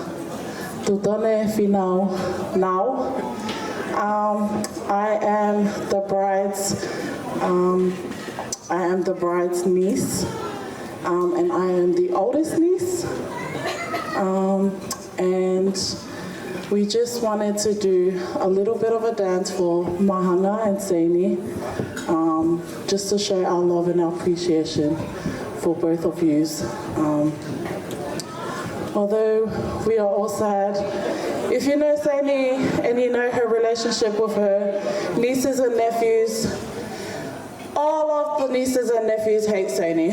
Tutone Finau Nau. Um, I am the bride's, um, I am the bride's niece, um, and I am the oldest niece. Um, and we just wanted to do a little bit of a dance for Mahanga and Seini, um, just to show our love and our appreciation for both of yous. Um, although we are all sad, if you know Seini and you know her relationship with her nieces and nephews, all of the nieces and nephews hate Seini.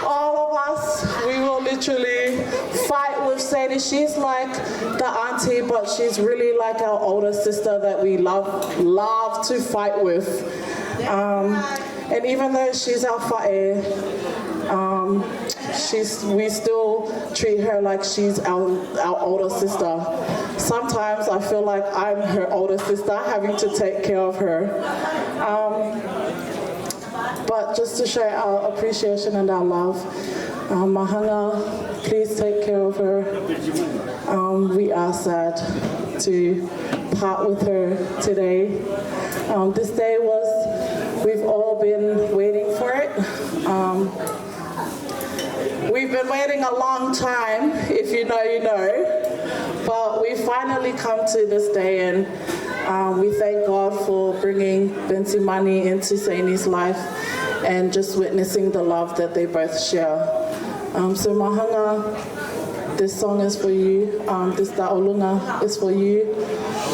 All of us, we will literally fight with Seini. She's like the auntie, but she's really like our older sister that we love, love to fight with. Um, and even though she's our faʻē, um, she's, we still treat her like she's our, our older sister. Sometimes I feel like I'm her older sister, having to take care of her. Um, but just to show our appreciation and our love, um, Mahanga, please take care of her. Um, we are sad to part with her today. Um, this day was, we've all been waiting for it. Um, We've been waiting a long time, if you know, you know. But we finally come to this day, and, um, we thank God for bringing Penisimani into Seini's life and just witnessing the love that they both share. Um, so Mahanga, this song is for you. Um, this taʻolunga is for you.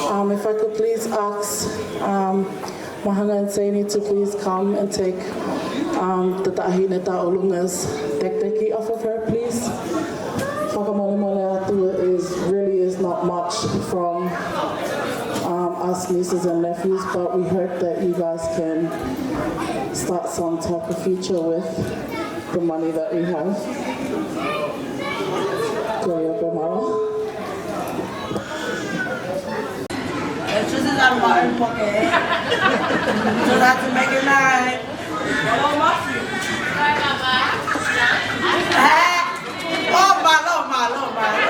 Um, if I could please ask, um, Mahanga and Seini to please come and take, um, the taʻahine taʻolunga's tēkiteki off of her, please. Fakamolemole atu, it is, really is not much from, um, us nieces and nephews, but we hope that you guys can start some type of future with the money that we have. Ko ia pē, mālō. It's just out of my own pocket. Just have to make it nice. Hey! Oh, mālō, mālō, mālō.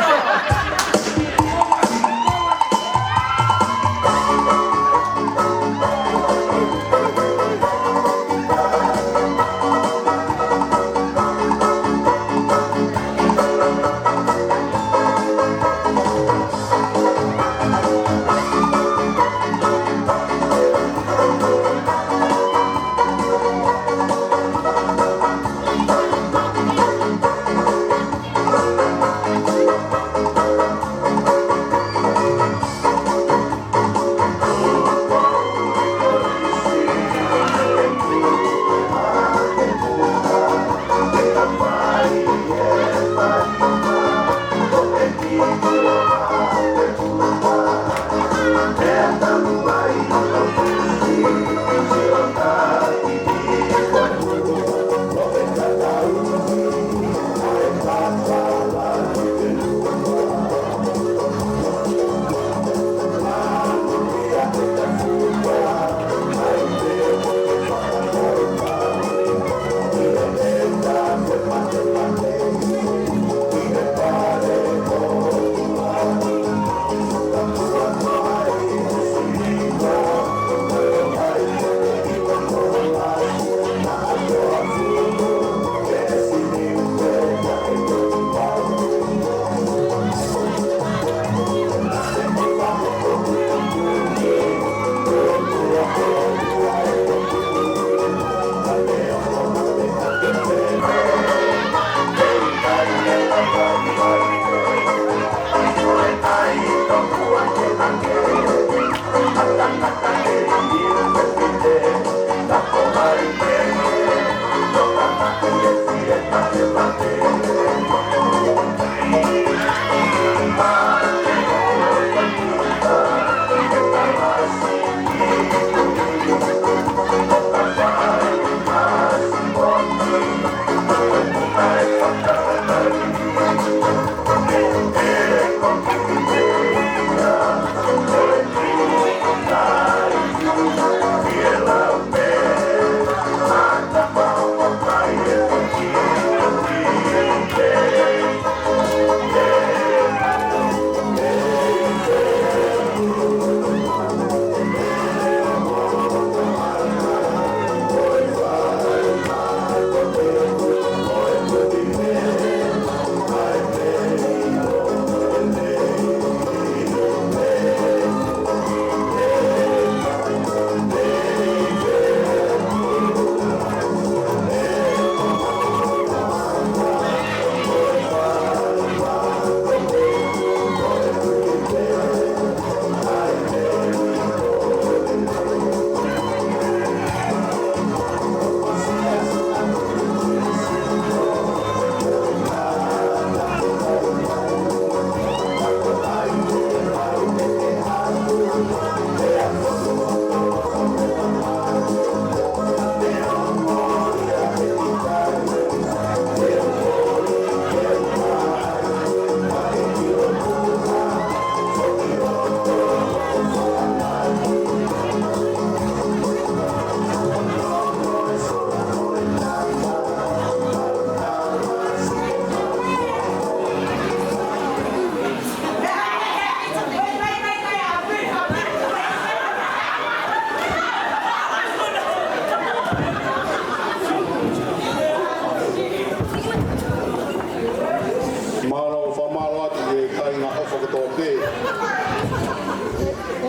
Mālō, fakamālō atu ki he kāinga ʻofa kotoa pē.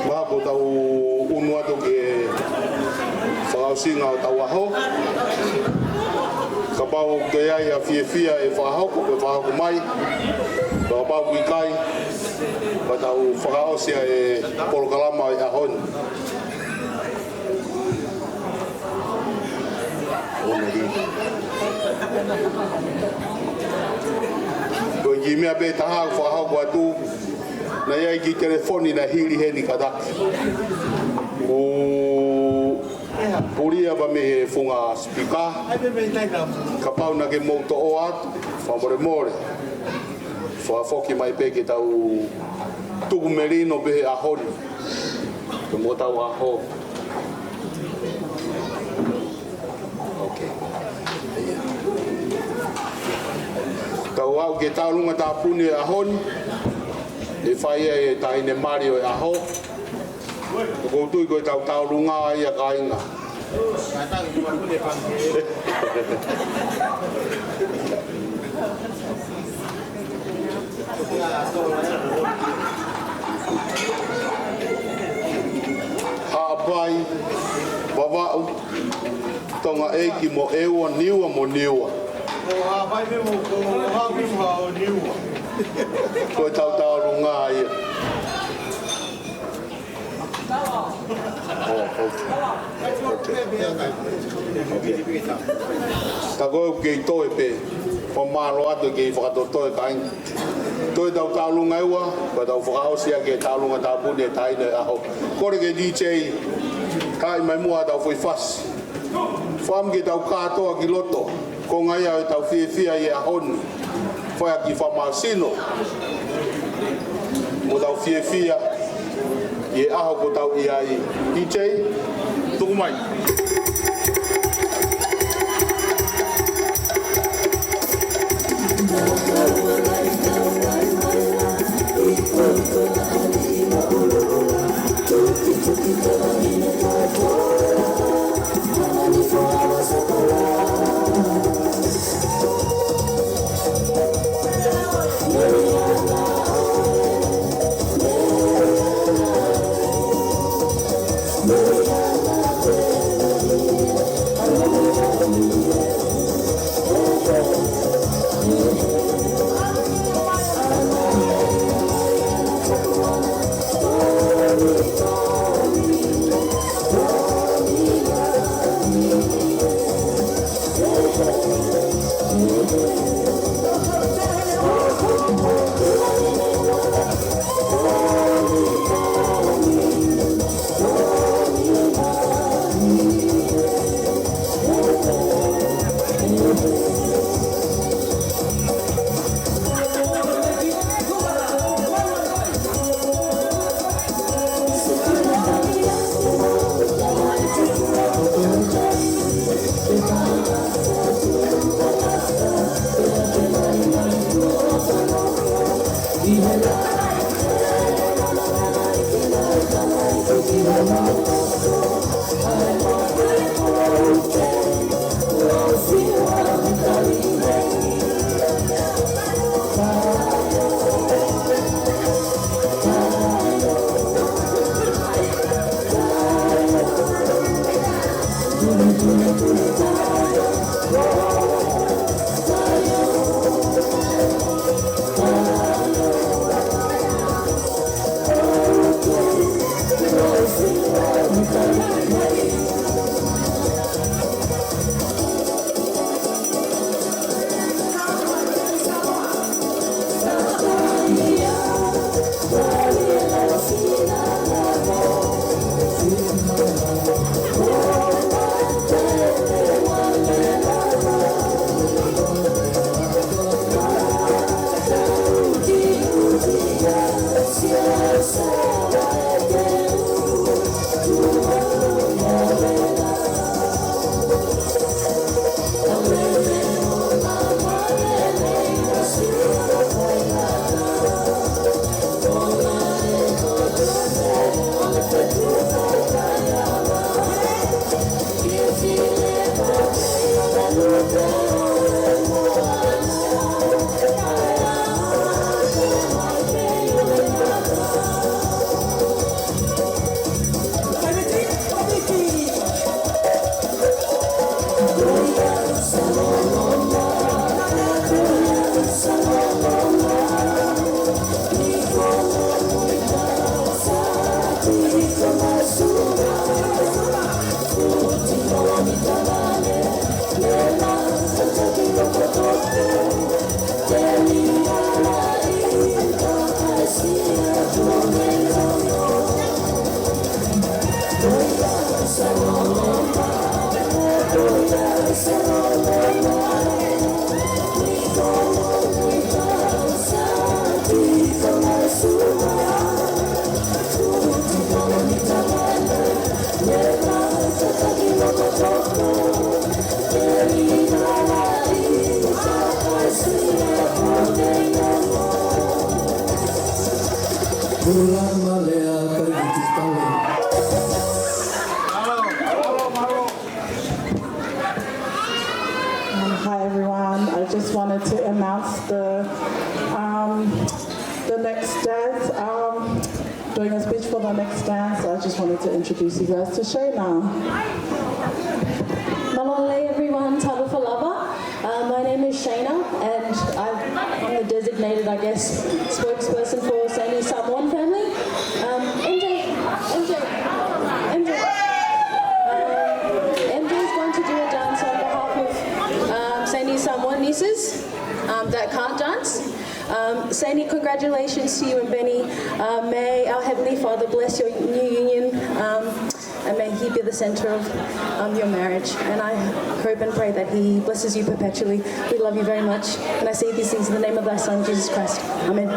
Pea ko ʻetau ʻunu atu ki he fakaʻosinga ʻo ʻetau ʻaho. Kapau ʻoku ʻi ai ha fiefia ʻe fakahoko, ʻe fakahoko mai. Kapau ʻoku ʻikai, pea tau fakaʻosi ʻa e polokalama ʻo e ʻaho ni. Ko e kiʻi meʻa pē taha ʻoku fakahoko atu, naʻe ʻi ai e kiʻi telefoni naʻe hili heni kātaki. Kuo puli ia mei he funga sipika. Kapau naʻa ke mou toʻo atu, fakamolemole, fakafoki mai pē ke tau tuku melino pē he ʻaho ni. Ko e mo tau ʻaho. Ok. Tau aʻu ki he tauʻolunga tāpuni ʻo e ʻaho ni. ʻE fai ia ʻe he taʻahine mali ʻo e ʻaho. ʻOku ou tui ko ʻetau tauʻolunga ia, kāinga. Haʻapai, Vavaʻu, Tonga ʻEiki mo ʻEua, Niua mo Niua. Ko Haʻapai pē mo, ko Vavaʻu pē mo Niua. Ko ʻetau tauʻolunga ia. Oh, ok. Ok. Ok. Tā ko ē ʻoku kei toe pē. Fakamālō atu, kei fakatotoe, kāinga. Toe ʻetau tauʻolunga ʻe ua, pea tau fakaʻosi ʻaki e tauʻolunga tāpuni ʻo e taʻahine ʻaho. Kole ki he D J, kai mai muʻa ʻetau foʻi fasi. Fakaʻamu ke tau kātoa ki loto. Konga ia ʻo ʻetau fiefia ʻi he ʻaho ni. Fai ha kiʻi fakamālohisino mo ʻetau fiefia ʻi he ʻaho ʻoku tau ʻi ai. D J, tuku mai. Um, hi everyone. I just wanted to announce the um, the next dance. Um, doing a speech for the next dance, I just wanted to introduce you guys to Shayna. Mālō e lelei, everyone. Talofa lava. Uh, my name is Shayna, and I'm, I'm the designated, I guess, spokesperson for Sandy's Samoan family. Um, M J, M J, M J. Um, M J is going to do a dance on behalf of um, Sandy's Samoan nieces um, that can't dance. Um, Sandy, congratulations to you and Benny. Uh, may our Heavenly Father bless your new union, um, and may He be the center of um, your marriage. And I hope and pray that He blesses you perpetually. We love you very much, and I say these things in the name of thy Son, Jesus Christ. Amen.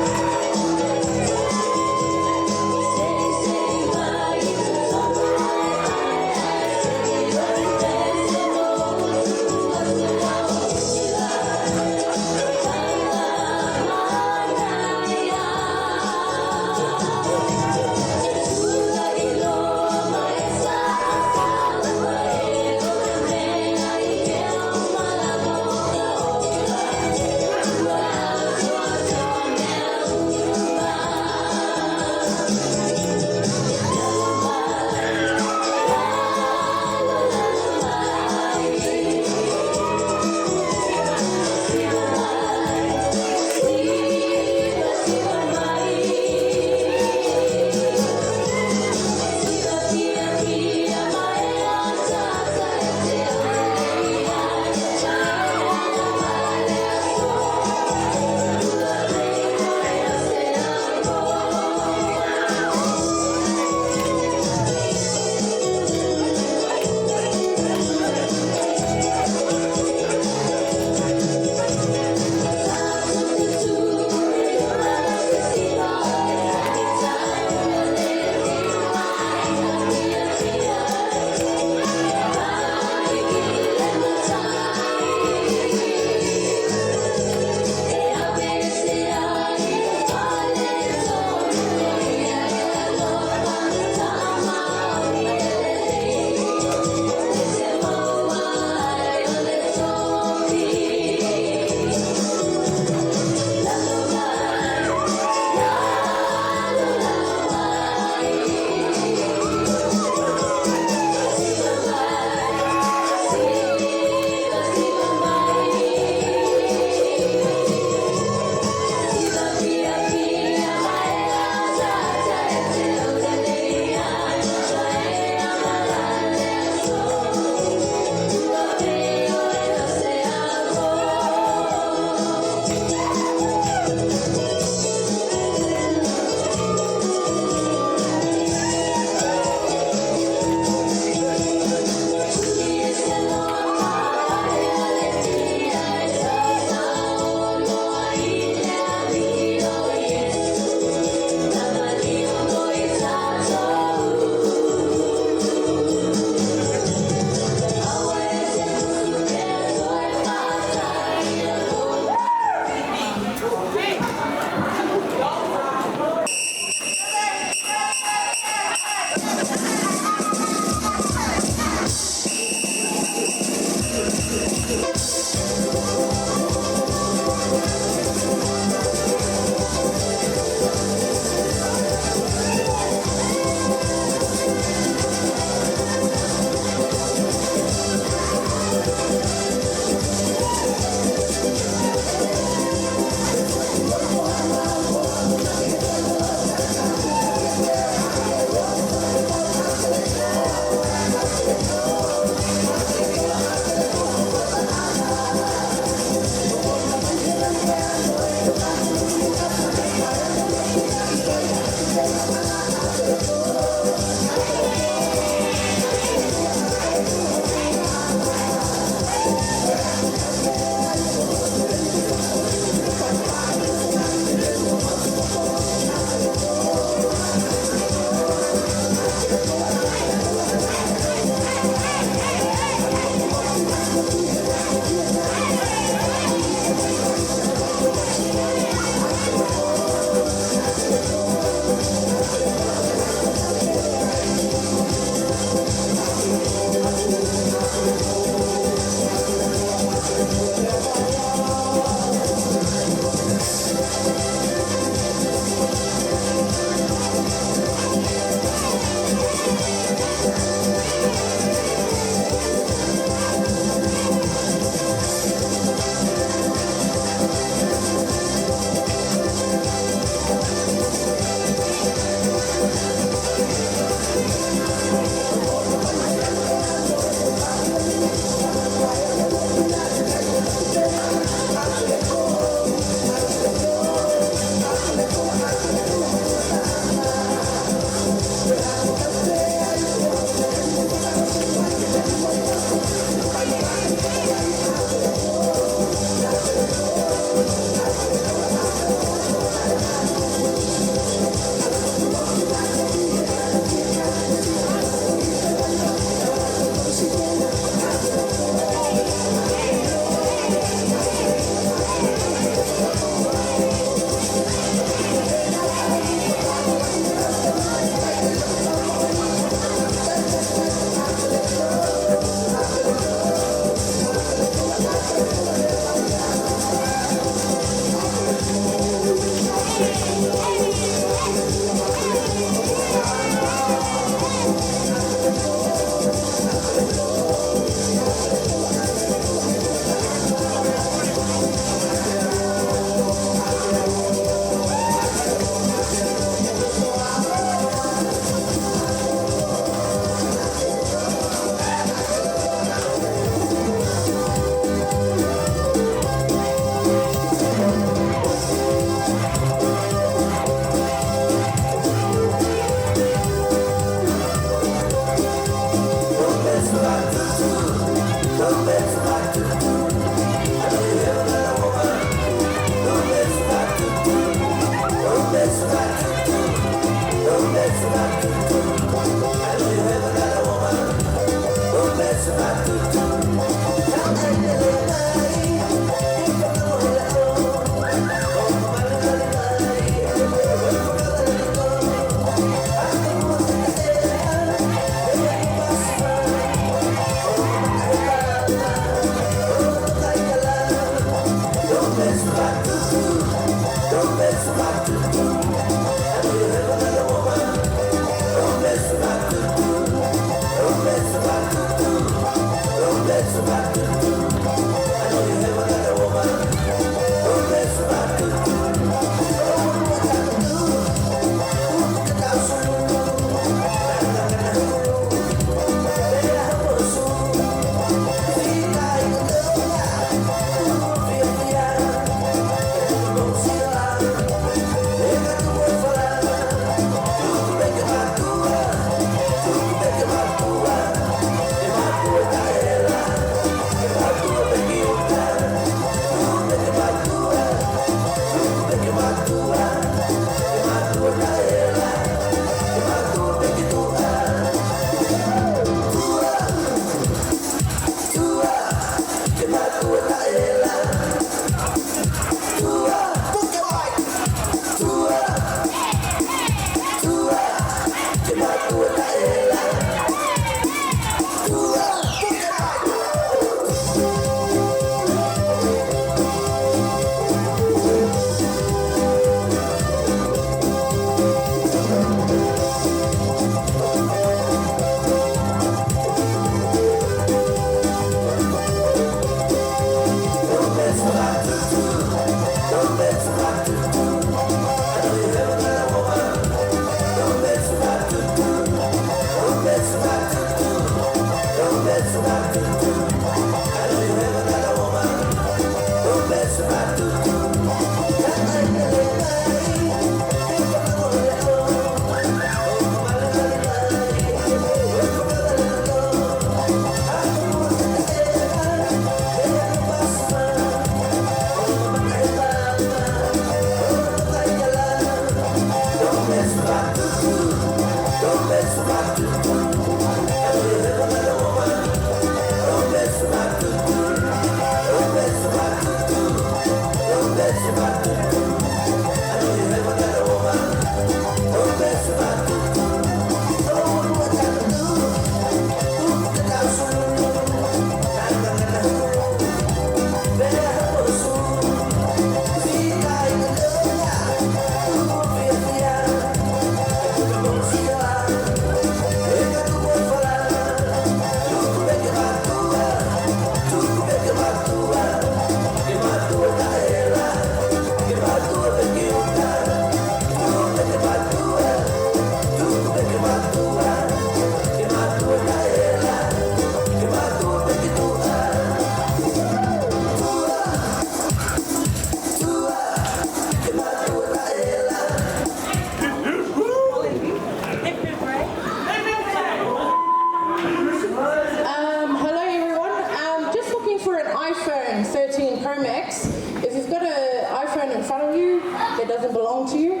Um, hello everyone. Um, just looking for an iPhone thirteen Pro Max. If you've got an iPhone in front of you that doesn't belong to you,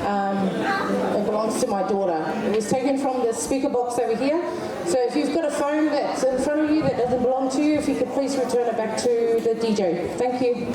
um, it belongs to my daughter. It was taken from the speaker box over here. So if you've got a phone that's in front of you that doesn't belong to you, if you could please return it back to the D J. Thank you.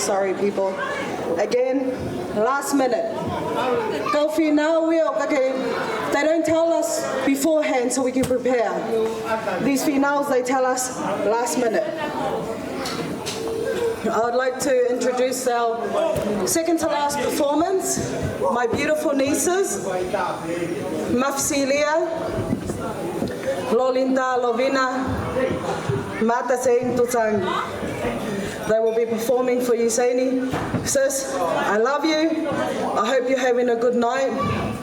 Sorry, people. Again, last minute. Kau fīnau ia ʻo ka ke, they don't tell us beforehand so we can prepare. These fīnaus, they tell us last minute. I would like to introduce our second to last performance, my beautiful nieces, Mafsilia, Lolinda Lovina, Mata Sein Tutang. They will be performing for you, Seini. Sis, I love you. I hope you're having a good night,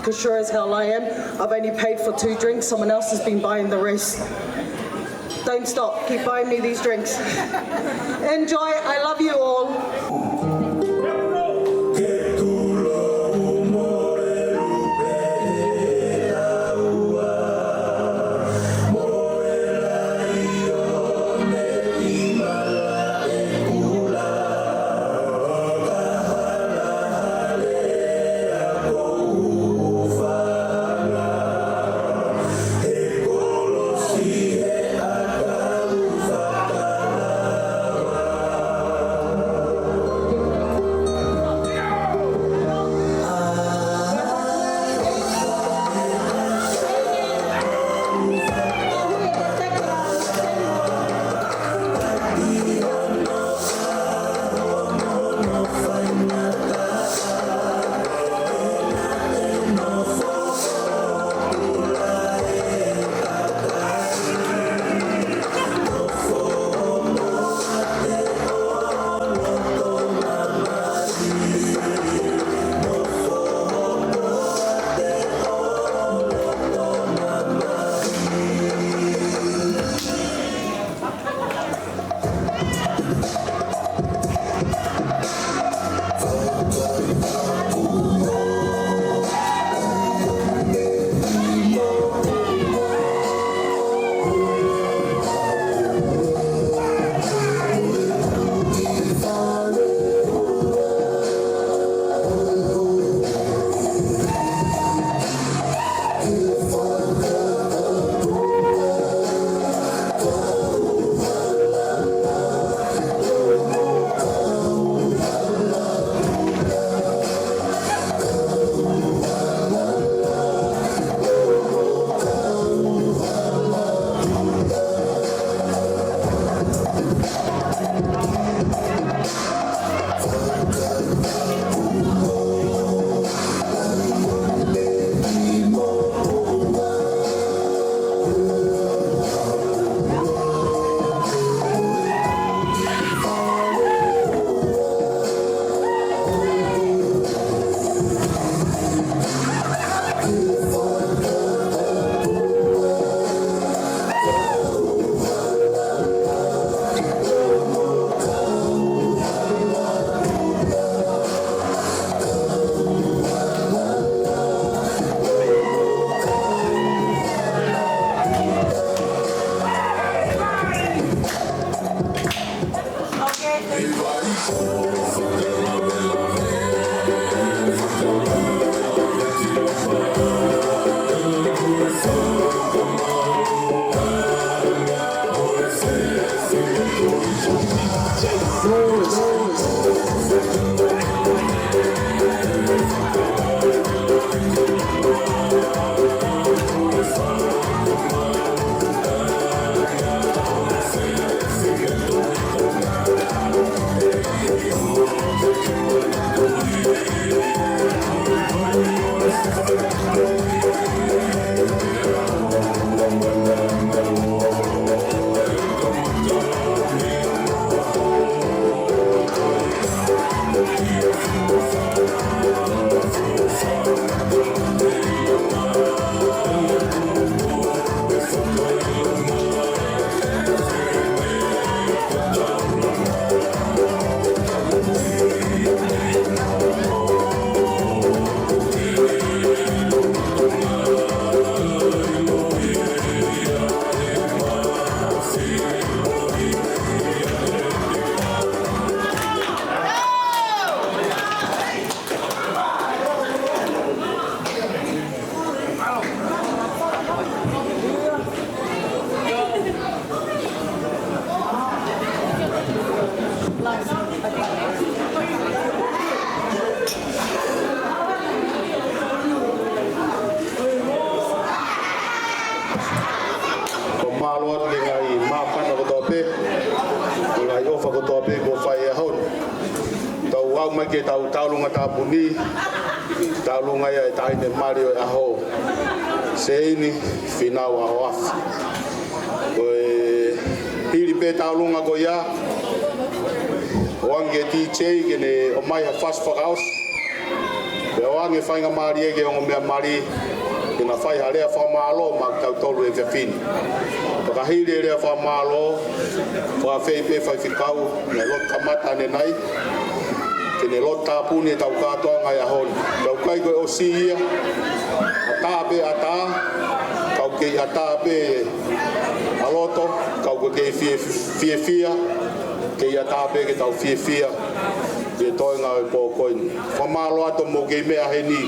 'cause sure as hell I am. I've only paid for two drinks. Someone else has been buying the rest. Don't stop. Keep buying me these drinks. Enjoy. I love you all. Pea ko e fai ʻaho ni, tau aʻu mai ki heʻetau tauʻolunga tāpuni, tauʻolunga ia ʻa e Taʻahine Mali ʻo e ʻAho, Seini Fīnau ʻAhoafi. Ko e hili pē tauʻolunga ko ia, ʻoange ki he D J ke ne ʻomai ha fasi fakaʻosi. Pea ʻoange faingamālie ki he ongo meʻa mali ke na fai ha lea fakamālō maʻa kitautolu he efiafi ni. Pea ka hili e lea fakamālō, fakaafeʻi pē faifekau, naʻe lotu kamata ʻanenai, ke ne lotu tāpuni ʻetau kātoanga he ʻaho ni. Ka ʻoku ʻikai ko e ʻosi ia, ʻatā pē ʻatā, ka ʻoku kei ʻatā pē ʻa loto, ka ʻoku kei fie-, fiefia, kei ʻatā pē ke tau fiefia ʻi he toenga ʻo e pō ko eni. Fakamālō atu hoʻomou kei meʻa heni.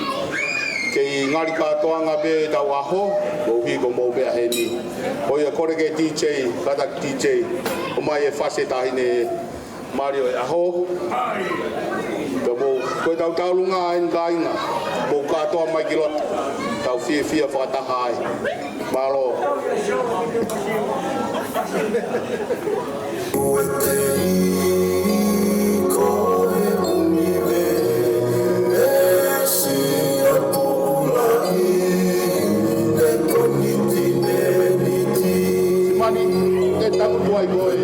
Kei ngali kātoanga pē ʻetau ʻaho, koeʻuhi ko hoʻomou meʻa heni. Ko ia, kole ki he D J, kātaki D J, ʻomai e fasi ʻa e Taʻahine Mali ʻo e ʻAho. Pea mou, ko ʻetau tauʻolunga eni kāinga, mou kātoa mai ki loto, tau fiefia fakataha ai. Mālō. Mani, te taku tuai koe.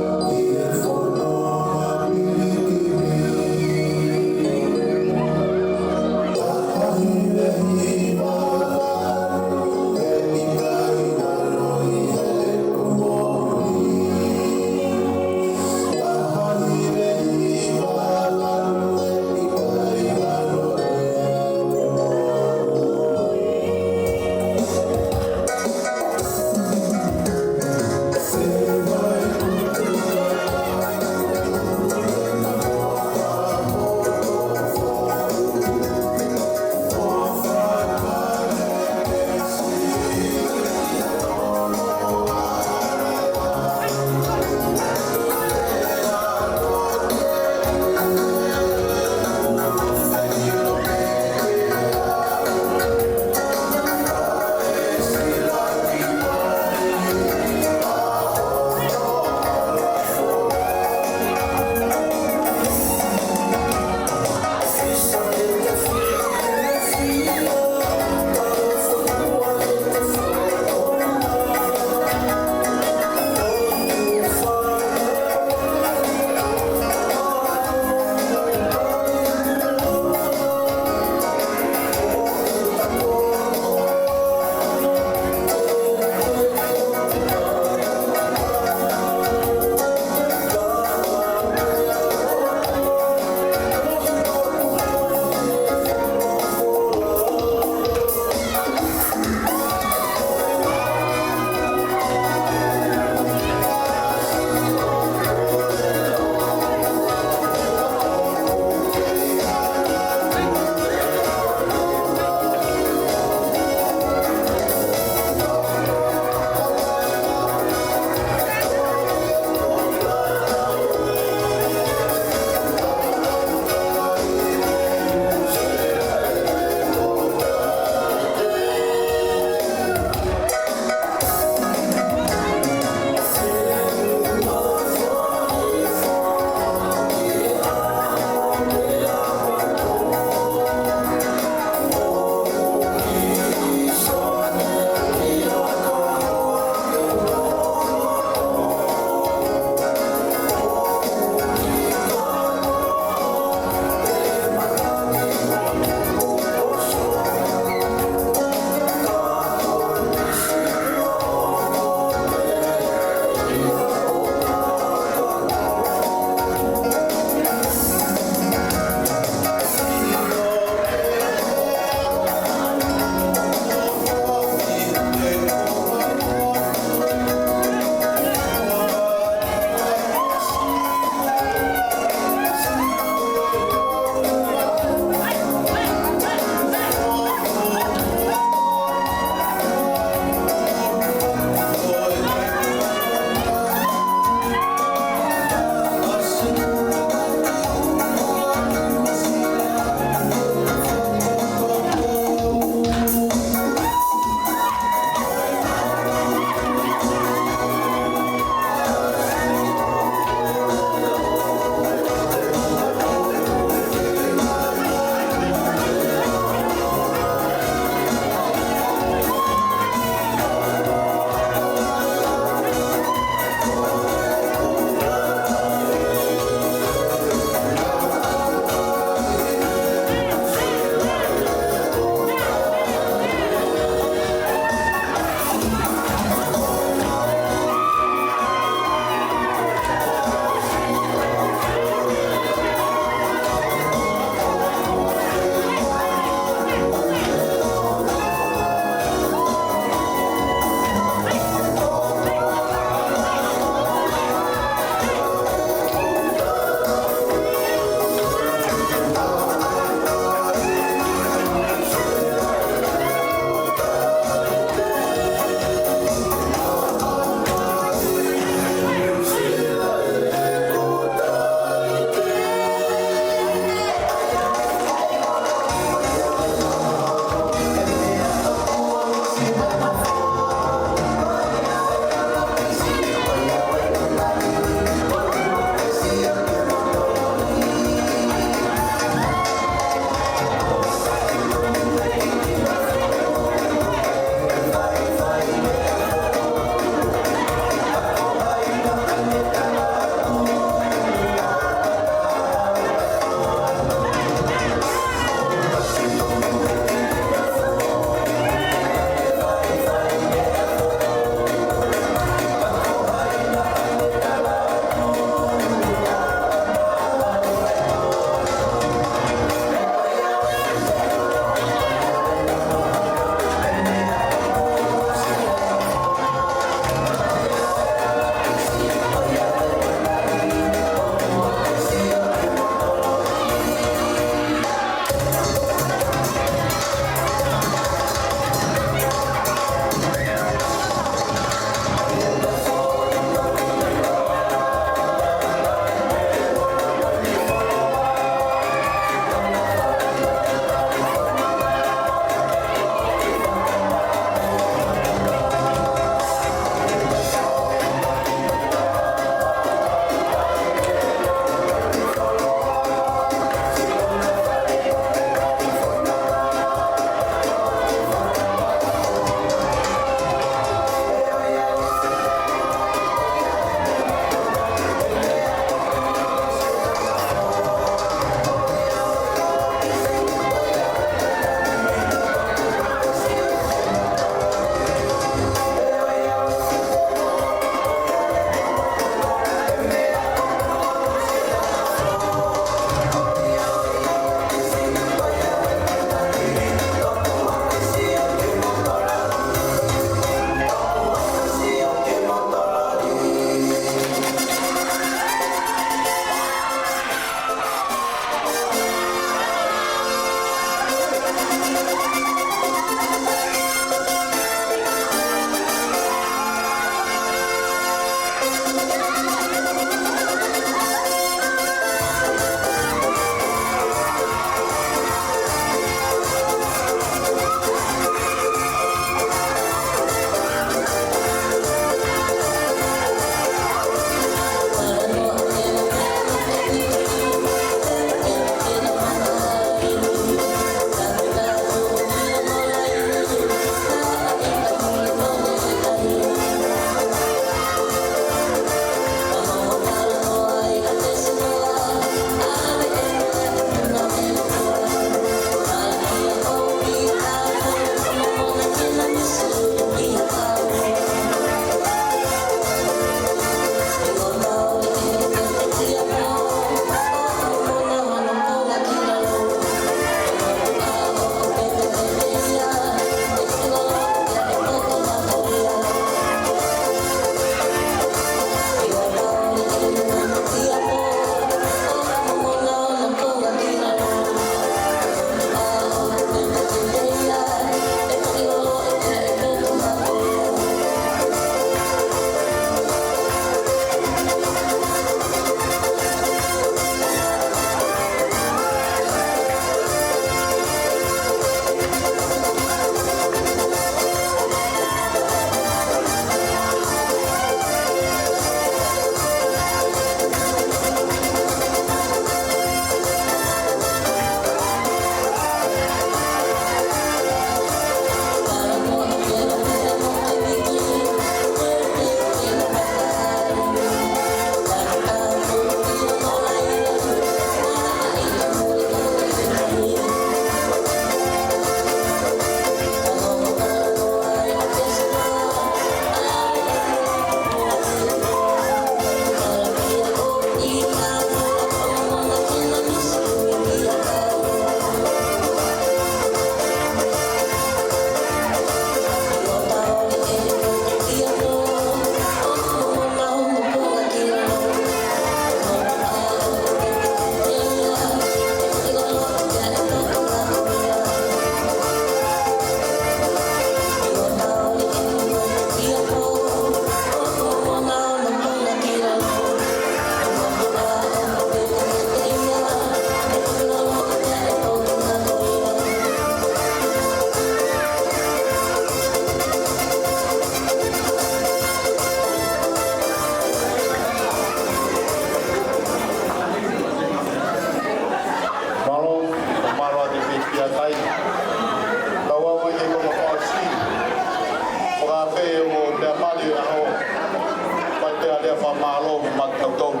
Fakamālō mo kimoutolu.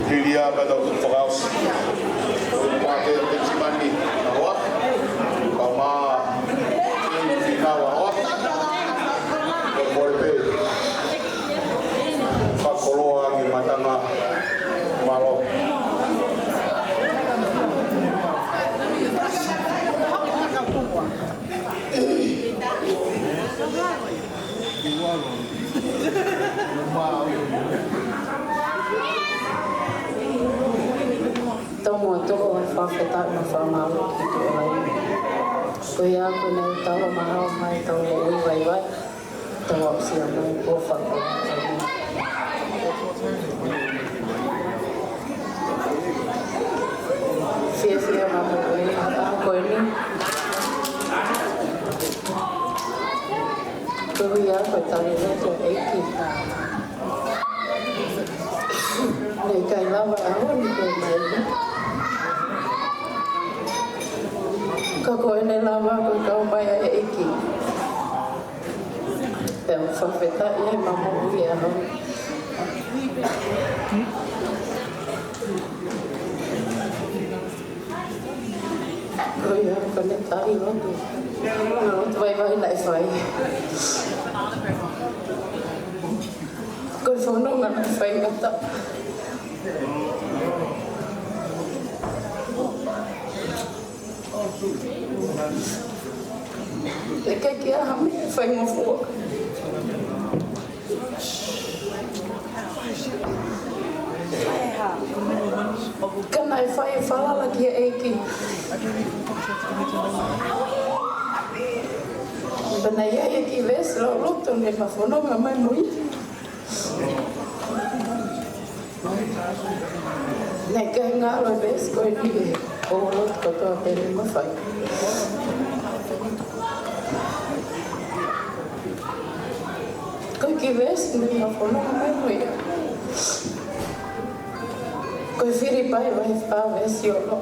Hili ia ka tau tuku fakaʻosi. Pea ko e Petimani, ʻa e hoa. Kae ʻumaʻā e fānau ʻa e hoa. Ko e mole pē. Fakakoloa ange matanga. Mālō. Tau muʻa tuku ʻa e fakafetaʻi mo e fakamālō ki he Tuʻi. Ko ia ko eni ʻetau maʻu mai ʻetau moʻui vaivai. Tau aʻusia mai ʻo fakafetaʻi. Fiefia mai ʻi he ʻaho ko eni. Ko ia ko e tali lotu ʻa e ʻEiki. Naʻe ʻikai lava ʻa e ʻaho ni ke mai. Ka ko eni lava ko e kau mai ʻa e ʻEiki. Pea ʻoku fakafetaʻi ai maʻu ʻi he ʻaho ni. Ko ia, ko ʻene tali lotu. Ko e lotu vaivai naʻe fai. Ko e fononga naʻe faingataʻa. ʻIkai ke ʻi ai ha meʻa faingofua. Ka naʻe fai e falala ki he ʻEiki. Pea naʻe ʻi ai e kiʻi veesi lauloto naʻe mafononga mai mo ia. Naʻe ʻikai ngalo e veesi ko eni ʻi he lotu kotoa pē naʻe mafai. Ko e kiʻi veesi naʻe mafononga mai mo ia, ko e Filipai vahe fā veesi ono.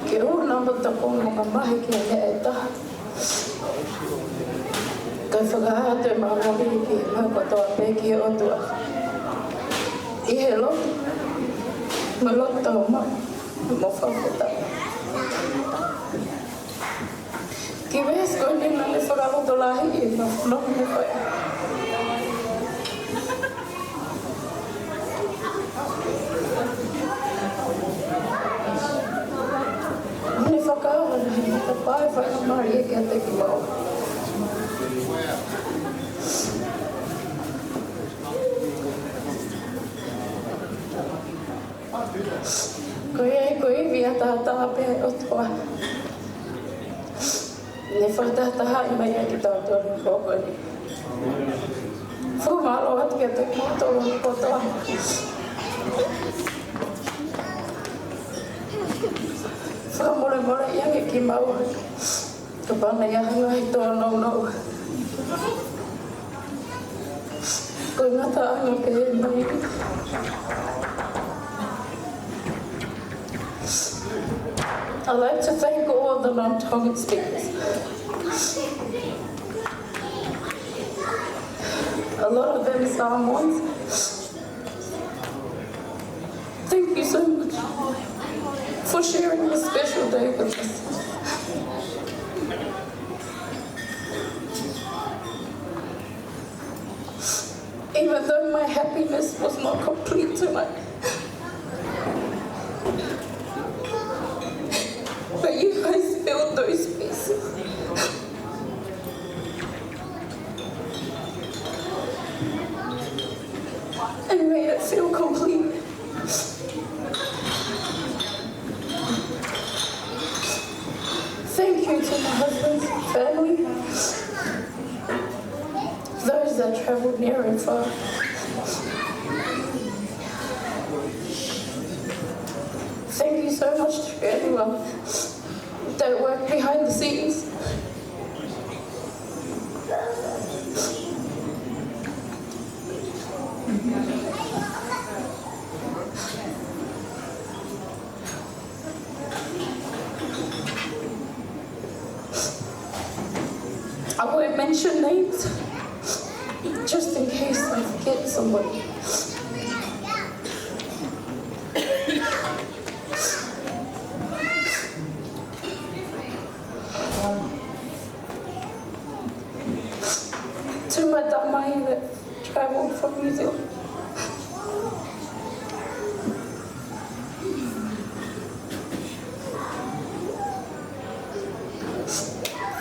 Ke ʻunu ʻa homou tokoni mo e mamahi ki he meʻa ʻe taha, kae fakahā atu e mālohi ki he meʻa kotoa pē ki he ʻOtua ʻi he lotu, mo e lotu taumuʻa, mo e fakafetaʻi. Kiʻi veesi ko eni naʻe fakalotolahiʻi ʻe he mafononga naʻe fai. Naʻe fakaava naʻe matapā e faingamālie kiate kimaua. Ko ia ko e ivi ʻataʻatā pē ʻa e ʻOtua. Naʻe fakatahatahaʻi mai ia kiate kitautolu he pō ko eni. Fakamālō atu kiate kimoutolu kotoa. Fakamolemoleʻi ange kimaua kapau naʻe ʻi ai ha ngaahi tōnounou. Ko e ngataʻanga pē mai. I'd like to thank all the non-Tongan speakers. A lot of them Samoans. Thank you so much for sharing this special day with us. Even though my happiness was not complete tonight, but you guys filled those spaces and made it feel complete. Thank you to my husband's family, those that traveled near and far. Thank you so much to everyone that worked behind the scenes. I won't mention names, Somebody. To my tamai that traveled from New Zealand.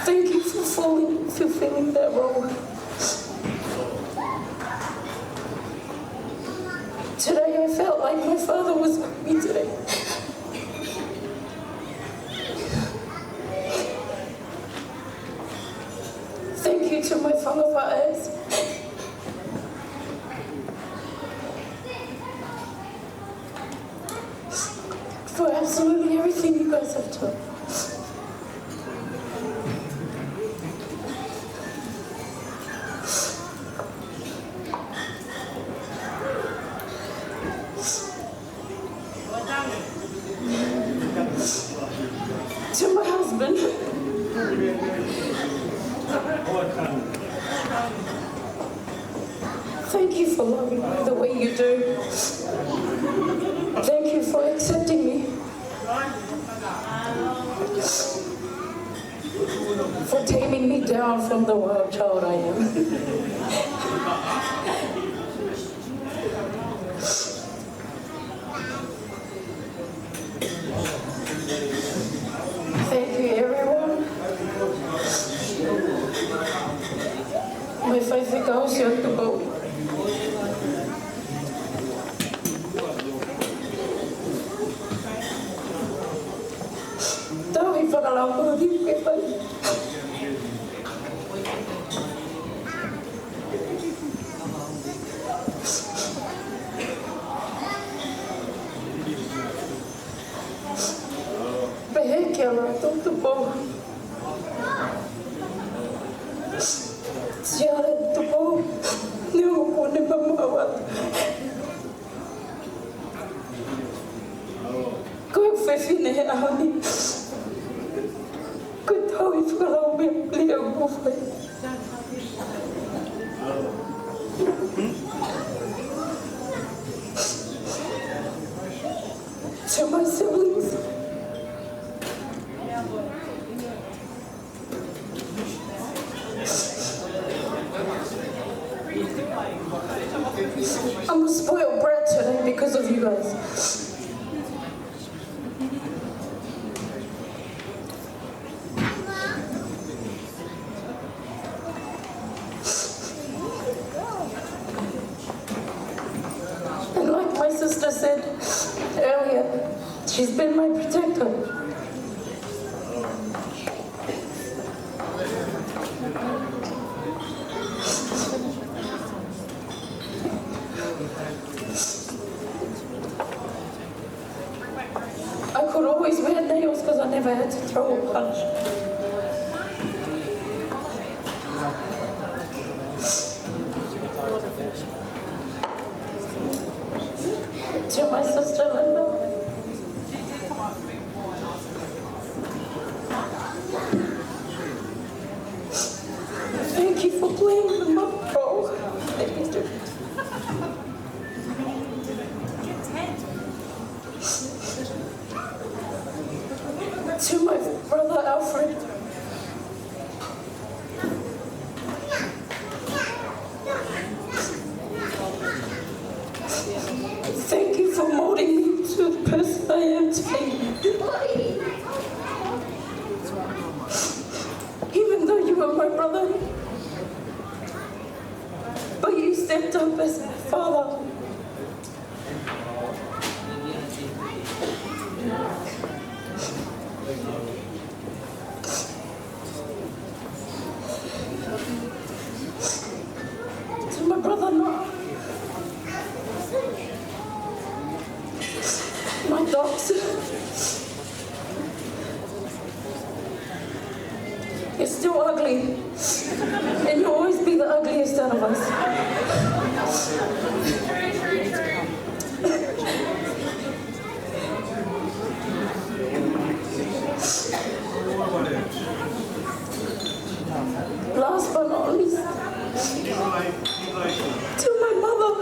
Thank you for fully fulfilling that role. Today I felt like my father was with me today. Thank you to my fanga faʻē for absolutely everything you guys have done. To my husband. Thank you for loving me the way you do. Thank you for accepting me. For taming me down from the wild child I am. Thank you, everyone. Mo e faifekau Sione Tupou. Tauhi fakalaumālie ke fai. Pehē kia Lātū Tupou. Siale Tupou, neongo kuo ne mamaʻo atu, ko e fefine he ʻaho ni. Ko e tauhi fakalaumālie ʻoku ou fai. To my siblings, I'm a spoiled brat today because of you guys. And like my sister said earlier, she's been my protector. I could always wear nails because I never had to throw a punch. To my sister Linda. Thank you for playing the mother role. Thank you. To my brother Alfred. Thank you for molding me to the person I am today. Even though you were my brother, but you stepped up as my father. To my brother, Noah. My dogs. It's still ugly. And you'll always be the ugliest out of us. Last but not least, to my mother.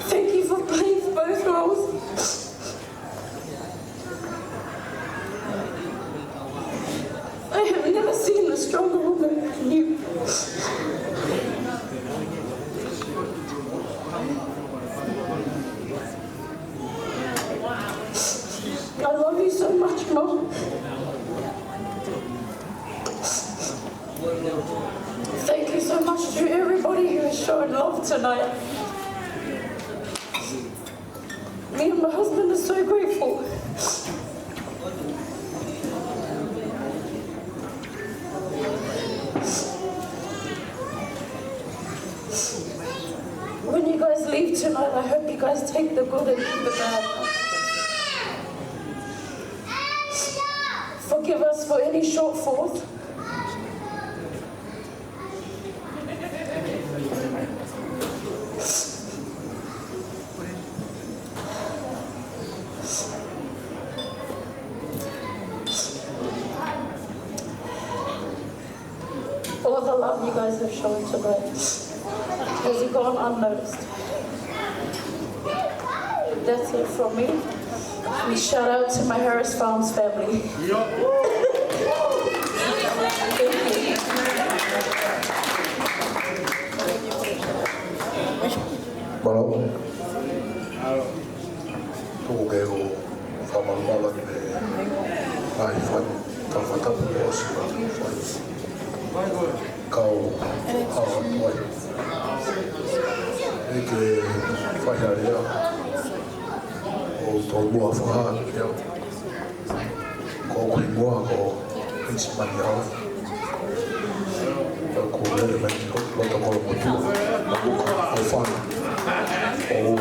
Thank you for playing both roles. I have never seen a stronger woman than you. I love you so much, Mum. Thank you so much to everybody who has shown love tonight. Me and my husband are so grateful. When you guys leave tonight, I hope you guys take the good and leave the bad. Forgive us for any shortfalls. All the love you guys have shown tonight has gone unnoticed. That's it from me. And shout out to my Harris Farms family. Thank you. Mālō. Tuku ke u fakamalumalu atu ki he ngaahi fāmili, tau fakatapu ʻo ʻosi ʻa e fāmili. Kau ʻalu atu ai. ʻEiki, fai ha lea ʻo tomuʻa fakahā kiate au. Ko hoku hingoa ko Penisimani Hau. Ko e lele mai ko e loto Kolomotuʻa. ʻO fana. ʻO,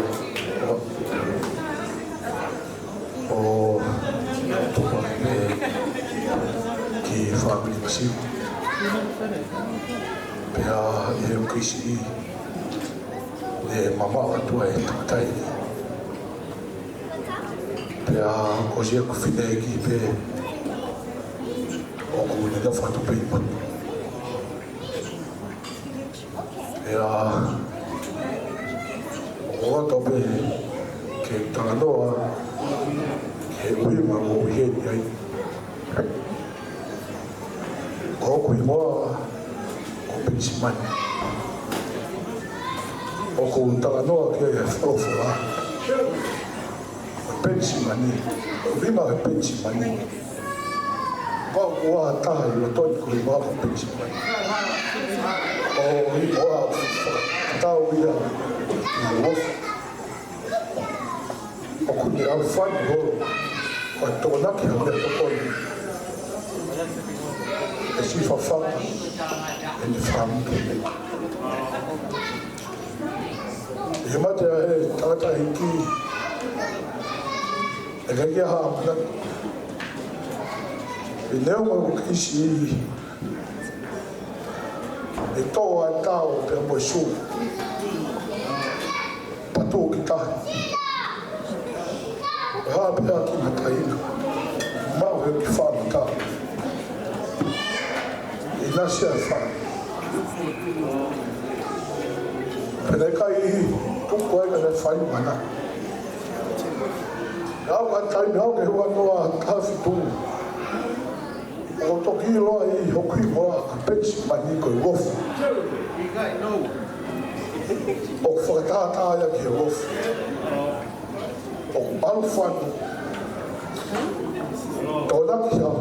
ʻo, ʻo tupa ki he fāmili masiva. Pea ʻi he ʻeku siʻi, ne mamaʻo atu ai e tangataʻeiki. Pea ko siʻeku fineʻeiki pē ʻoku ne nofo atu pē ʻi Motu. Pea ʻoku ou loto pē ke talanoa ki he ʻuhinga ʻoku ou ʻi heni ai. Ko hoku hingoa ko Penisimani. ʻOku ou talanoa ki he folofola. Penisimani, ʻuhinga e Penisimani. Pau ko ha taha ʻi loto ni ko e hingoa ko Penisimani. ʻO hingoa tau ia ʻi he uofu. ʻOku ne ʻalu fai holo, ʻo tokonaki ha meʻatokoni. ʻE siʻi fafanga ʻene fāmili. ʻI he mate ʻa e tangataʻeiki, ʻe ʻikai ke ʻi ai ha ʻamanaki. ʻI he ʻoku kei siʻi, ʻe tō ʻa e tao pea mo e sū. Patu ki tahi. Pea pea ki mataina. Maʻu he ki fāmili. ʻInasi ʻa e fā. Pea naʻe ʻikai tuku ai ka naʻe fai mana. Naʻa ku ʻi he taimi au ke hua noa taha fitu. ʻO toki ʻiloa ai hoku hingoa ko Penisimani ko e uofu. ʻOku fakatātā ia ki he uofu. ʻOku ʻalu fano. Tokonaki ha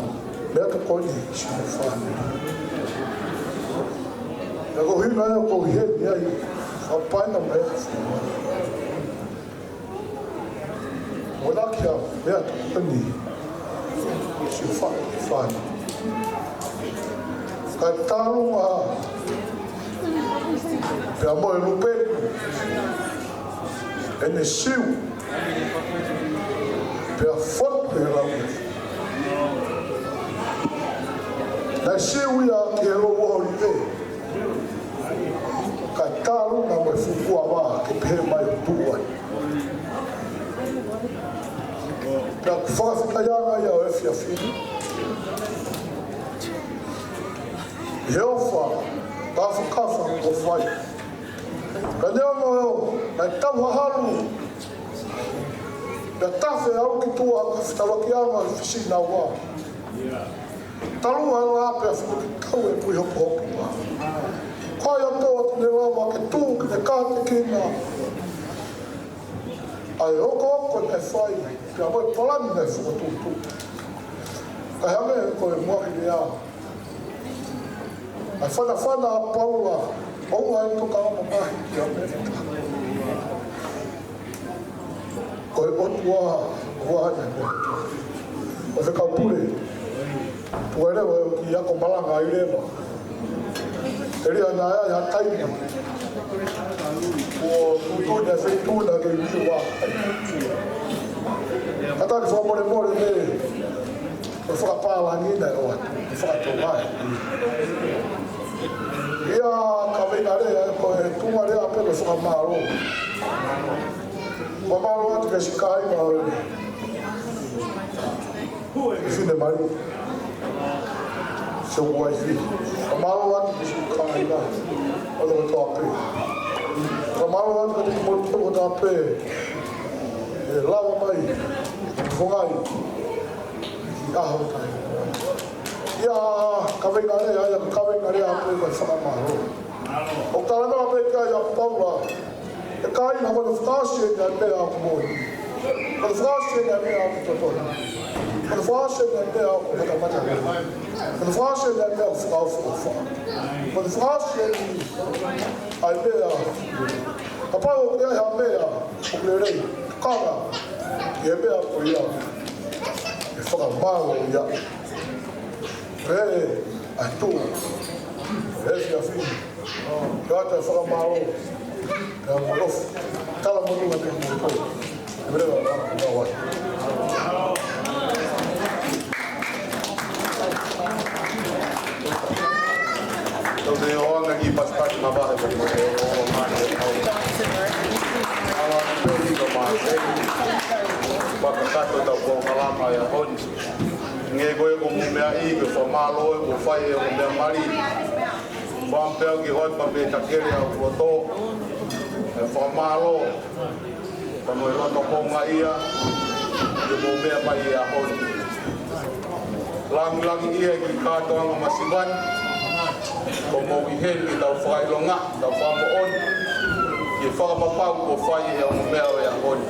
meʻatokoni siʻi fāmili. Pea ko e ʻuhinga ia ʻoku ou ʻi heni ai, fakapaina mai. Tokonaki ha meʻatokoni siʻi fāmili. Kae tālunga pea mo e lupe ʻene siu, pea fotu he lau. Naʻe siu ia ki he lau ʻo e ʻOlive. Kae tālunga mo e fukuava ke pehē mai ʻoku tuʻu ai. Pea ʻoku fakafetaʻi ange ia ʻo e efiafi ni. ʻI he ʻofa, ka Kafakafa kuo fai. Ka neongo ʻa e tauhahalu, pea tafe au ki tuʻa ka fetaulakiʻanga fisinaua. Talu ʻa e lā pea fuku ki tau e kui hopohopo. Ko ia ʻoku ne lava ke tuʻu ke ne kātekina ʻa e hokohoko naʻe fai, pea mo e palani naʻe fokotuʻutuʻu. Ka hangē ko e muʻaki lea ʻa e fanafana ʻa Paula, ʻoua ʻe toka mamahi ki ʻAmelika. Ko e ʻOtua ʻoku ʻi ai. ʻO fekau pule, tuku leva ʻo ki ako malanga ai leva. Telia naʻe ʻi ai ha taimi kuo tuʻutuʻuni ʻa e feituʻu na ke ui ua. Ka tali fakamolemole mei ʻo fakapālangi naʻe ʻoatu, ʻo fakatokangaʻi. ʻIo, kaveinga lea, ko e tuʻunga lea pē ko e fakamālō. Fakamālō atu ki he siʻi kāinga ʻo e finemali, siʻi uaifi. Fakamālō atu ki he siʻi kāinga ʻo e kotoa pē. Fakamālō atu ki he motu kotoa pē ʻe lava mai, fongai. ʻI he ʻaho ni. ʻIo, kaveinga lea, ʻio, kaveinga lea pē ko e fakamālō. ʻOku talanoa pē ki ai ʻa Paula, ʻe kāinga, ko hono fakaʻosi eni ʻa e meʻa ʻoku moʻoni. Ko hono fakaʻosi eni ʻa e meʻa ʻoku totonu. Ko hono fakaʻosi eni ʻa e meʻa ʻoku matamata. Ko hono fakaʻosi eni ʻa e meʻa ʻoku fakaʻofoʻofa. Ko hono fakaʻosi eni ʻa e meʻa. Kapau ʻoku ʻi ai ha meʻa ʻoku lelei, kanga, ʻi he meʻa ko ia, ʻe fakamālō ia. Pea ʻai tuʻu, ʻe fiefia. Ka te fakamālō, ka mo lofu, tala mo nunga te mo tō. ʻE mele wa, wa, wa. Tau te o anga ki pasipasi mavahe ko mo te o o mani e kau. Awa peli ka ma se. Fakakato tau ko kalama ia honi. Nge ko e ko mo mea i ko fakamālō e ko fai e ko mea mali. Fampeu ki hoi pa me takele au loto. E fakamālō. Ka mo e loto konga ia, ʻi he mou meʻa mai he ʻaho ni. Langilangiʻia e kiʻi kātoanga masiva ni, ko mou ʻi heni ke tau fakaʻilonga, tau fakamoʻoni, ki he fakapapau kuo fai he ongo meʻa ʻo e ʻaho ni.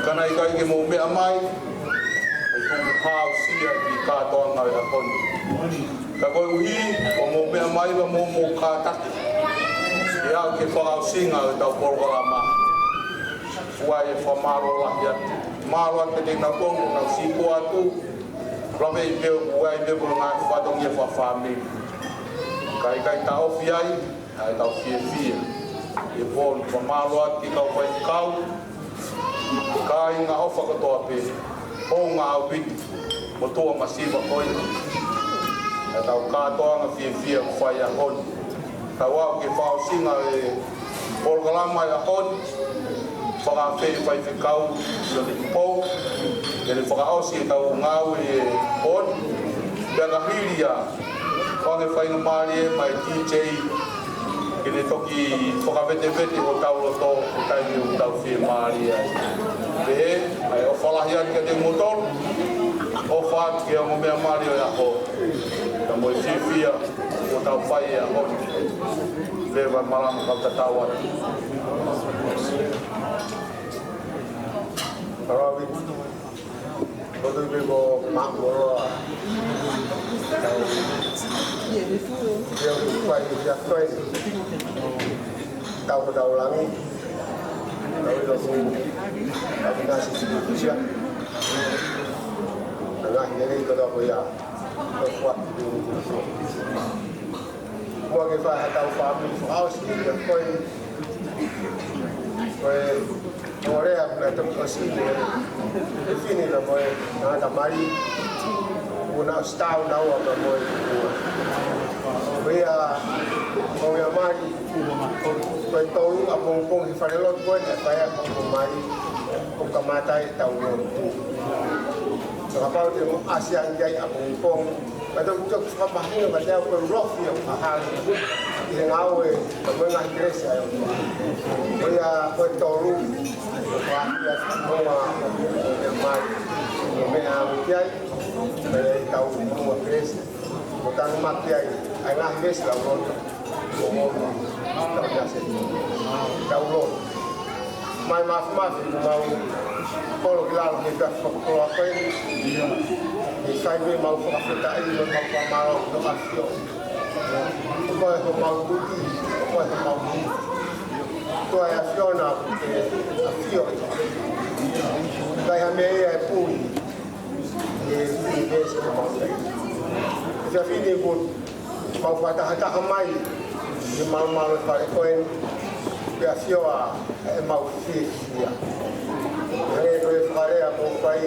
Ka naʻe ʻikai ke mou meʻa mai, ʻe tuku hausia e kiʻi kātoanga ʻo e ʻaho ni. Ka koeʻuhi, ko mou meʻa mai pea mou, mou kātaki. ʻI he ʻaho ke fakaʻosinga ʻo e tau polokalama. Fua e fakamālō lahi atu. Mālō atu ke te nau kongo, nau sīpua atu. Lave i peo kuai peo ko ngaahi fatongia fakafāmili. Ka ʻikai taʻofi ai, ʻa e tau fiefia. ʻI he pō ni fakamālō atu ki he kau faifekau. Kāinga ʻofa kotoa pē, hounga ʻaupito, motuʻa masiva ko ia. ʻA e tau kātoanga fiefia ʻoku fai he ʻaho ni. Tau aʻu ki he fakaʻosinga e polokalama he ʻaho ni, fakaafe e faifekau, Sione Pou, ke ne fakaʻosi e tau ngāue he pō ni. Pea ka hili ia, fanga faingamālie mai D J, ke ne toki fakavetevete hotau loto, ko e taimi ʻoku tau fiemālie ai. Pehē, ʻa e ʻofa lahi atu kiate kimoutolu, ʻofa atu ki he ongo meʻa mali ʻo e ʻaho. Ka mo e fiefia, ʻoku tau fai he ʻaho ni. Pea vai malama kau tatau atu. Harawi. Ko tui pē ko Makoloa. Tau. Ia, ko fai, ia, ko e. Tau ko tau langi. Tau ilo ku. Tau nasi si ku sia. Tau nasi lelei ko tau ko ia. Ko fua. Mua ke fai ha tau fāmili fakaʻosi ia ko e. Ko e. Ko e lea, ko e tau kasi, ko e fefine na mo e tangata mali, ʻoku nau ʻosi tau naua pea mo e. Ko ia, ko ia mali, ko e tolu ʻapongipongi he falelotu ko ē, naʻe fai ʻa e pongipongi mali, ʻo kamata e tau lotu. Ka kapau te mo ʻasi ange ai ʻapongipongi, ka tau toki fakamahino ka te au ko e rofi ʻo ka hali. He ngāue, ka mo e ngaahi kelesi ʻa e ʻOtua. Ko ia ko e tolu, ko ia ki muʻa, ko e mai, ko e meʻa ʻoku ʻi ai, ko e tau muʻa kelesi. Ko e tanumaki ai, ʻa e ngaahi kelesi lau loto. Ko e moʻoni, tau ia se. Tau loto. Mai Mafimafi, mau kolo ki lalo he tafa kolo a koe. ʻI sai pē mau fakafetaʻi, mau fakamālō, no ʻAfio. Ko koe homau tuʻi, ko koe homau tuʻi. Ko e ʻAfiona, ko e ʻAfio. Kai ha meʻa ia ʻe pui. ʻE pui pē se homau tuʻi. Efiafi ni ko mau fakatahataha mai, ʻi he malumalu ʻo e fale ko eni, pea ʻafio ʻa e mau fiefia. He ko e fakalea ko e fai,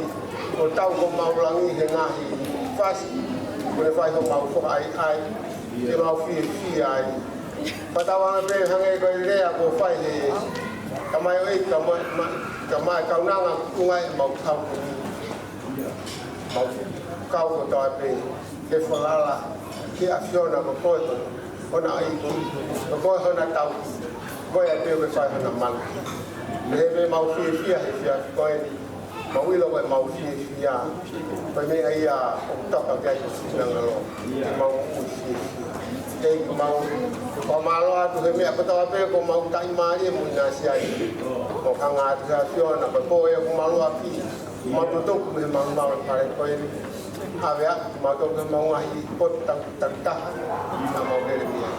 ko e tau ko mau langi he ngaahi fasi, ko e fai ko mau fakaʻaiʻai, ke mau fiefia ai. Pea tau anga pē hangē ko e lea ko e fai he, ka mai ʻoi, ka mai, ma-, ka mai kaunanga, ko e ngaahi mau kau ko ni. Mau kau kotoa pē, ke falala ki he ʻAfiona ko koe, ko hona ʻai ko, ko koe hona tau, ko ia pē ʻoku fai hona mana. He pē mau fiefia he efiafi ko eni, mau ʻilo ko e mau fiefia, ko e meʻa ia ʻoku toka ki ai ko e finangalo, ke mau ui fiefia. Ke mau, ko e mālō atu he meʻa kotoa pē, ko mau taʻimālie mo ʻinasi ai. Ko e hanga atu he ʻAfiona, ko e pō ia ko mau ʻapi, mau tutuku mei he malumalu ʻo e fale ko eni. ʻAve atu, mau tau ke mau ngaahi potu takitaha, na mau lele mei ai.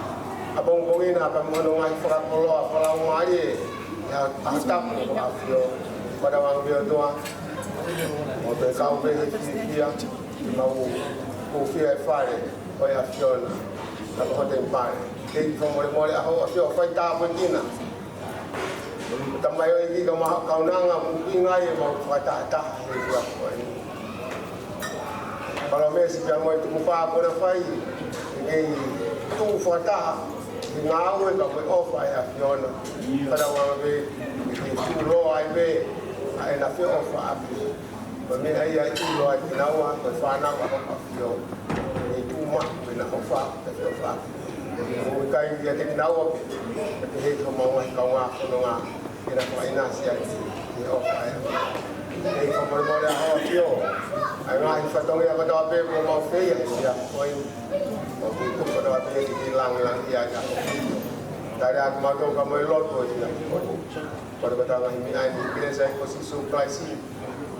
ʻApongipongi na pea mo hono ngaahi fakakoloa, fakalaumālie, ʻi ha, ha tapu ko e ʻAfio, pada wang pio tua, mo te kau pē he fiefia, mau ko fia e fale, ko e ʻAfiona, na ko hote pale. Kei fakamolemole ʻa ho ʻAfio fai tāpuekina. Tamai ʻoku ʻikai ke mau kaunanga, ʻoku ʻikai ke mau fakatahataha he efiafi ko eni. Palōmesi pea mo e tukupā kuo na fai, ke tuʻu fakataha, he ngāue ka mo e ʻofa ʻa e ʻAfiona. Pea ʻoku anga pē, ke tuʻuloa ai pē, ʻa ʻena feʻofaʻaki. Ko e meʻa ia ʻe tuʻuloa ai kinaua, ko e fānau ʻa e ʻAfio. ʻE tuʻu maʻu, ko ʻena ʻofa, ʻena feʻofaʻaki. ʻOku ʻikai ke ʻiate kinaua pē, ʻe he homau ngaahi kaungā fononga, ke na fakaʻinasi ai, ʻi he ʻofa ʻa e ʻAfio. ʻE fakamolemole ʻa ho ʻAfio, ʻa e ngaahi fatongia kotoa pē, ko mau feia, he efiafi ko eni. ʻOku tuku kotoa pē, ke langilangiʻia ai ʻa ho ʻAfio. Tali atu mautolu ka mo e lotu ʻo e efiafi ko eni. Ko e kotoa ngaahi meʻa ʻi he kelesi ʻa e ʻEiki ko Sīsū Kalaisi.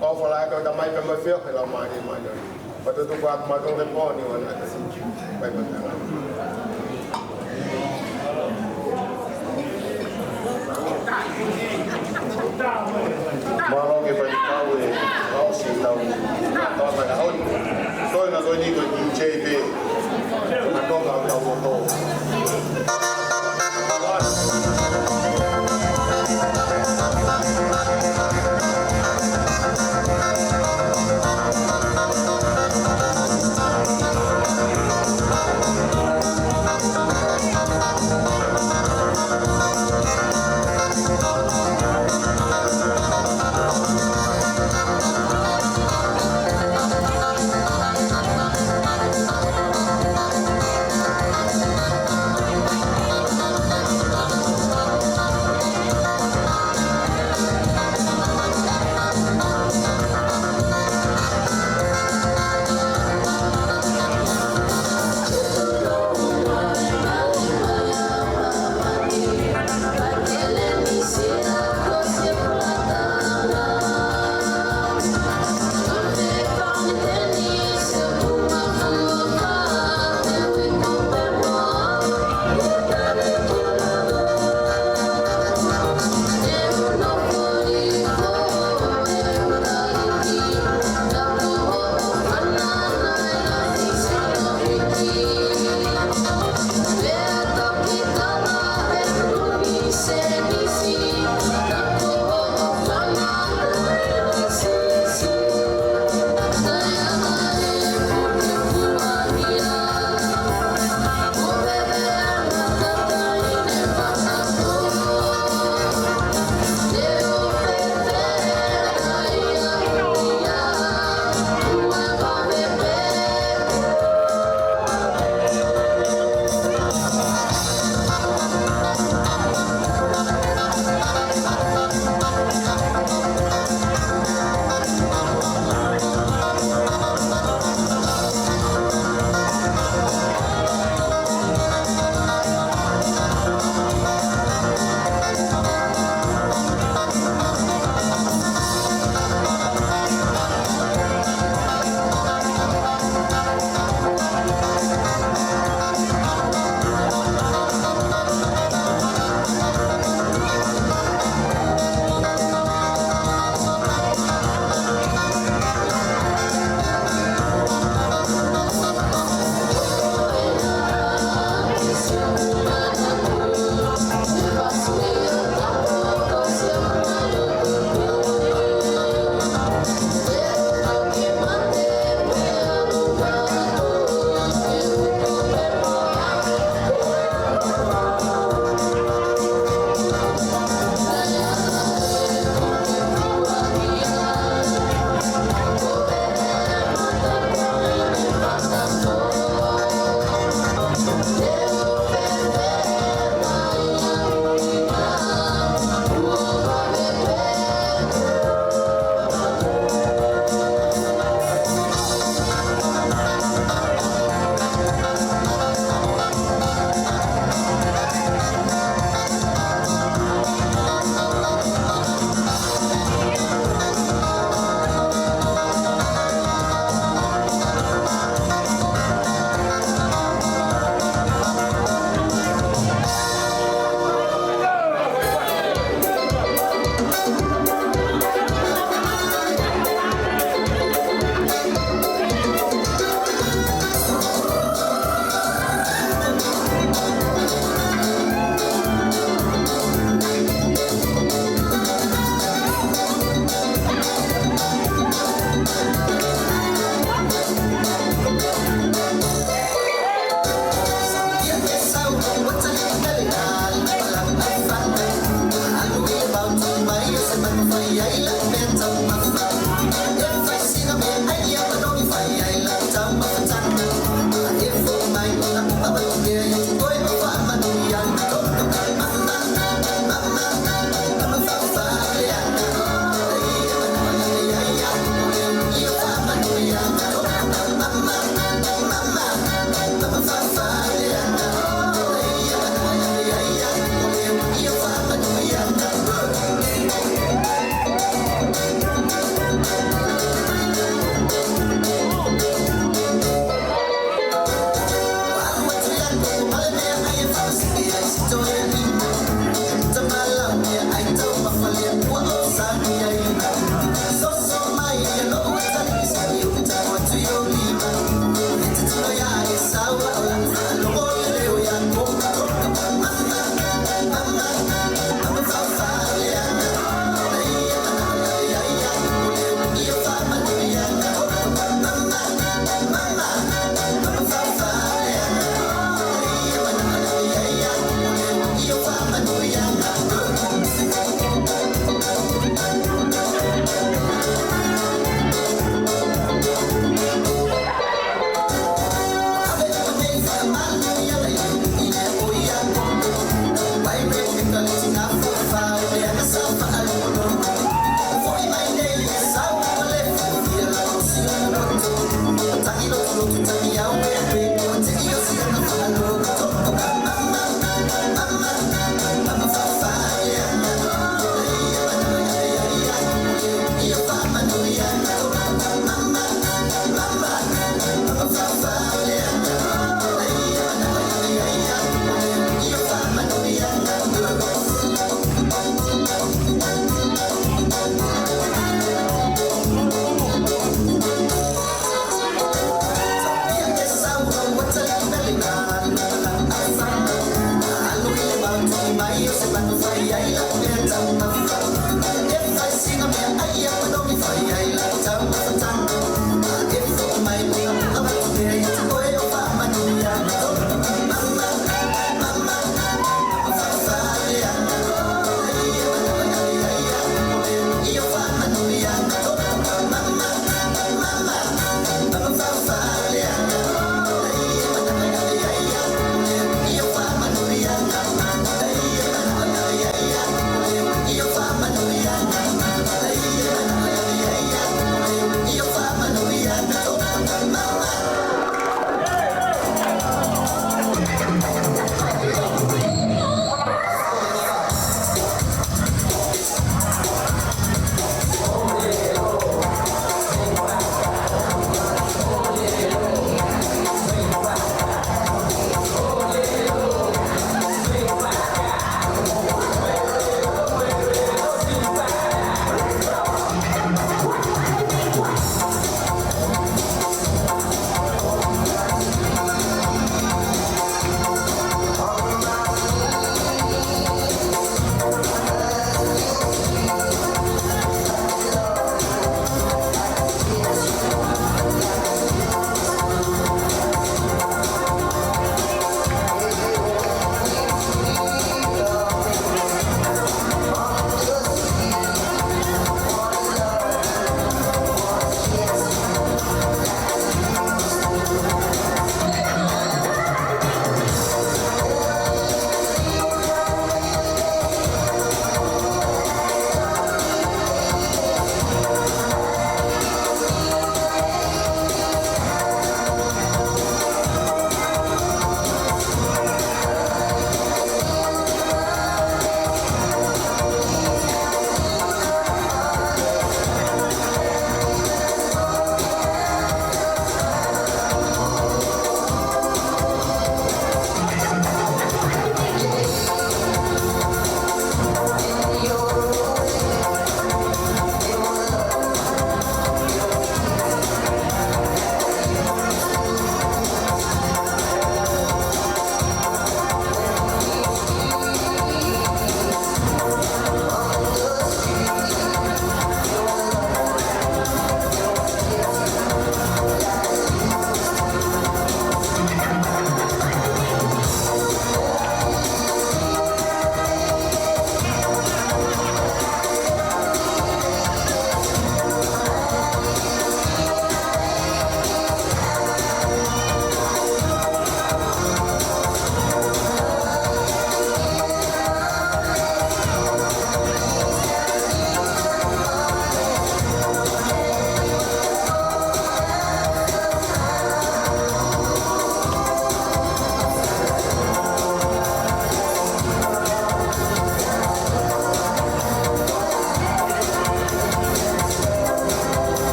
ʻOfa lahi ʻa e Tamai pea mo e feohi ʻa e Laumālie Māʻoniʻoni. Pea toki tuku atu mautolu he pō ni ʻo e ʻaho ni. Pea mo e tangata. Mālō ke fai kau e lau si tau. Tau mai ka honi. Ko e na ko e ni ko e D J pē. Na ko ka ka ko ko.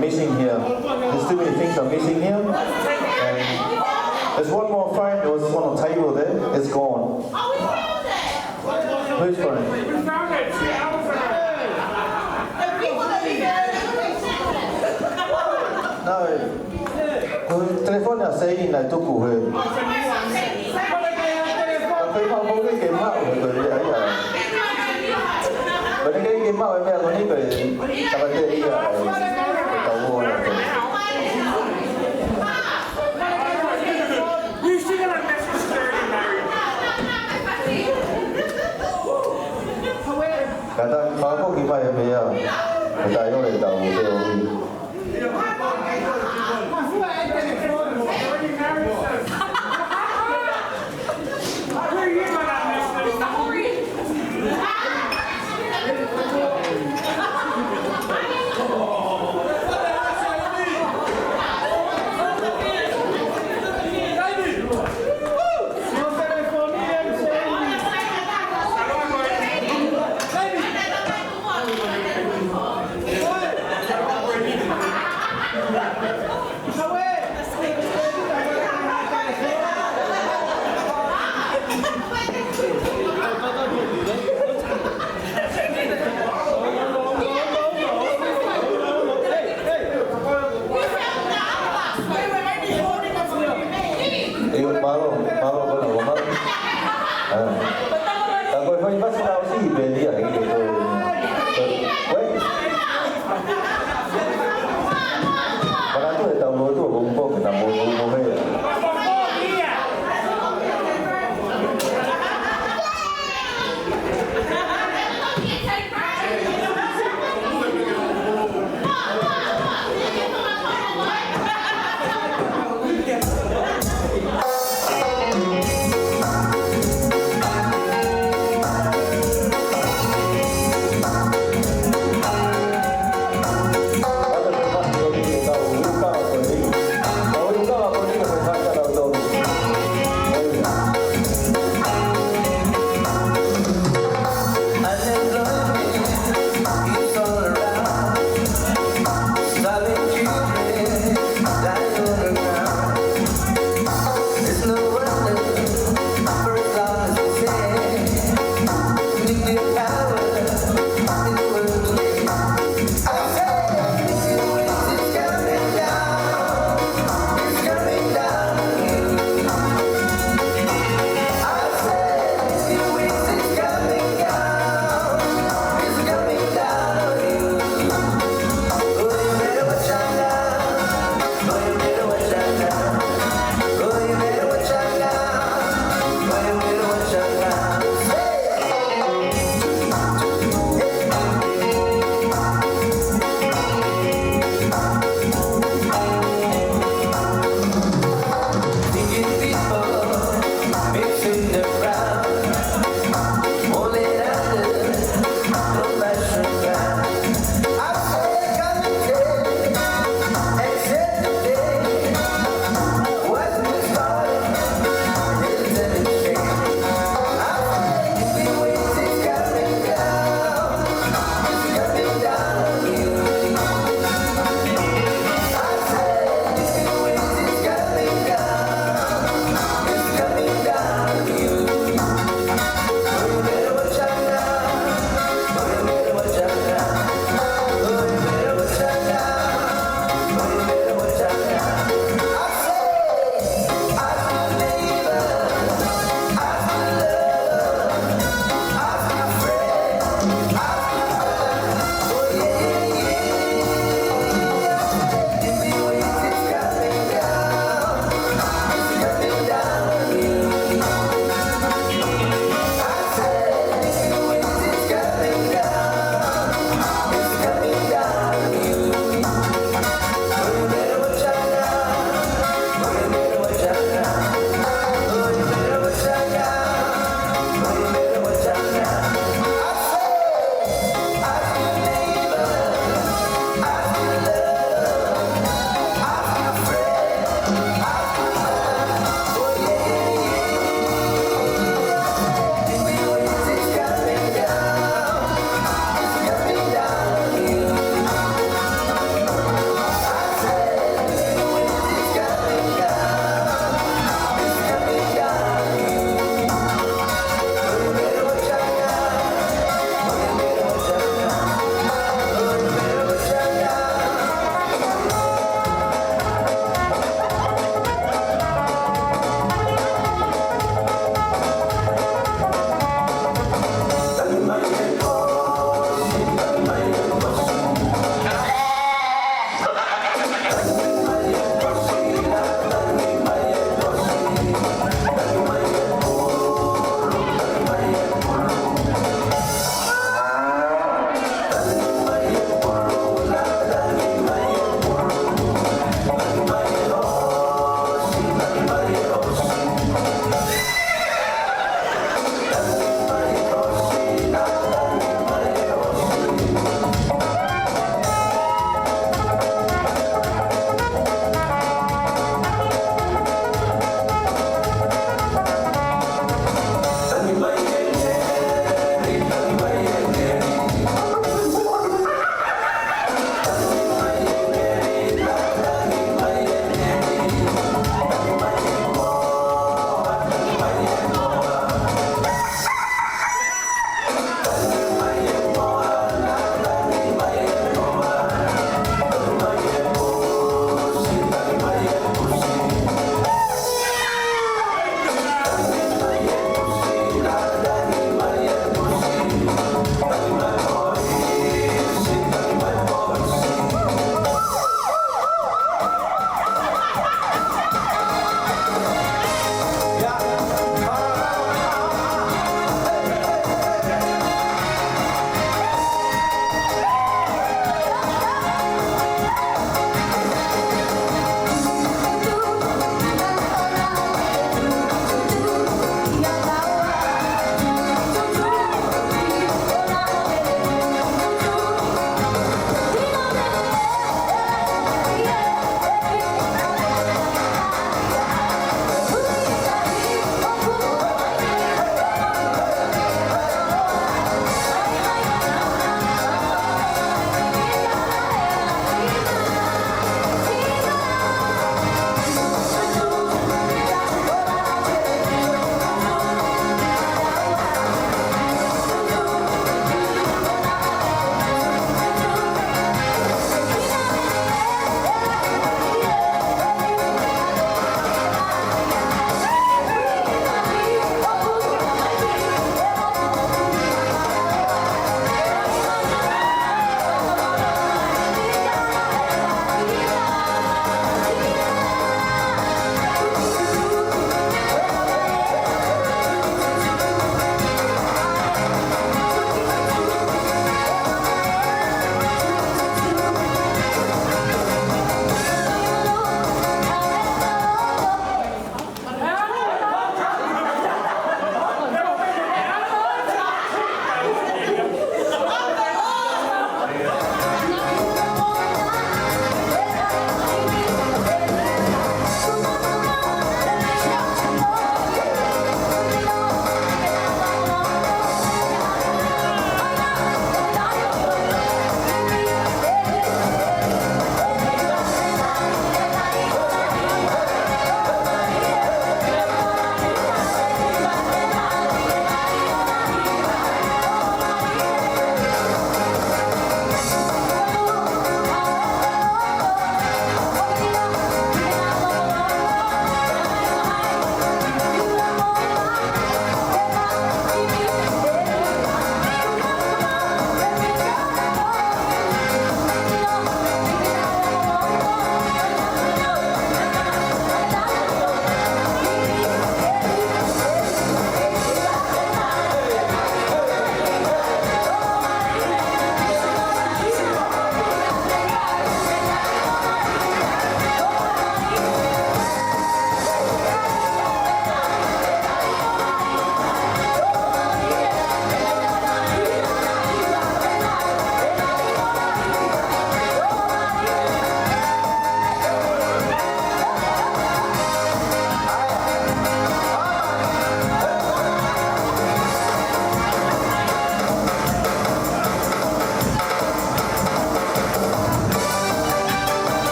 Missing here. There's too many things are missing here. And there's one more phone that was on the table there. It's gone. Whose phone? No. Ko e telefoni ʻa Seini naʻe tuku he. Ko e mau mau ke maʻu he ko ia ia. Ko e ke maʻu e meʻa ko eni ko e takateʻia e tau ora. Kātaki fakafoki mai e meʻa. Kātaki ʻoua ʻe tau te ui.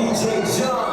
DJ John.